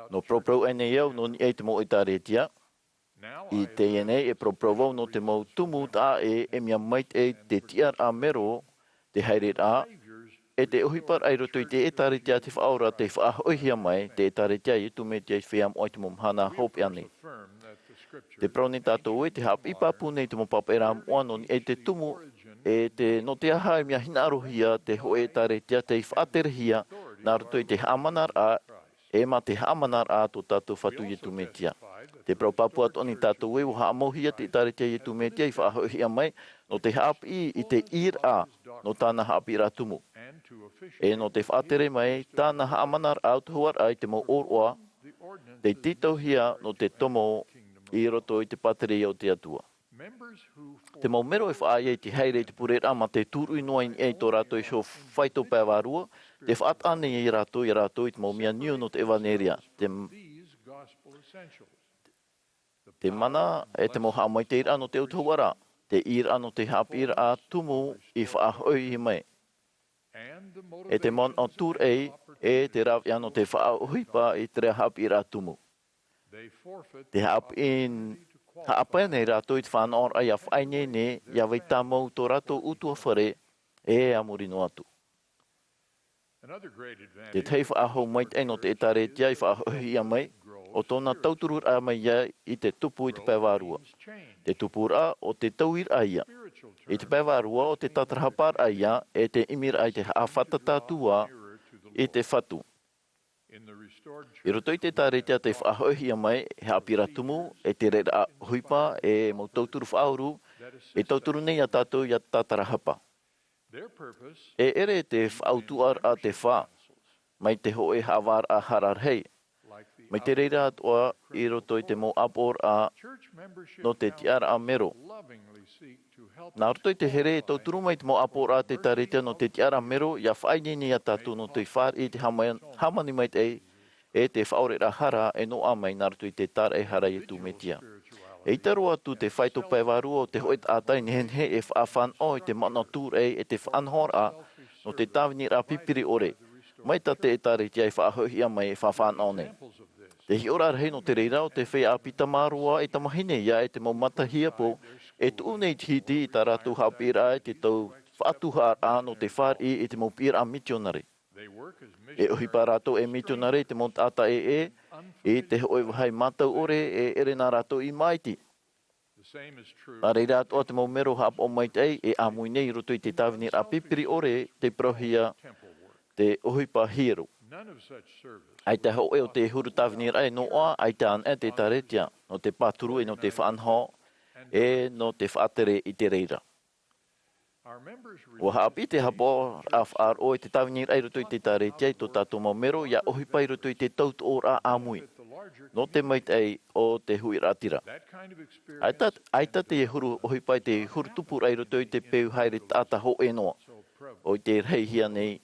Nō paraparau aʻenei au nō niʻa i te mau ʻētāretia. I teie nei e paraparau vau nō te mau tumu taʻa ʻē e mea maitaʻi te tiʻaraʻa mero, te haereraʻa, e te ʻohiparaʻa i roto i te ʻētāretia te Faʻaora tei faʻahoʻihia mai, te ʻētāretia a Iesu Mesia i te feiā moʻa i te mau mahana hopeʻa nei. Tē parau nei tātou ē, tē haʻapiʻi pāpū nei te mau pāpaʻiraʻa moʻa nō niʻa i te tumu, e te, nō te aha e mea hinaʻarohia te hōʻē ʻētāretia tei faʻaterehia nā roto i te haʻamanaraʻa, e mā te haʻamanaraʻa a tō tātou Fatu Iesu Mesia. Tē parau pāpū atoʻa nei tātou ē, ʻua haʻamauhia te ʻētāretia a Iesu Mesia i faʻahoʻihia mai, nō te haʻapiʻi i te ʻīraʻa nō tāna haʻapiʻiraʻa tumu. E nō te faʻatere mai tāna haʻamanaraʻa autahuʻaraʻa i te mau ʻōroʻa, tei tītauhia nō te tomo i roto i te pātireia o te Atua. Te mau mero e faʻaea i te haere i te pureraʻa mā te tūruʻi noa i niʻa i tō rātou iho faito pae vārua, tē faʻataʻa nei ia rātou, ia rātou i te mau mea niu nō te ʻevaneria. Te, te mana e te mau haʻamaitaʻiraʻa nō te autahuʻaraʻa, te ʻīraʻa nō te haʻapiʻiraʻa tumu i faʻahoʻi mai. E te manaʻo tūraʻi, e te rāveʻa nō te faʻaʻohipa i terā haʻapiʻiraʻa tumu. Te haʻapiʻi, haʻapae nei rātou i te fānaʻoraʻa ʻia faʻaineine, ʻia vai tāmau tō rātou ʻutuāfare, e a muri noa atu. Te tahi faʻahou maitaʻi nō te ʻētāretia i faʻahoʻihia mai, ʻo tōna tautururaʻa mai ia i te tupu i te pae vārua. Te tupuraʻa ʻo te tauiraʻa ia. I te pae vārua ʻo te tātarahaparaʻa ia, e te ʻimiraʻa i te haʻafātata atu ā i te Fatu. I roto i te ʻētāretia tei faʻahoʻihia mai, e haʻapiʻiraʻa tumu, e te reira ʻohipa, e mau tauturu faʻauru, e tauturu nei ia tātou ʻia tātarahapa. E ʻere te faʻautuʻaraʻa te fā, mai te hōʻē haʻavāraʻa hara rahi, mai te reira atoʻa i roto i te mau ʻāpoʻoraʻa nō te tiʻaraʻa mero. Nā roto i te here e tauturu mai te mau ʻāpoʻoraʻa a te ʻētāretia nō te tiʻaraʻa mero, ʻia faʻaineine ia tātou nō te fāriʻi i te hāma-, hāmani maitaʻi, e te faʻaoreraʻa hara e noaʻa mai nā roto i te tāraʻehara a Iesu Mesia. ʻEita roa atu te faito pae vārua o te hōʻē taʻata e nehenehe e faʻafānaʻo i te manaʻo tūraʻi e te faʻanahoraʻa nō te tāviniraʻa pipiri ʻore, mai tā te ʻētāretia i faʻahoʻihia mai e faʻafānaʻo nei. Te hiʻoraʻa rahi nō te reira ʻo te feiā ʻāpī tamāroa e tamāhine ia e te mau matahiapo e tuʻu nei i te hiti i tā rātou haʻapiʻiraʻa i te tau faʻatuhaʻaraʻa nō te fāriʻi i te mau piʻiraʻa mitionare. E ʻohipa rātou e mitionare i te mau taʻata ʻē, i te hōʻē vāhi mātau ʻore e ʻere nā rātou i māʻiti. Nā reira atoʻa te mau mero haʻapaʻo maitaʻi e ʻāmui nei i roto i te tāviniraʻa pipiri ʻore tei parauhia te ʻohipa hiero. ʻAita hōʻē o te huru tāviniraʻa e noaʻa, ʻaita anaʻe te ʻētāretia, nō te pāturu e nō te faʻanaho, e nō te faʻatere i te reira. ʻUa haʻapiʻi te haʻapaʻoraʻa faʻaroʻo i te tāviniraʻa i roto i te ʻētāretia i tō tātou mau mero ʻia ʻohipa i roto i te tautoʻoraʻa ʻāmui. Nō te maitaʻi o te huiraʻatira. ʻAita, ʻaita te huru ʻohipa i te huru tupuraʻa i roto i te peu haere taʻata hōʻē noa. ʻOia tē rahihia nei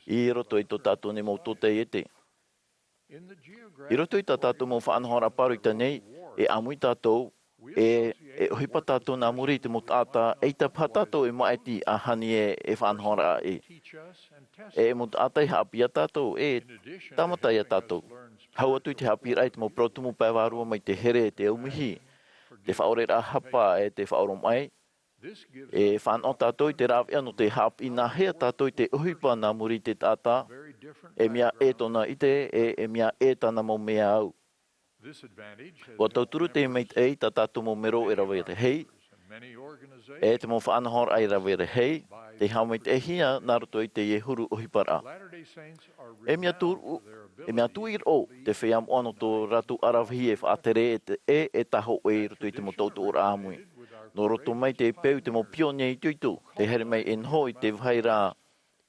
i roto i tō tātou nei mau tōtaiete. I roto i tā tātou mau faʻanahoraʻa pāroita nei, e ʻāmui tātou, E, e ʻohipa tātou nā muri i te mau taʻata, ʻeita paha tātou e māʻiti ʻahani ē, e faʻanahoraʻa ē. E mau taʻata i haʻapiʻi ia tātou, e tāmata ia tātou. Hau atu i te haʻapiʻiraʻa i te mau parau tumu pae vārua mai te here, te aumihi, te faʻaoreraʻa hapa, e te faʻaoromaʻi. E fānaʻo tātou i te rāveʻa nō te haʻapiʻi nāhea tātou i te ʻohipa nā muri i te taʻata, e mea ʻē tōna ʻite, e, e mea ʻē tāna mau mea au. ʻUa tauturu te maitaʻi i tā tātou mau mero e rave rahi, e te mau faʻanahoraʻa e rave rahi, tei haʻamaitaʻihia nā roto i teie huru ʻohiparaʻa. E mea tū-, e mea tuʻiroʻo te feiā moʻa nō tō rātou ʻaravihi e faʻatere e te, e, e tahoʻe i roto i te mau taʻotoʻoraʻa ʻāmui. Nō roto mai te peu i te mau pionie itoito, tei haere mai e noho i te vāhi ra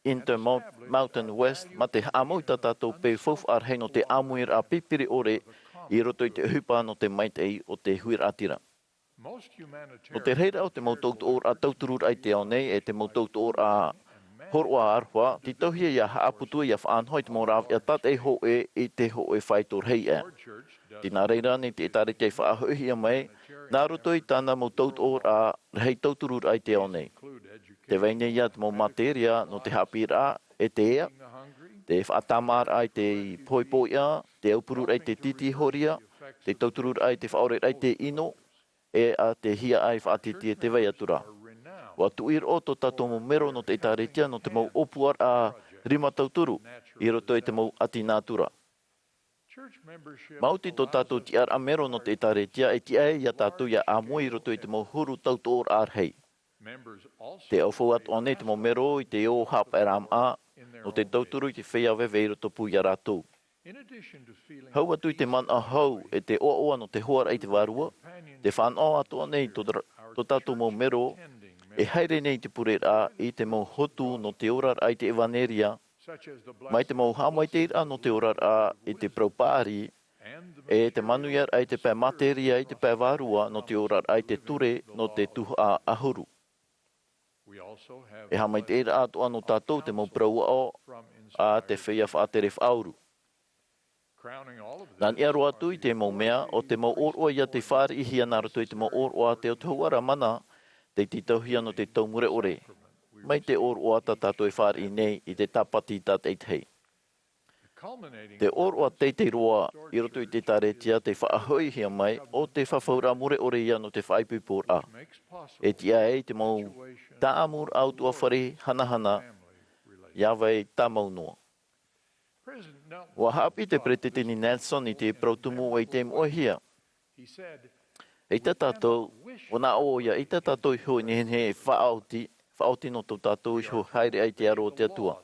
Intermountain West, mā te haʻamau i tā tātou peu faufaʻa rahi nō te ʻāmuiraʻa pipiri ʻore i roto i te ʻohipa nō te maitaʻi o te huiraʻatira. Nō te reira o te mau taʻotoʻoraʻa tautururaʻa i te ao nei, e te mau taʻotoʻoraʻa hōroʻa aroha, tītauhia ʻia haʻaputu ʻia faʻanaho i te mau rāveʻa tātaʻi hōʻē i te hōʻē faito rahi aʻe. Tē nā reira nei te ʻēkālesia i faʻahoʻihia mai, nā roto i tāna mau taʻotoʻoraʻa rahi tautururaʻa i te ao nei. Tē vai nei ia te mau materia nō te haʻapiʻiraʻa, e te ea, te faʻatāmāraʻa i te poipoi, te aupururaʻa i te tītīhoria, te tautururaʻa i te faʻaoreraʻa i te ʻino, e a te hiaʻai faʻatītī e tē vai atu ra. ʻUa tuʻiroʻo tō tātou mau mero nō te ʻēkālesia nō te mau ʻōpuaraʻa rima tauturu i roto i te mau ʻati nātura. Maoti tō tātou tiʻaraʻa mero nō te ʻēkālesia e tiʻa ai ia tātou ʻia ʻāmui i roto i te mau huru taʻotoʻoraʻa rahi. Tē ʻaufau atoʻa nei te mau mero i te ō haʻapaʻoraʻa nō te tauturu i te feiā veve i rotopū ia rātou. Hau atu i te manaʻo hau e te ʻoaʻoa nō te hoaraʻa i te vārua, tē fānaʻo atoʻa nei tō, tō tātou mau mero e haere nei i te pureraʻa i te mau hotu nō te oraraʻa i te ʻevanelia, mai te mau haʻamaitaʻiraʻa nō te oraraʻa i te parau paʻari, e te manuiaraʻa i te pae materia i te pae vārua nō te oraraʻa i te ture nō te tuhaʻa ʻahuru. E haʻamaitaʻiraʻa atoʻa nō tātou te mau parau aʻo a te feiā faʻatere faʻauru. Nā niʻa roa atu i te mau mea, ʻo te mau ʻōroʻa ia tei fāriʻihia nā roto i te mau ʻōroʻa a te Atua Haramana, tei tītauhia nō te tau mure ʻore, mai te ʻōroʻa tā tātou e fāriʻi nei i te Tāpati Tātaʻitahi. Te ʻōroʻa teitei roa i roto i te ʻēkālesia tei faʻahoʻihia mai, ʻo te fafauraʻa mure ʻore ia nō te faʻaipoiporaʻa. E tiʻa ai te mau tāʻamuraʻa ʻutuāfare hanahana, ʻia vai tāmau noa. ʻUa haʻapiʻi te Peresideni Nelson i te parau tumu ʻua ʻite moʻehia. ʻEita tātou, ʻua naʻo ʻoia, ʻeita tātou iho e nehenehe e faʻaoti, faʻaoti nō tō tātou iho haereʻa i te aro o te Atua.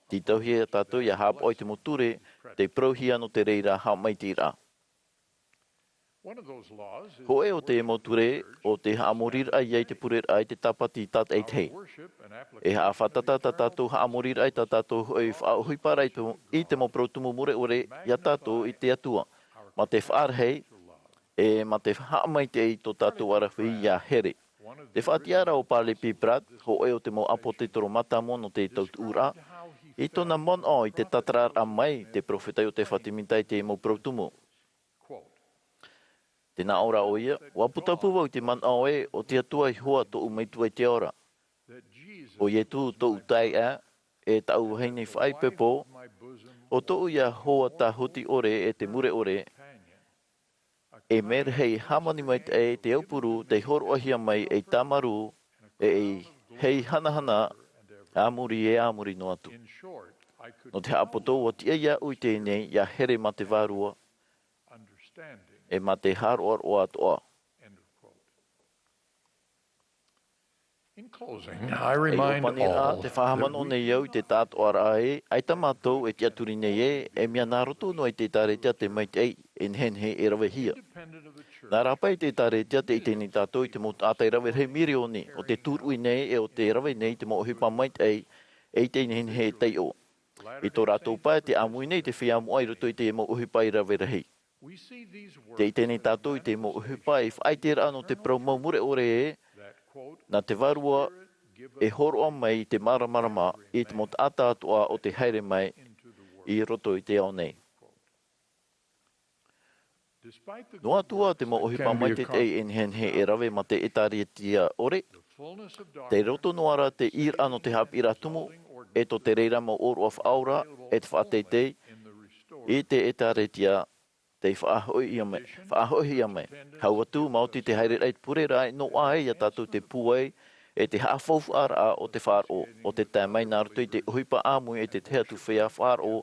Tītauhia ia tātou ʻia haʻapaʻo i te mau ture, tei parauhia nō te reira haʻamaitaʻiraʻa. Hōʻē o te mau ture, ʻo te haʻamoriraʻa ia i te pureraʻa i te Tāpati Tātaʻitahi. E haʻafātata tā tātou haʻamoriraʻa i tā tātou hōʻē faʻaʻohiparaʻa i te, i te mau parau tumu mure ʻore ia tātou i te Atua. Mā te faʻarahi, e mā te haʻamaitaʻi i tō tātou ʻaravihi ʻia here. Te faʻatiʻaraʻa o Parley P Pratt, hōʻē o te mau ʻāpōsetolo mātāmua nō te tautuʻuraʻa, i tōna manaʻo i te tātararaʻa mai te perofeta Iotefa Semita i te mau parau tumu. Tē nā ʻō ra ʻoia, ʻua putapū vau i te manaʻo ē, ʻo te Atua Iehova tōʻu metua i te ao ra. ʻO Ietu tōʻu taeaʻe, e tāʻu vahine faʻaipoipo, ʻo tōʻu Iehova tāhuti ʻore e te mure ʻore, e mea rahi e hāmani maitaʻi te aupuru tei hōroʻahia mai ei tāmarū, e ei hanahana, a muri e a muri noa atu. Nō te haʻapoto, ʻua tiʻa iāʻu i teie nei ʻia here mā te Vārua, e mā te hāroʻaroʻa atoʻa. In closing, I remind all te faʻahaʻamanaʻo nei au i te tāʻātoʻaraʻa ē, ʻaita mātou e tiʻaturi nei ē, e mea nā roto noa i te ʻēkālesia te maitaʻi, e nehenehe e ravehia. Nā rāpae i te ʻēkālesia te ʻite nei tātou i te mau taʻata e rave rahi mirioni, ʻo tē tūruʻi nei, e ʻo tē rave nei i te mau ʻohipa maitaʻi, e ʻite nehenehe e taiʻo. I tō rātou pae te ʻāmui nei te feiā moʻa i roto i te mau ʻohipa e rave rahi. Te ʻite nei tātou i te mau ʻohipa e faʻaʻiteraʻa nō te parau mau mure ʻore ē, nā te Vārua e hōroʻa mai i te māramarama i te mau taʻata atoʻa ʻo tē haere mai i roto i te ao nei. Noa atu ā te mau ʻohipa maitaʻi e nehenehe e rave mā te ʻĒtārētia ʻore, tei roto noa ra te ʻīraʻa nō te haʻapiʻiraʻa tumu, e tō te reira mau ʻōroʻa faʻaora, e te faʻateitei, i te ʻĒtārētia, tei faʻahoʻihia mai, faʻahoʻihia mai. Hau atu, maoti te haereraʻa i te pure ra, e noaʻa ai ia tātou te pūai, e te haʻafaufaʻaraʻa o te faʻaroʻo, ʻo te tae mai nā roto i te ʻohipa ʻāmui e te tahi atu feiā faʻaroʻo,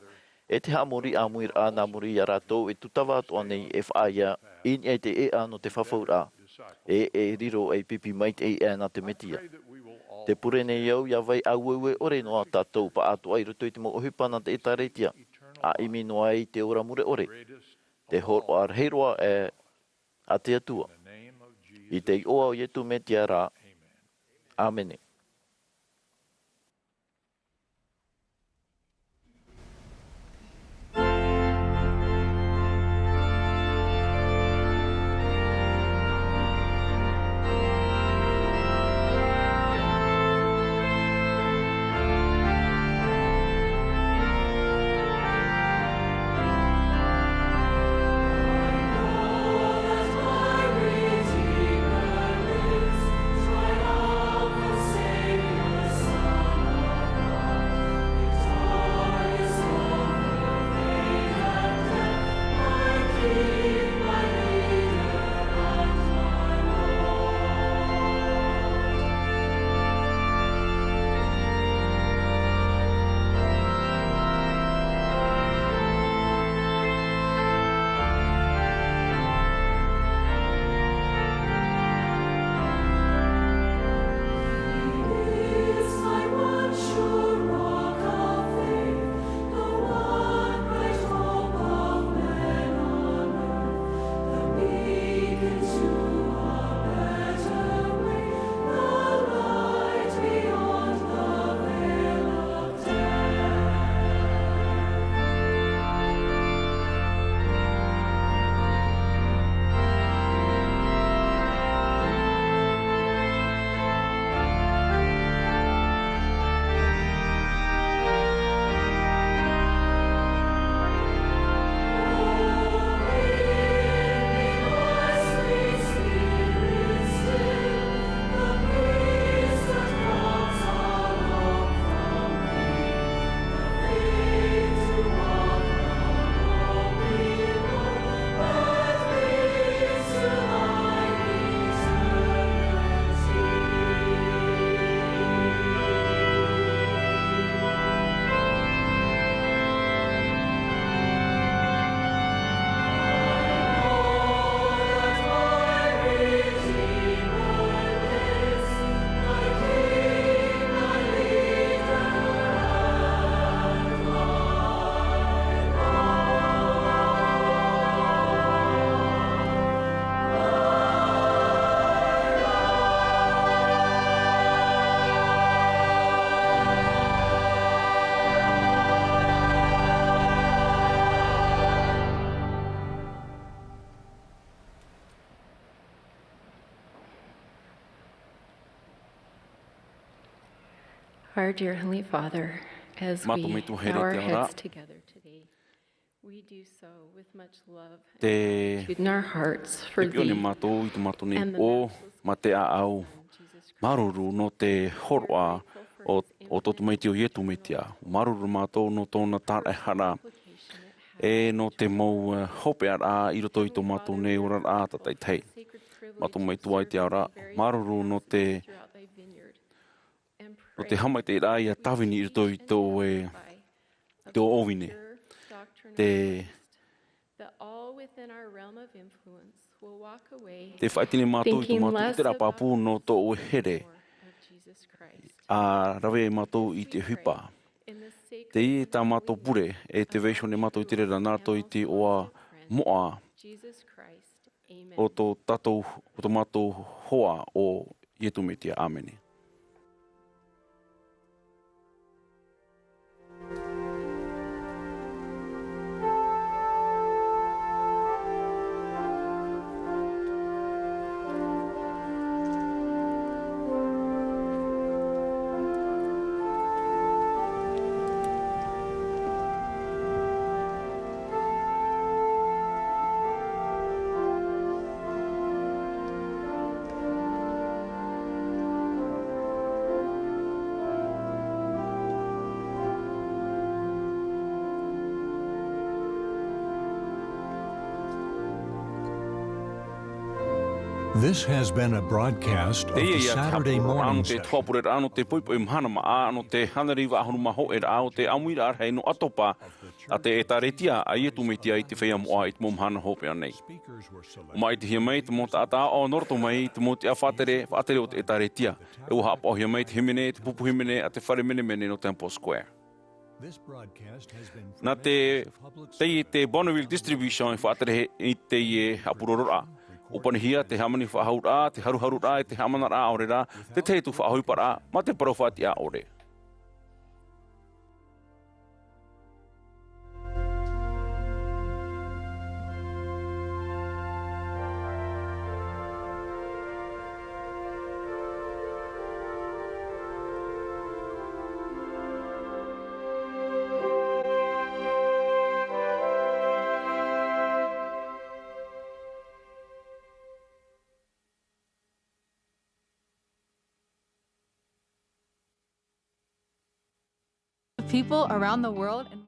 e te haʻamori ʻāmuiraʻa nā muri ia rātou e tūtava atoʻa nei e faʻaea, i niʻa i te ʻēʻa nō te fafauraʻa, e, e riro ei pipi maitaʻi aʻe nā te Mesia. Tē pure nei au ia vai ʻāueue ʻore noa tātou pāʻatoʻa i roto i te mau ʻohipa nā te ʻĒtārētia, ʻa ʻimi noa ai i te ora mure ʻore, te hōroʻa rahi roa aʻe a te Atua. I te iʻoa o Iesu Mesia rā. ʻĀmene. Our dear Heavenly Father, as we bow our heads together today, Mātou Metua here i te ao ra, we do so with much love and gratitude in our hearts for thee and the matchless work of Jesus Christ. Te piʻi nei mātou i tō mātou nei ʻohipa, mā te ʻāʻau. Māuruuru nō te hōroʻa o, o tō Tamaiti ʻo Iesu Mesia. Māuruuru mātou nō tōna tāraʻehara, e nō te mau, eh, hopeʻaraʻa i roto i tō mātou nei oraraʻa tātaʻitahi. Mātou Metua i te ao ra, māuruuru nō te, nō te haʻamaitaʻiraʻa ia tāvini i roto i tō, eh, tō ʻōvine. Te, te faʻaʻite nei mātou i tō mātou ʻiteraʻa pāpū nō tō ʻoe here, ʻa rave ai mātou i te ʻohipa. Teie tā mātou pure, e tē vai iho nei mātou i te reira nā roto i te iʻoa moʻa o tō tātou, o tō mātou hoa ʻo Iesu Mesia. ʻĀmene. This has been a broadcast of the Saturday morning session. Teie ia te haʻapuroroʻa nō te tuhaʻa pureraʻa nō te poʻipoʻi mahana maʻa, nō te hānere iva ʻahuru mā hōʻē raʻa o te ʻāmuiraʻa rahi nō ʻAtopa a te ʻĒtārētia a Iesu Mesia i te feiā moʻa i te mau mahana hopeʻa nei. ʻUa māʻitihia mai te mau taʻata aʻo nō roto mai i te mau tiʻa faʻatere, faʻatere o te ʻĒtārētia. E ʻua haʻapaʻohia mai te hīmene, te pupu hīmene a te fare menemene nō Temple Square. Nā te, teie te Bonneville Distribution e faʻatere i teie haʻapuroroʻa. ʻUa panihia te hāmani faʻahouraʻa, te haruharuraʻa, e te haʻamanaraʻa ʻaore rā, te tahi atu faʻaʻohiparaʻa, mā te parau faʻatiʻa ʻore. People around the world and